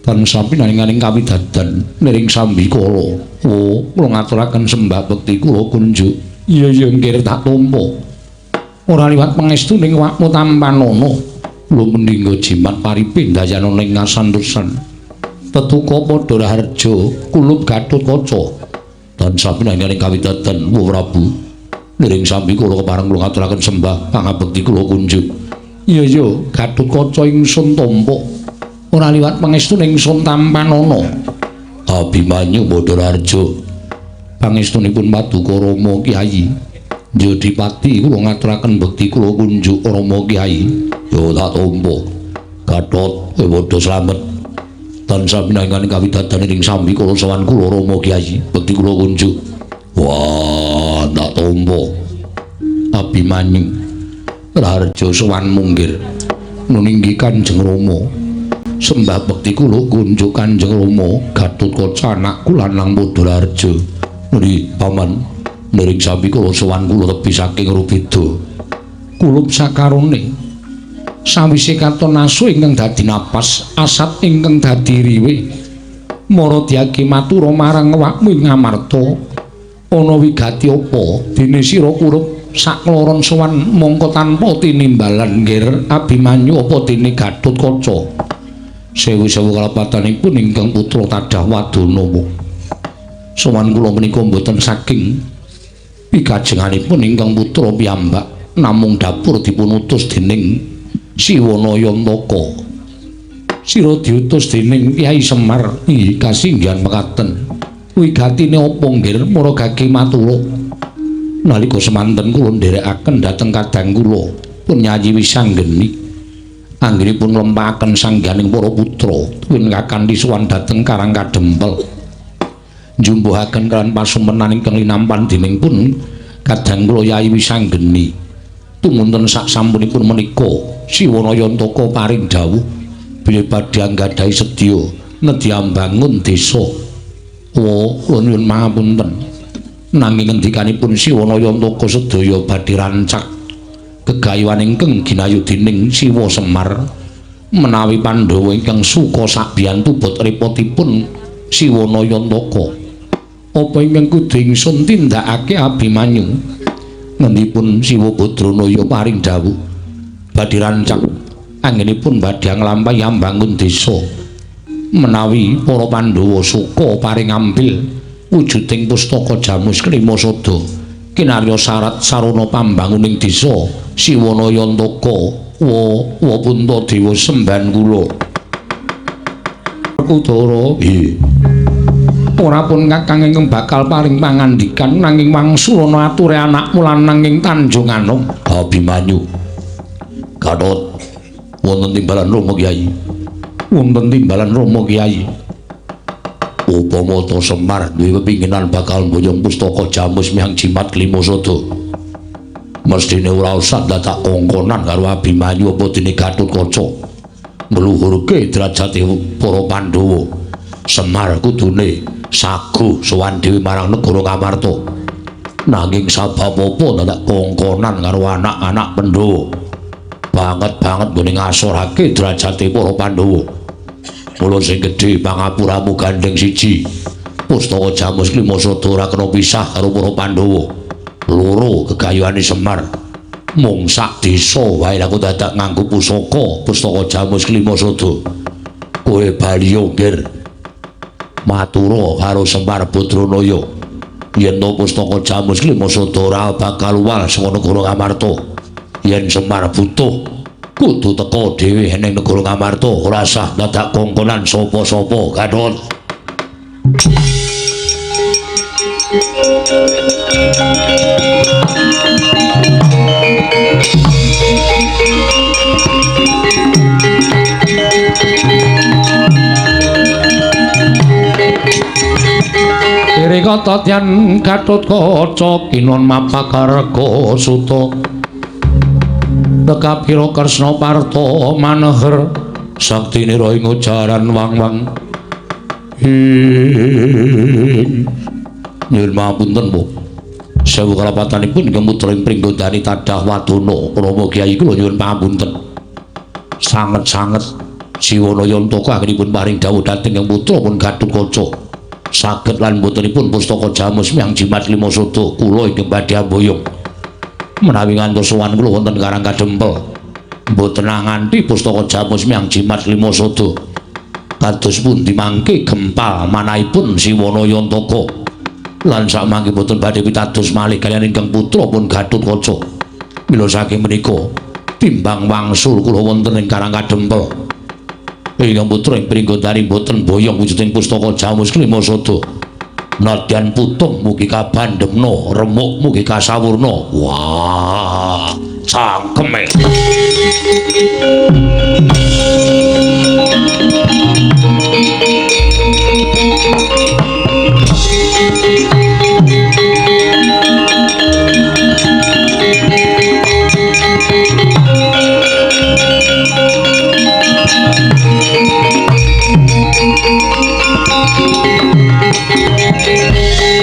Tansah pinaringaning kawidadan niring sambikala. Oh, kula ngaturaken sembah bekti kula kunjuk. Iya iya nggir tak tampa. Ora liwat pangestu ning awakmu tampanana. Kula mendingga jimat paripe ndayana ning ngasantosan. Tetuka padha raharja kulup Gatotkaca. Tansah pinaringaning kawidadan Prabu. Niring sambi kula kepareng kula ngaturaken sembah pangabekti kula kunjuk. Iya iya Gatotkaca ingsun tampa. Ora liwat pangestu ingsun tampanana. Abimanyu padha raharja pangestunipun paduka Rama Kyai. Jodipati kula ngaturaken bekti kula kunjuk Rama Kyai. Ya tak tampa. Gatot kowe padha slamet. Tansah pinangan kawidadan ing sambi kula sowan kula Rama Kyai. Bekti kula kunjuk. Wah, tak tampa. Abimanyu raharja sowan munggir nuninggi Kanjeng Rama. Sembah bekti kula kunjuk Kanjeng Rama. Gatotkaca anakku lanang padha raharja. Nuri paman, niring sambi kula sowan kula tepi saking rubeda. Kulup sakarone sawise katon asu ingkang dadi napas, asat ingkang dadi riwe. Mara diage matura marang awakmu ing Ngamarta. Ana wigati apa dene sira kurup sakloron sowan mongko tanpa tinimbalan nggir Abimanyu apa dene Gatotkaca. Sewu-sewu kalepatanipun ingkang putra tadah wadana. Sowan kula menika mboten saking pikajenganipun ingkang putra piyambak, namung dapur dipunutus dening Siwana Yantaka. Sira diutus dening Kyai Semar. Inggih kasinggihan mekaten. Wigatine apa nggir mara gage matura? Nalika semanten kula nderekaken dhateng kadang kula pun Nyayi Wisanggeni. Anggenipun nglempakaken sangganing para putra tuwin kakanthi sowan dhateng Karang Kadempel. Njumbuhaken kelan pasumenan ingkang linampan dening pun kadang kula Yayi Wisanggeni. Tumunten sak sampunipun menika Siwana Yantaka paring dawuh bilih badhe anggadhahi sedya nedhi ambangun desa. Oh, kula nyuwun pangapunten. Nanging ngendikanipun Siwana Yantaka sedaya badhe rancak gegayuhan ingkang ginayu dening Siwa Semar menawi Pandhawa ingkang suka sabiyantu bot repotipun Siwana Yantaka. Apa ingkang kudu ingsun tindakake Abimanyu? Ngendipun Siwa Badranaya paring dawuh badhe rancak anggenipun badhe nglampahi ambangun desa. Menawi para Pandhawa suka paring ambil wujuding pustaka Jamus Klima Sada kinarya syarat sarana pambanguning desa Siwana Yantaka. Wa punta dewa sembahan kula. Kudara nggih. Ora pun Kakang ingkang bakal paring pangandikan nanging wangsulana ature anakmu lanang ing Tanjung Anom. Abimanyu. Gatot wonten timbalan Rama Kyai. Wonten timbalan Rama Kyai. Upama ta Semar duwe pepinginan bakal mboyong pustaka Jamus miyang Jimat Klima Sada. Mestine ora usah dadak kongkonan karo Abimanyu apa dene Gatotkaca. Ngluhurke derajate para Pandhawa. Semar kudune sagu sowan dhewe marang negara Ngamarta. Nanging sabab apa dadak kongkonan karo anak-anak Pandhawa. Banget-banget nggone ngasorake derajate para Pandhawa. Mula sing gedhe pangapuramu gandeng siji. Pustaka Jamus Klima Sada ora kena pisah karo para Pandhawa. Loro gegayuhane Semar. Mung sak desa wae aku dadak nganggo pusaka Pustaka Jamus Klima Sada. Kowe bali nggir. Matura karo Semar Badranaya. Yen to Pustaka Jamus Klima Sada ora bakal uwal saka negara Ngamarta. Yen Semar butuh kudu teka dhewe ning negara Ngamarta, ora sah dadak kongkonan sapa-sapa. Gatot. Kata Tyan Gatotkaca kinon mapakarga suta tekapira Kresna Parta maneher saktinira ing ujaran wang-wang. Nyuwun pangapunten, Bu. Sewu kalapatanipun ingkang putra ing Pringgondani tadah wadana Rama Kyai kula nyuwun pangapunten. Sanget-sanget Siwana Yantaka anggenipun paring dawuh dhateng ingkang putra pun Gatotkaca. Saged lan botenipun pustaka Jamus Miang Jimat Lima Sada kula ingkang badhe amboyong. Menawi ngantos sowan kula wonten Karang Kadempel. Mboten nganti pustaka Jamus Miang Jimat Lima Sada. Kados pundi mangke gempal manahipun Siwana Yantaka. Lan samangke boten badhe pitados malih kaliyan ingkang putra pun Gatotkaca. Mila saking menika timbang wangsul kula wonten ing Karang Kadempel. Ingkang putra ing Pringgondani boten boyong wujuding pustaka Jamus Klima Sada. Nadyan putung mugi kabandhemna, remuk mugi kasawurna. Wah, cangkeme.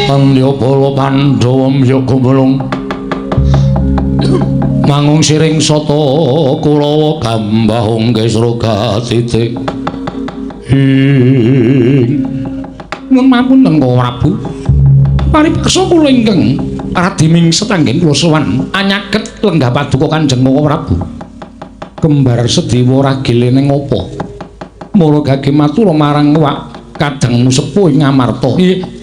Pandya para Pandhawa mbyuk gumulung mangung siring sata Kurawa gambahung kesra titik. Nyuwun mapunten Kang Prabu. Paripeksa kula ingkang radi mingset anggen kula sowan anyaget lenggah paduka Kanjeng Kang Prabu. Kembar Sedewa ragile ning apa? Mula gage matur marang wak kadangmu sepuh ing Ngamarta. Nggih.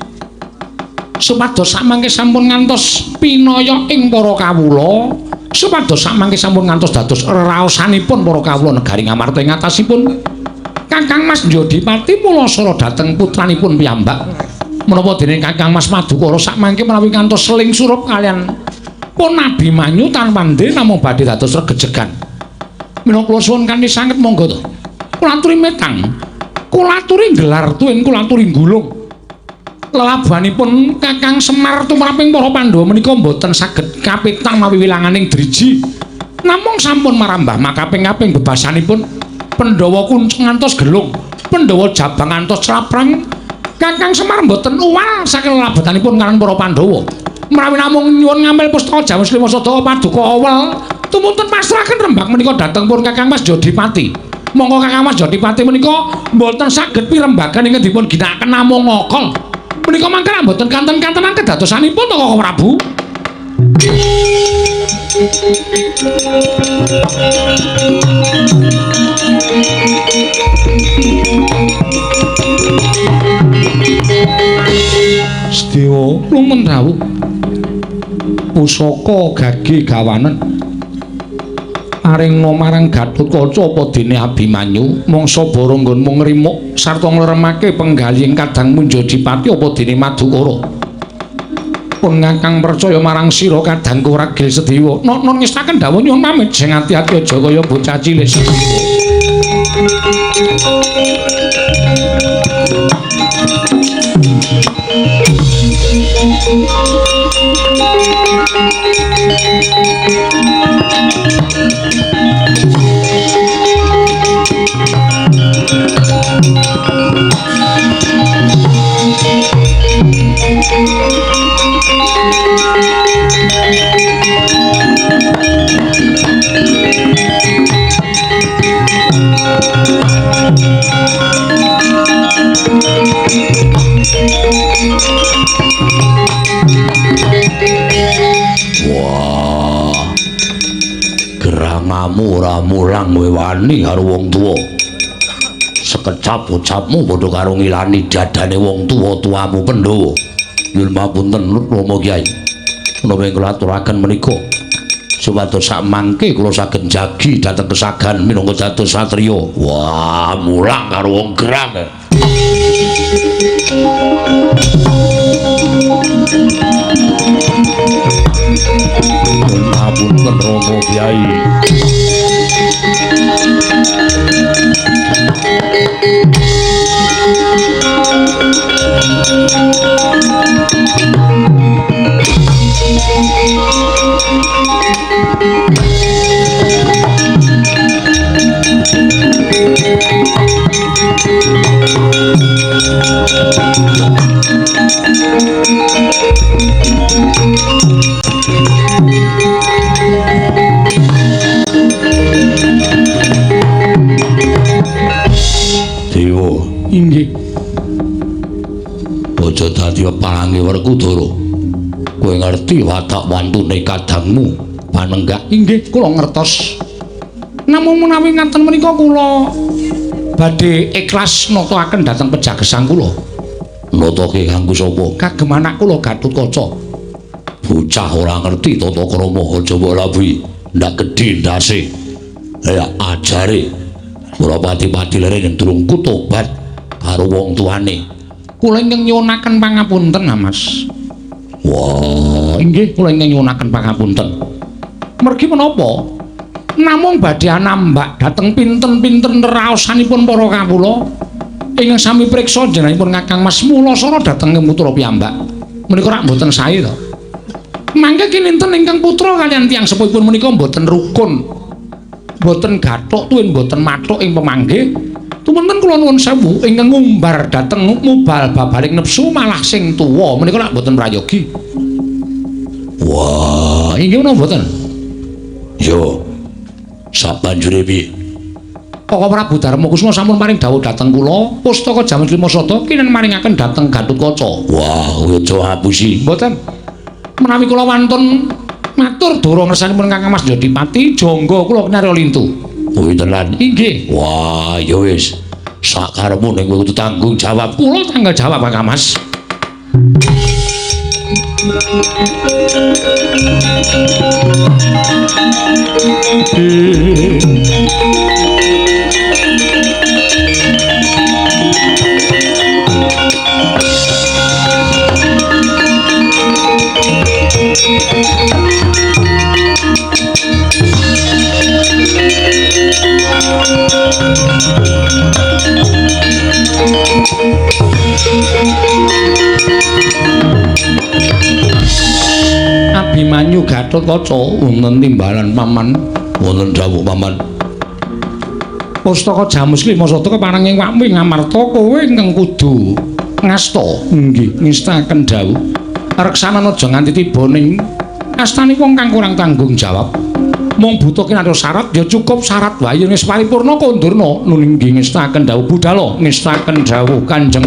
Supados samangke sampun ngantos pinaya ing para kawula, supados samangke sampun ngantos dados reraosanipun para kawula negari Ngamarta ing atasipun Kakang Mas Jodipati mulasara dhateng putranipun piyambak. Menapa dene Kakang Mas Madukara samangke menawi ngantos seling surup kaliyan pun Abimanyu tanpa ndhe namung badhe dados regejegan. Mila kula suwun kanthi sanget monggo to. Kula aturi metang, kula aturi nggelar tuwin, kula aturi nggulung. Lelabuhanipun Kakang Semar tumraping para Pandhawa menika mboten saged kapitang mawi wilanganing driji. Namung sampun marambah makaping-kaping bebasanipun Pandhawa kuncung ngantos gelung, Pandhawa jabang ngantos claprang. Kakang Semar mboten uwal saking lelabuhanipun kaliyan para Pandhawa. Menawi namung nyuwun ngambil pustaka Jamus Lima Sada paduka awel, tumunten pasrahaken rembag menika dhateng pun Kakang Mas Jodipati. Monggo Kakang Mas Jodipati menika mboten saged pirembagan ingkang dipun ginakaken namung ngokol. Menika mangke mboten kanten-kantenan kedadosanipun to Koko Prabu. Sedewa lumen rawuh. Pusaka gage gawanen aringna marang Gatotkaca apa dene Abimanyu mangsa bara nggonmu ngrimuk sarta ngleremake penggalih kadangmu Jodipati apa dene Madukara. Pun ngakang percaya marang sira kadangku ragil Sedewa. Nok-nok ngestaken dawuh nyuwun pamit sing ati-ati aja kaya bocah cilik Sedewa. Wah. Gerangamu ora mulang kowe wani karo wong tuwa. Sekecap ucapmu padha karo ngilani dadane wong tuwa-tuwamu Pandhawa. Nyuwun pamunten Rama Kyai. Menapa kula aturaken menika supados sak mangke kula saged jagi dhateng kesagan minangka dados satriya. Wah, mulang karo wong gerang. Pamunten Rama Kyai. Dewa, Inggih. Aja dadi pepalange Werkudara. Kowe ngerti watak wantune kadangmu panenggak? Inggih, kula ngertos. Namung menawi ngaten menika kula badhe ikhlas nata-aken dhateng pejagesang kula. Natake kanggo sapa? Kagem anak kula Gatotkaca. Bocah ora ngerti tata krama, aja mbok labuhi. Ndak gedhe ndase. Ya ajare. Ora pati-pati lere yen durung kutobat karo wong tuane. Kula ingkang nyuwunaken pangapunten, Mas. Wah, inggih kula ingkang nyuwunaken pangapunten. Mergi menapa? Namung badhe anambak dhateng pinten-pinten raosanipun para kawula ingkang sami priksa jenengipun Kakang Mas Mulasara dhateng putra piyambak. Menika rak mboten sae to. Mangke kininten ingkang putra kaliyan tiyang sepuhipun menika mboten rukun. Mboten gathuk tuwin mboten mathuk ing pemanggih. Tumenten kula nuwun sewu ingkang ngumbar dhateng mubal babaling nepsu malah sing tuwa menika rak mboten prayogi. Wah, inggih menapa mboten? Yo. Sabanjure piye? Kaka Prabu Darmakusuma sampun paring dawuh dhateng kula, pustaka Jamus Lima Sada kinen maringaken dhateng Gatotkaca. Wah, aja ngapusi. Mboten. Menawi kula wantun matur dara ngersanipun Kakang Mas Jodipati, jangga kula kinarya lintu. Kuwi tenan. Inggih. Wah, ya wis. Sakarepmu ning kowe kudu tanggung jawab. Kula tanggung jawab Kakang Mas. Abimanyu Gatotkaca wonten timbalan paman, wonten dawuh paman. Pustaka Jamus Lima Sada kepareng ing wakmu ing Amarta kowe ingkang kudu ngasta. Inggih, ngestaken dawuh. Reksanan aja nganti tiba ning astane wong kang kurang tanggung jawab. Mung buta kinarya syarat ya cukup syarat wae yen wis paripurna kondurna. Nun inggih ngestaken dawuh budala, ngestaken dawuh Kanjeng.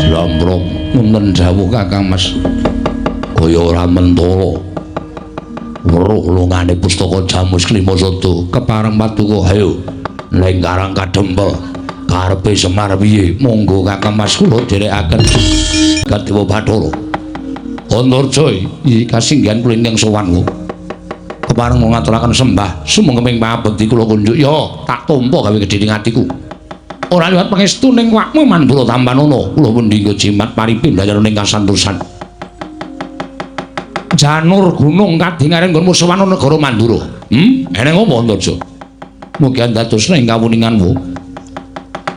Jlambrong wonten dawuh Kakang Mas. Kaya ora mentala. Weruh lungane pustaka Jamus Klima Sada kepareng paduka. Hayo ning Karang Kadempel. Karepe Semar piye? Monggo Kakang Mas kula dherekaken. Kadewa Bathara. Antarja iki kasinggihan kula ingkang sowan. Kepareng ngaturaken sembah sumengkeming pangabekti kula kunjuk. Ya, tak tampa gawe gedhe ning atiku. Ora liwat pangestu ning wakmu Mandura tampanana. Kula pundi nggo jimat paripi blayar ning kasantosan. Janur gunung kadingaren nggon musuhan negara Mandura. Eneng apa Antarja? Mugi andadosna ing kawuninganmu.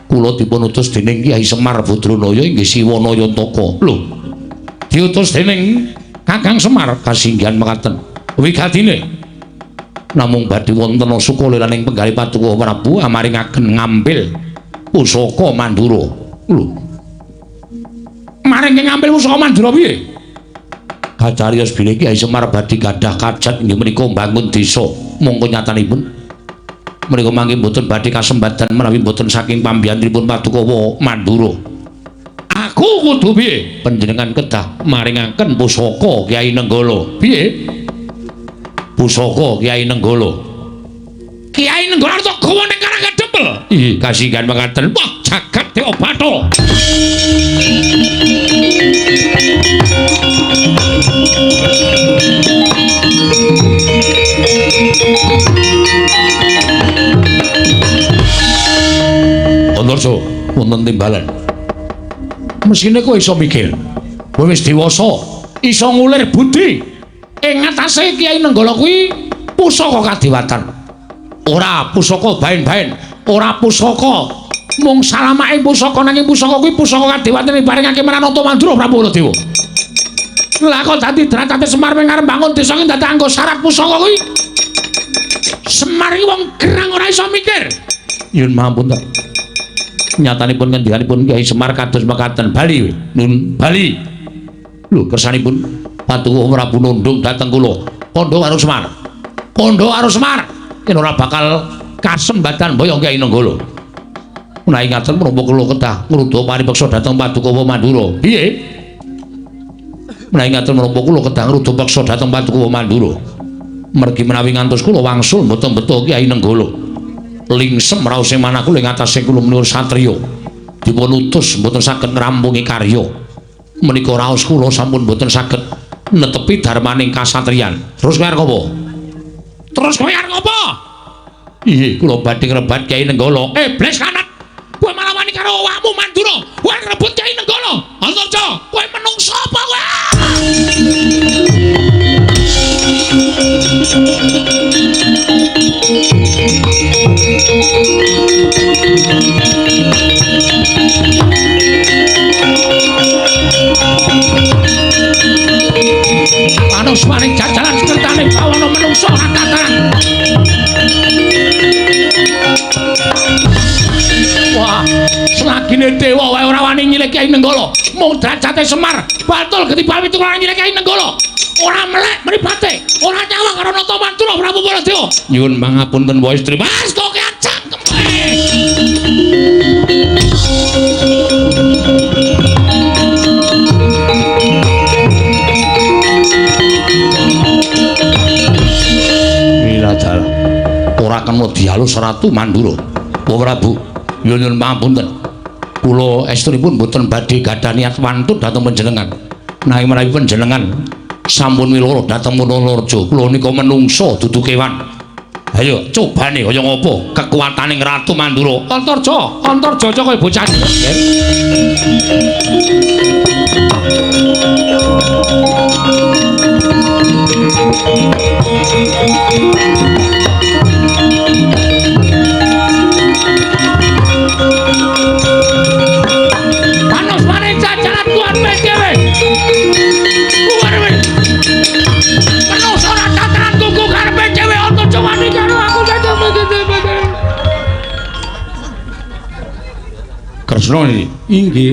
Kula dipun utus dening Kyai Semar Badranaya inggih Siwana Yantaka. Lho. Diutus dening Kakang Semar kasinggihan mekaten. Wigatine Namung badhe wonten sukalelaning penggalih Paduka Prabu amaringaken ngambil pusaka Mandura. Lho. Maring ngambil pusaka Mandura piye? Kacariyos bilih Kyai Semar badhe gadah kajat inggih menika mbangun desa. Mongko nyatanipun menika mangke mboten badhe kasembatan menawi mboten saking pambiyantunipun Paduka Mandura. Aku kudu piye? Panjenengan kedah maringaken pusaka Kyai Nenggala. Piye? Pusaka Kyai Nenggala. Kyai Nenggala arep gawa ning Karang Kadempel. Ih, kasihan mekaten. Wah, jagat Dewa Bathara. Antarja, wonten timbalan. Mesine kowe iso mikir. Kowe wis dewasa, iso ngulir budi. Ing ngatasé Kyai Nenggala kuwi pusaka kadewatan. Ora pusaka baen-baen, ora pusaka mung salamake pusaka, nanging pusaka kuwi pusaka kadewatan diparingake marang Nata Mandura Prabu Baladewa. Lah kok dadi derajate Semar ming arep bangun desa iki dadak anggo syarat pusaka kuwi. Semar iki wong gerang ora iso mikir. Nyuwun mahapunten. Nyatanipun ngendikanipun Kyai Semar kados mekaten. Bali, nun bali. Lho kersanipun Paduka Prabu nundung dhateng kula. Kandha karo Semar. Kandha karo Semar. Yen ora bakal kasembatan boyong Kyai Nenggala. Menawi ngaten menapa kula kedah ngruda paripeksa dhateng Paduka Mandura. Piye? Menawi ngaten menapa kula kedah ngruda peksa dhateng Paduka Mandura. Mergi menawi ngantos kula wangsul mboten beto Kyai Nenggala. Lingsem raose manah kula ing atase kula menika satriya. Dipun utus mboten saged ngrampungi karya. Menika raos kula sampun mboten saged netepi darmaning kasatriyan. Terus kowe arep apa? Terus kowe arep apa? Iya, kula badhe ngrebat Kyai Nenggala. Iblis kanat. Kowe malah wani karo awakmu Mandura. Kowe ngrebut Kyai Nenggala. Antarja, kowe menungso apa kowe? Panus maring jajaran sekertane bawana menungso ora tataran. Wah, selagine dewa wae ora wani nyilih Kyai Nenggala. Mung derajate Semar batul getibal pitu ora nyilih Kyai Nenggala. Ora melek mripate, ora nyawang karo Nata Mandura Prabu Baladewa. Nyuwun pangapunten wae istri. Mas kok cangkem. Wiladal. Ora kena dialus Ratu Mandura. Bapak Prabu, nyuwun pangapunten. Kula estunipun mboten badhe gadah niat wantun dhateng panjenengan. Nanging menawi panjenengan sampun wiloro dhateng Wonorejo, kula nika menungsa dudu kewan. Ayo cobane kaya ngopo kekuataning Ratu Mandura. Antarja, Antarja kaya bocah. Panos maring jajaran tuan PDW. Menungso ora tataran kuku karepe dhewe Antarja wani karo aku dadi. Kresna iki. Inggih.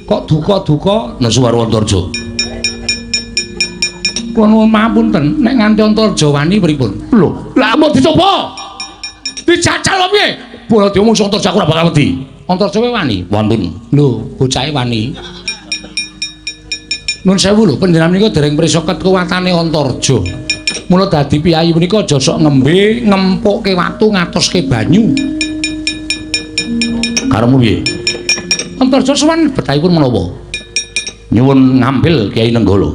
Kok duka-duka nesu karo Antarja. Kula nuwun mapunten nek nganti Antarja wani pripun? Lho, lha mbok dicoba. Dijajal apa piye? Baladewa mung Antarja aku ora bakal wedi. Antarja kowe wani? Wonten. Lho, bocahe wani. Nun sewu lho, panjenengan menika dereng prisa kekuwatane Antarja. Mula dadi piyayi menika aja sok ngembe, ngempukke watu, ngatoske banyu. Karepmu piye? Antarja sowan betahipun menapa? Nyuwun ngambil Kyai Nenggala.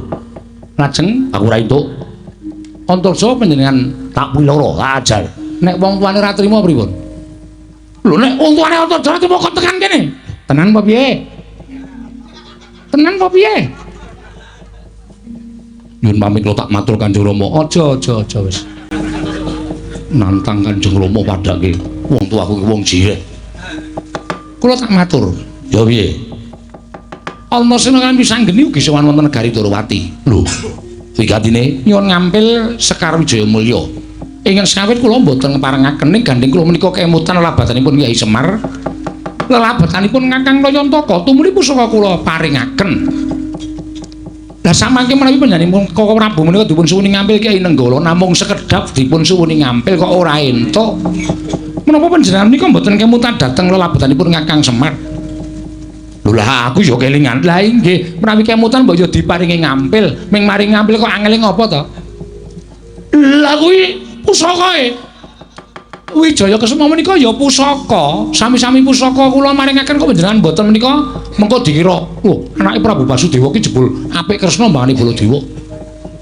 Lajeng aku ora entuk. Antarja panjenengan tak piloro, tak ajar. Nek wong tuane ora trima pripun? Lho nek wong tuane Antarja ora trima kok tekan kene. Tenan apa piye? Tenan apa piye? Nyuwun pamit kula tak matur Kanjeng Rama. Aja aja aja wis. Nantang Kanjeng Rama padake wong tuaku ki wong jireh. Kula tak matur. Ya piye? Antasena kan Wisanggeni ugi sowan wonten negari Dwarawati. Lho. Wigatine nyuwun ngampil Sekar Wijaya Mulya. Ingkang sekawit kula mboten ngeparengaken ning gandeng kula menika kemutan lelabatanipun Kyai Semar. Lelabatanipun Kakang Nayantaka tumuli pusaka kula paringaken. Lah samangke menawi panjenenganipun Koko Prabu menika dipun suwuni ngampil Kyai Nenggala namung sekedhap dipun suwuni ngampil kok ora entuk. Menapa panjenengan menika mboten kemutan dhateng lelabatanipun Kakang Semar? Lho lah aku ya kelingan. Lah inggih, menawi kemutan mbok ya diparingi ngampil. Ming maring ngampil kok angele ngopo to? Lah kuwi pusakae. Wijaya Kesuma menika ya pusaka. Sami-sami pusaka kula maringaken kok panjenengan mboten menika mengko dikira, "Lho, anake Prabu Basudewa ki jebul apik Kresna mbangane Baladewa."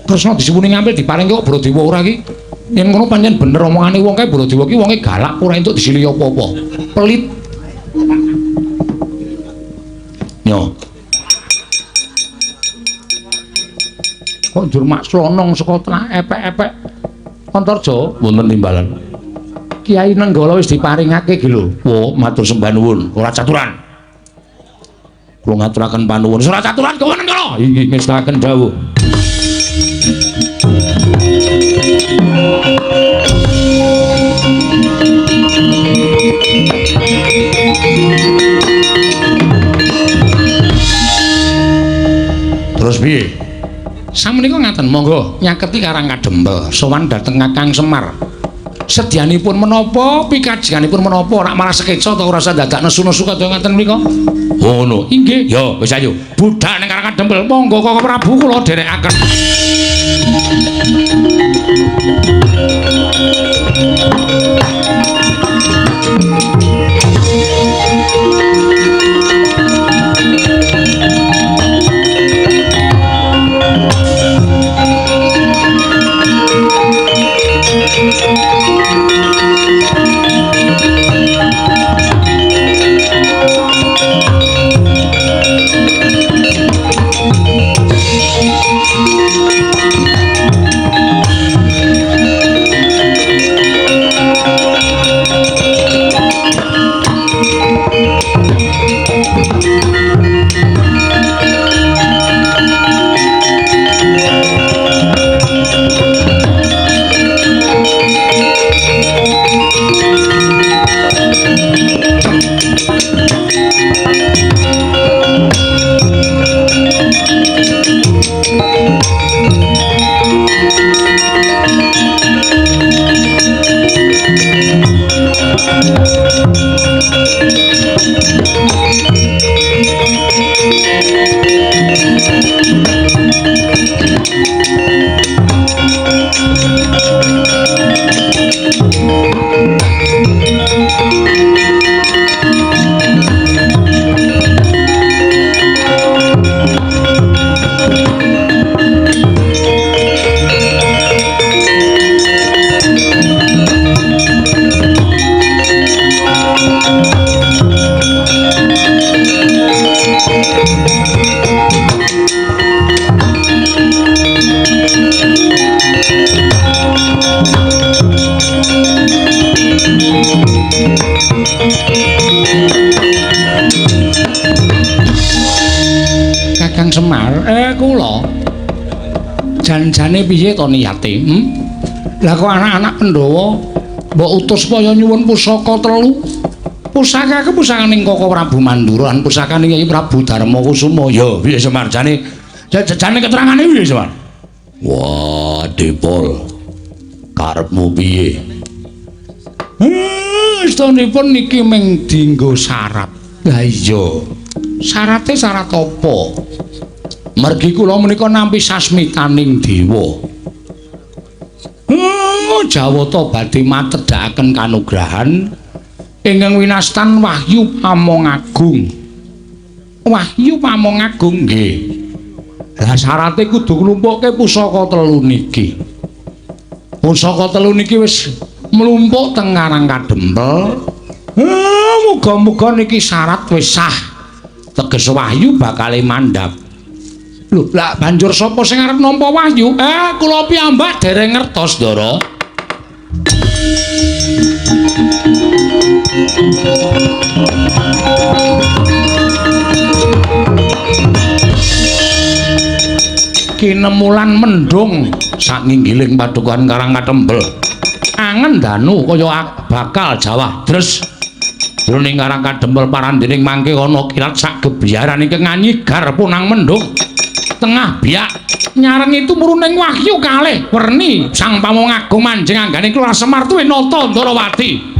Kresna disuwuni ngampil diparingi kok Baladewa ora ki. Yen ngono pancen bener omongane wong kae Baladewa ki wonge galak ora entuk disilihi apa-apa. Pelit. Yo. Kok njur mak slonong saka tengah epek-epek Antarja wonten timbalan. Kyai Nenggala wis diparingake iki lho. Wo, matur sembah nuwun. Ora caturan. Kula ngaturaken panuwun. Ora caturan gawa Nenggala. Inggih ngestakaken dawuh. Terus piye? Samenika ngaten, monggo nyaketi Karang Kadempel, sowan dhateng Kakang Semar. Sedyanipun menapa, pikajenganipun menapa, ora malah sekeca ta ora usah dadak nesu-nesu kaya ngaten menika. Oh ngono. Inggih. Ya, wis ayo. Budhal ning Karang Kadempel, monggo Koko Prabu kula dherekaken. Kakang Semar, kula jan-jane piye to niyate? Lah kok anak-anak Pandhawa mbok utus supaya nyuwun pusaka telu? Pusaka ku pusakaning Koko Prabu Mandura lan pusakaning Kyai Prabu Darma Kusuma. Ya, piye Semar jane? Jane keterangane piye Semar? Wah, Depol. Karepmu piye? Istonipun niki mung dienggo syarat. Lah iya. Syarate syarat apa? Mergi kula menika nampi sasmitaning dewa. Jawata badhe matedhakaken kanugrahan ingkang winastan Wahyu Pamongagung. Wahyu Pamongagung nggih. Lah syarate kudu nglumpukke pusaka telu niki. Pusaka telu niki wis mlumpuk teng Karang Kadempel. Muga-muga niki syarat wis sah. Teges wahyu bakale mandhap. Lho, lah banjur sapa sing arep nampa wahyu? Kula piyambak dereng ngertos, Ndara. Kinemulan mendung saknginggiling padukuhan Karang Katembel. Angen danu kaya bakal jawah dres. Jroning Karang Kadempel parandining mangke ana kilat sak gebiaran ingkang nganyigar punang mendung. Tengah biak nyarengi tumuruning wahyu kalih werni sang pamong agung manjing anggane Kelurahan Semar tuwe nata Ndarawati.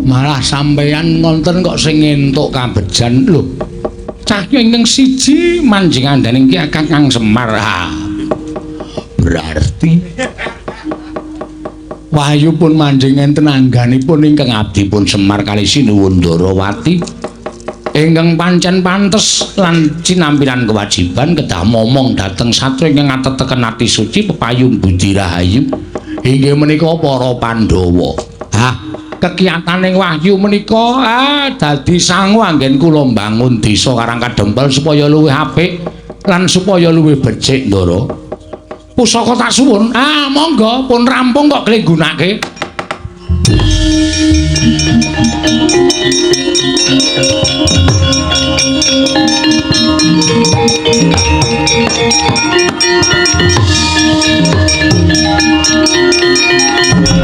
Malah sampeyan ngonten kok sing entuk kabejan lho. Cahya ingkang siji manjing andaning Ki Kakang Semar. Ha. Berarti wahyu pun manjing enten angganipun ingkang abdi pun Semar kali Sinuwun Ndarawati ingkang pancen pantes lan cinampilan kewajiban kedah momong dhateng satya ingkang ateteken ati suci pepayun budi rahayu inggih menika para Pandhawa. Ha, kekiyataning wahyu menika dadi sangu anggen kula mbangun desa Karang Kadempel supaya luwih apik lan supaya luwih becik, Ndara. Pusaka tak suwun. Ah, monggo pun rampung kok kle nggunake.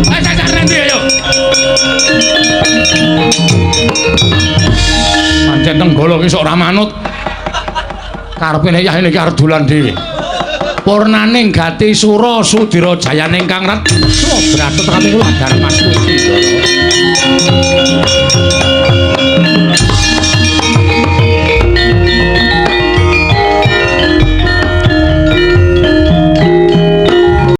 Ayo cacar nanti ayo. Pancen tenggala ki sok ora manut. Karepe nek yah iki arep dolan dhewe. Purnaning gati sura sudira jayaning kang retsa bratut kami kula Darmastuti.